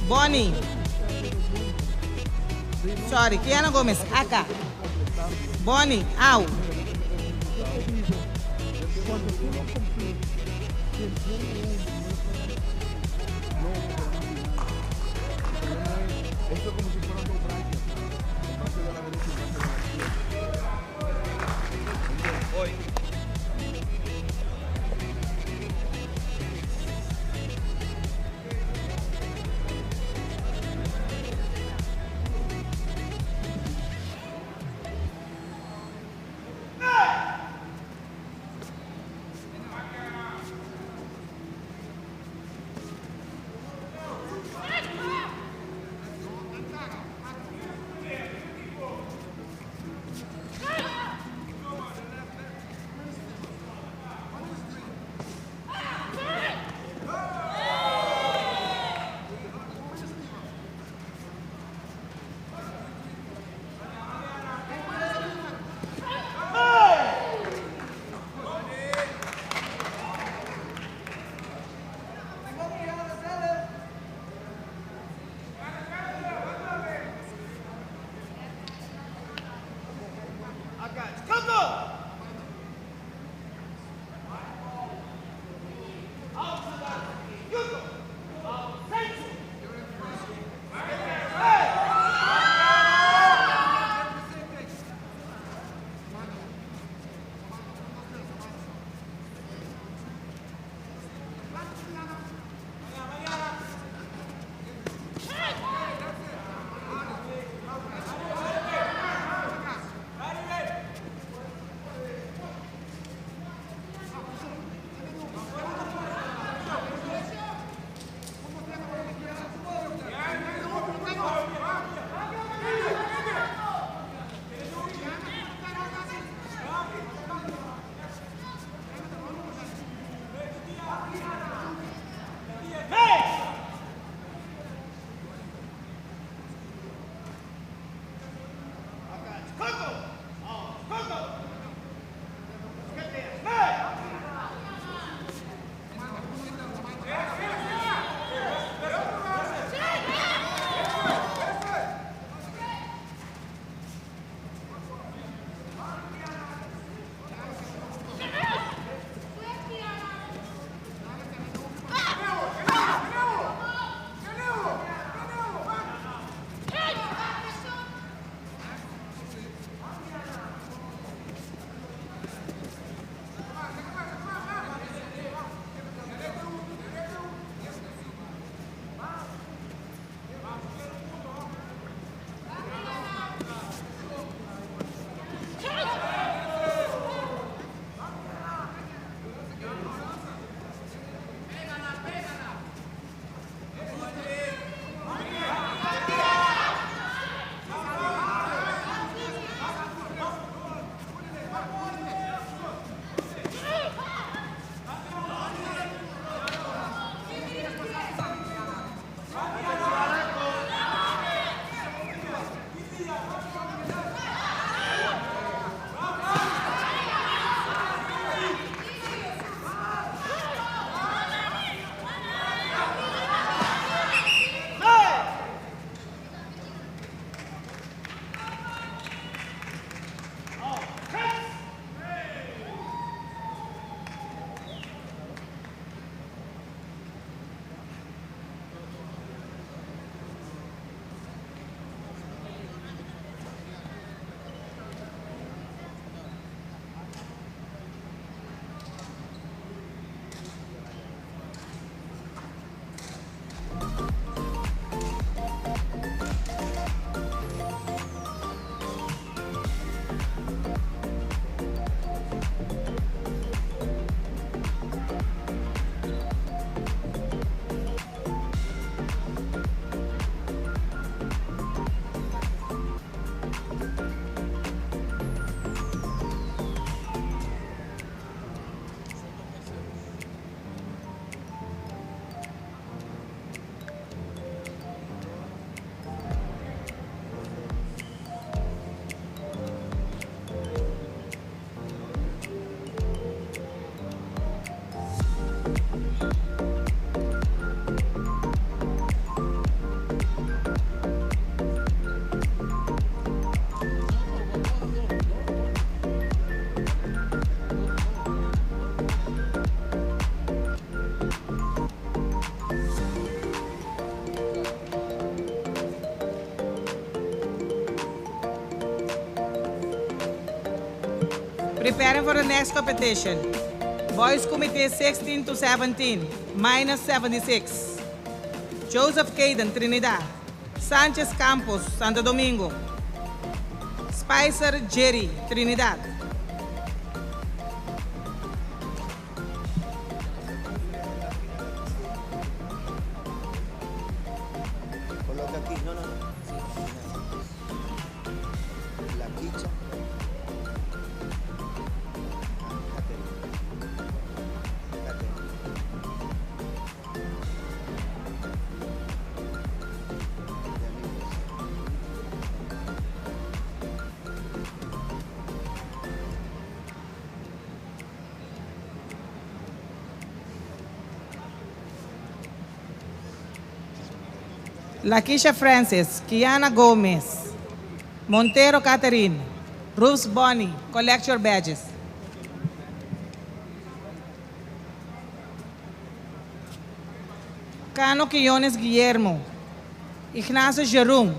Bonnie. Sorry, Kiana Gomez, Aka. Bonnie, Au. Esto es como si fueran dos branquias. El branquio de la derecha y el branquio de la izquierda. Voy. Preparing for the next competition. Boys Kumite 16 to 17, minus 76. Joseph Caden, Trinidad. Sanchez Campos, Santo Domingo. Spicer Jerry, Trinidad. Coloca aquí. No, no, no. La quicha. Catherine. Catherine. Lakisha Francis, Kiana Gomez, Montero Catherine, Ruth Bonnie, collect your badges. Cano Quiones Guillermo, Ignacio Jerome.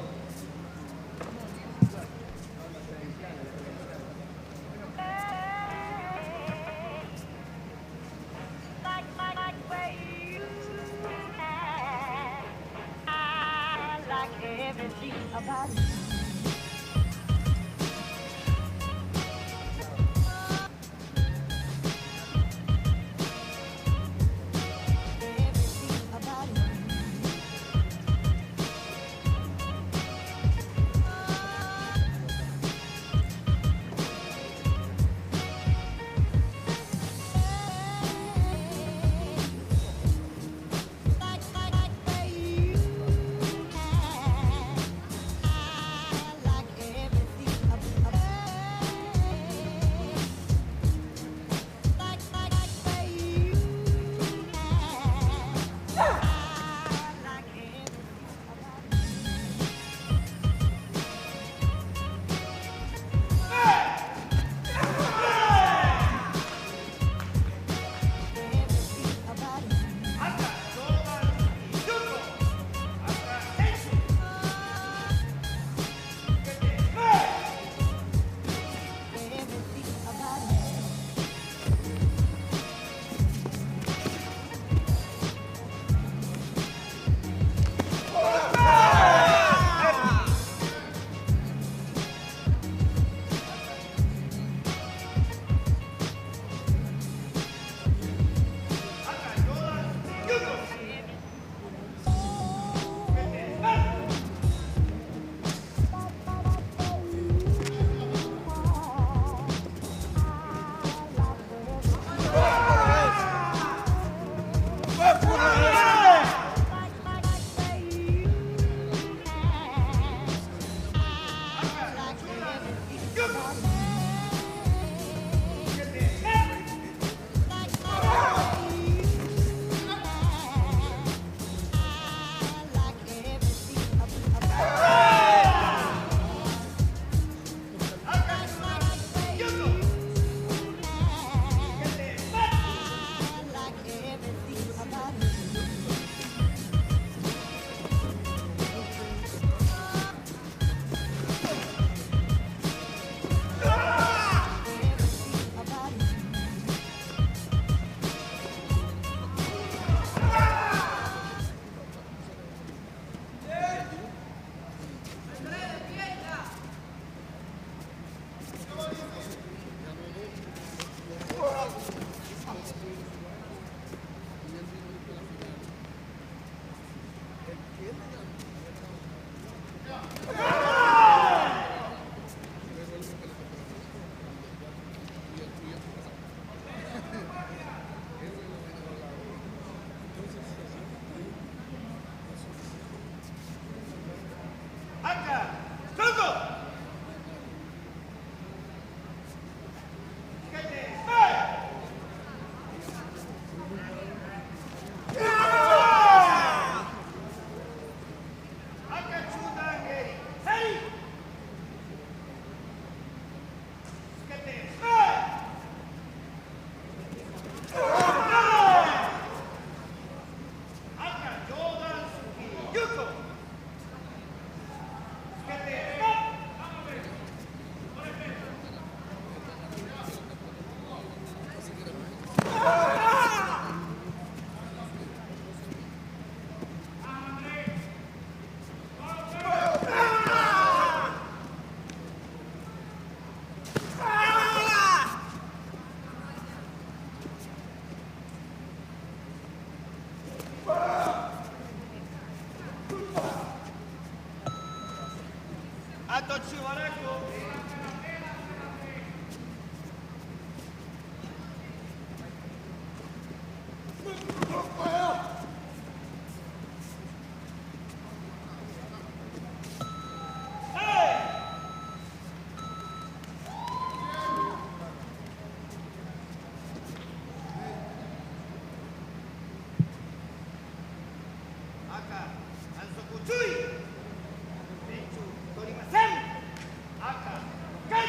Pero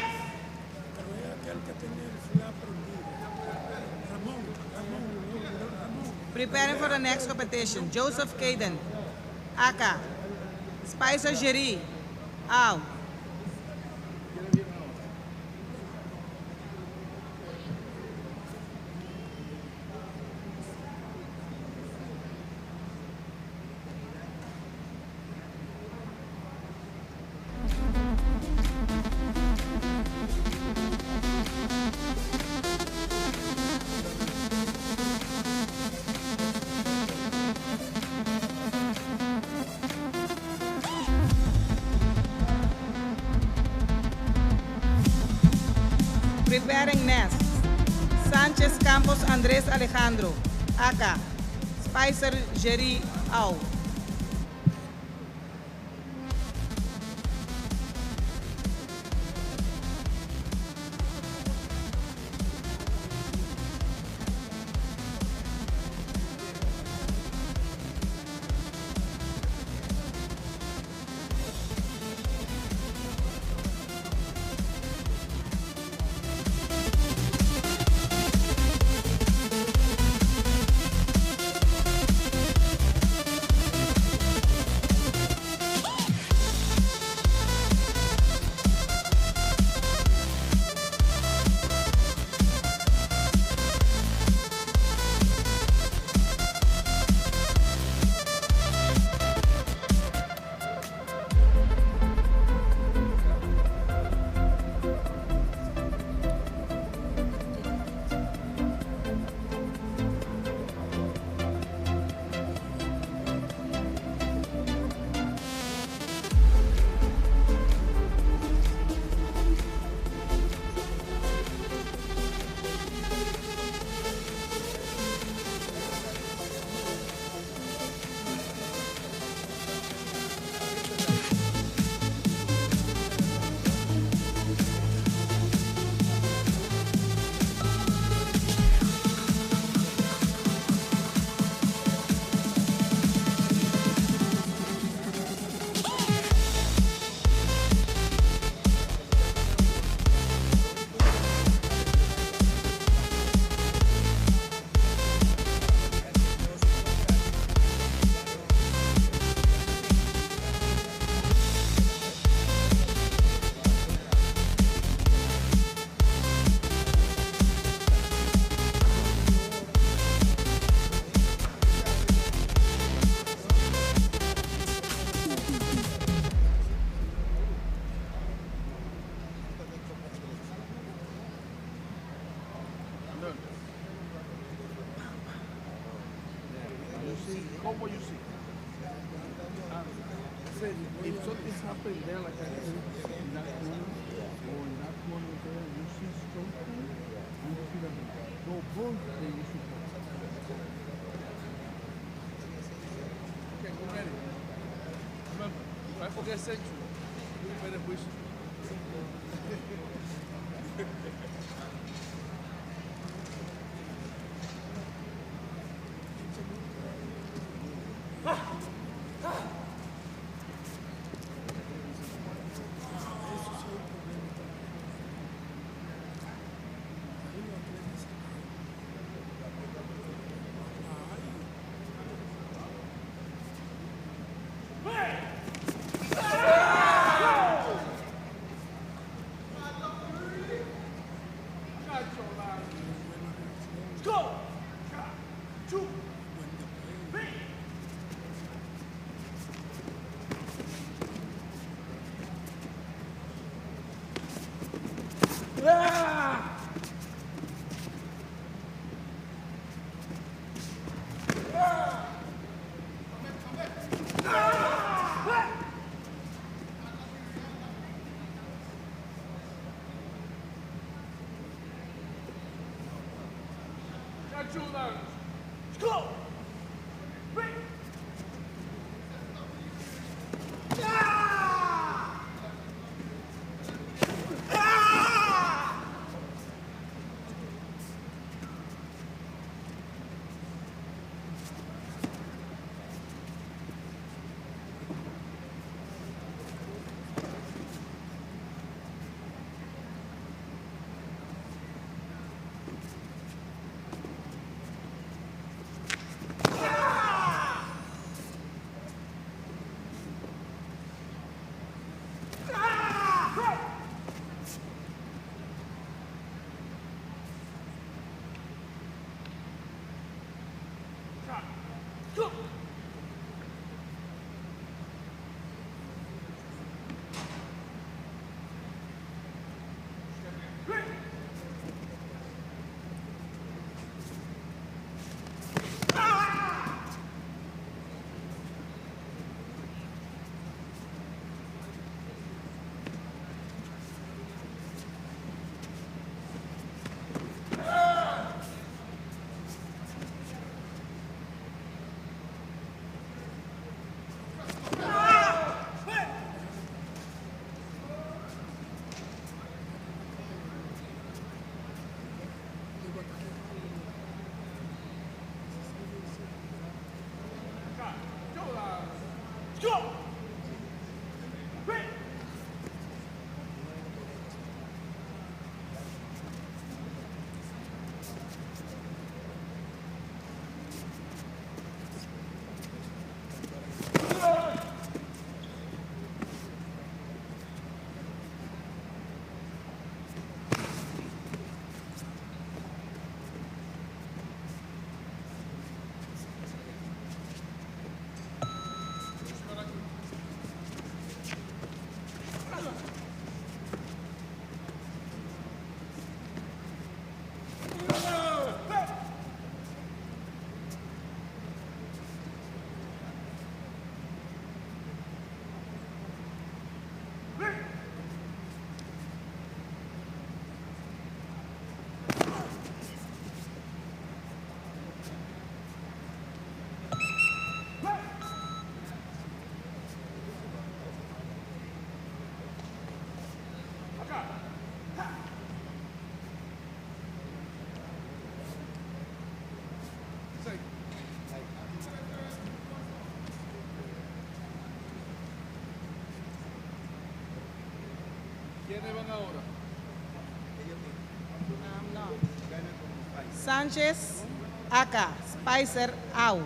es aquel que tenía el fla prendido. Ramón, Ramón, no, Ramón. Preparing for the next competition, Joseph Caden, Aka, Spicer Jerry, Au. Preparing next, Sanchez Campos Andrés Alejandro, Aka, Spicer Jerry, Au. You see, come what you see. I said, if something's happening there, like I said, in that corner, or in that corner there, you see something, and you see that no boom, then you should go. Okay, go ready. Remember, if I forget century, you better wish. Eso sí es un problema también. Ahí los atletas se caen. Go! Two, three. ¿Quiénes van ahora? Sanchez, Aka, Spicer, Au.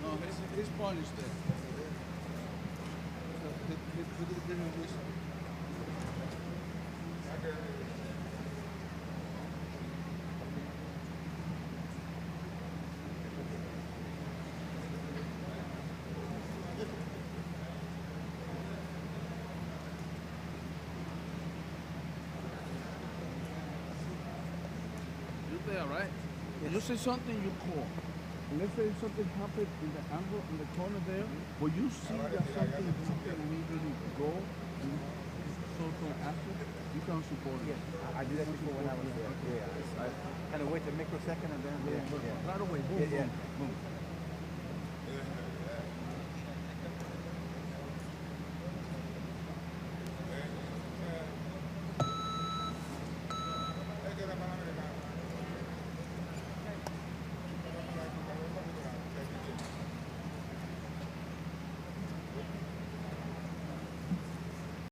No, he's punished there. So he did give him whistle. You there, right? When you see something, you call. And let's say something happened in the angle, in the corner there, but you see that something happened immediately, go and show some action, you can support it. I did that before when I was there. Yeah, I kind of wait a microsecond and then Yeah, boom, yeah. Right away, boom, Yeah, yeah. boom, boom.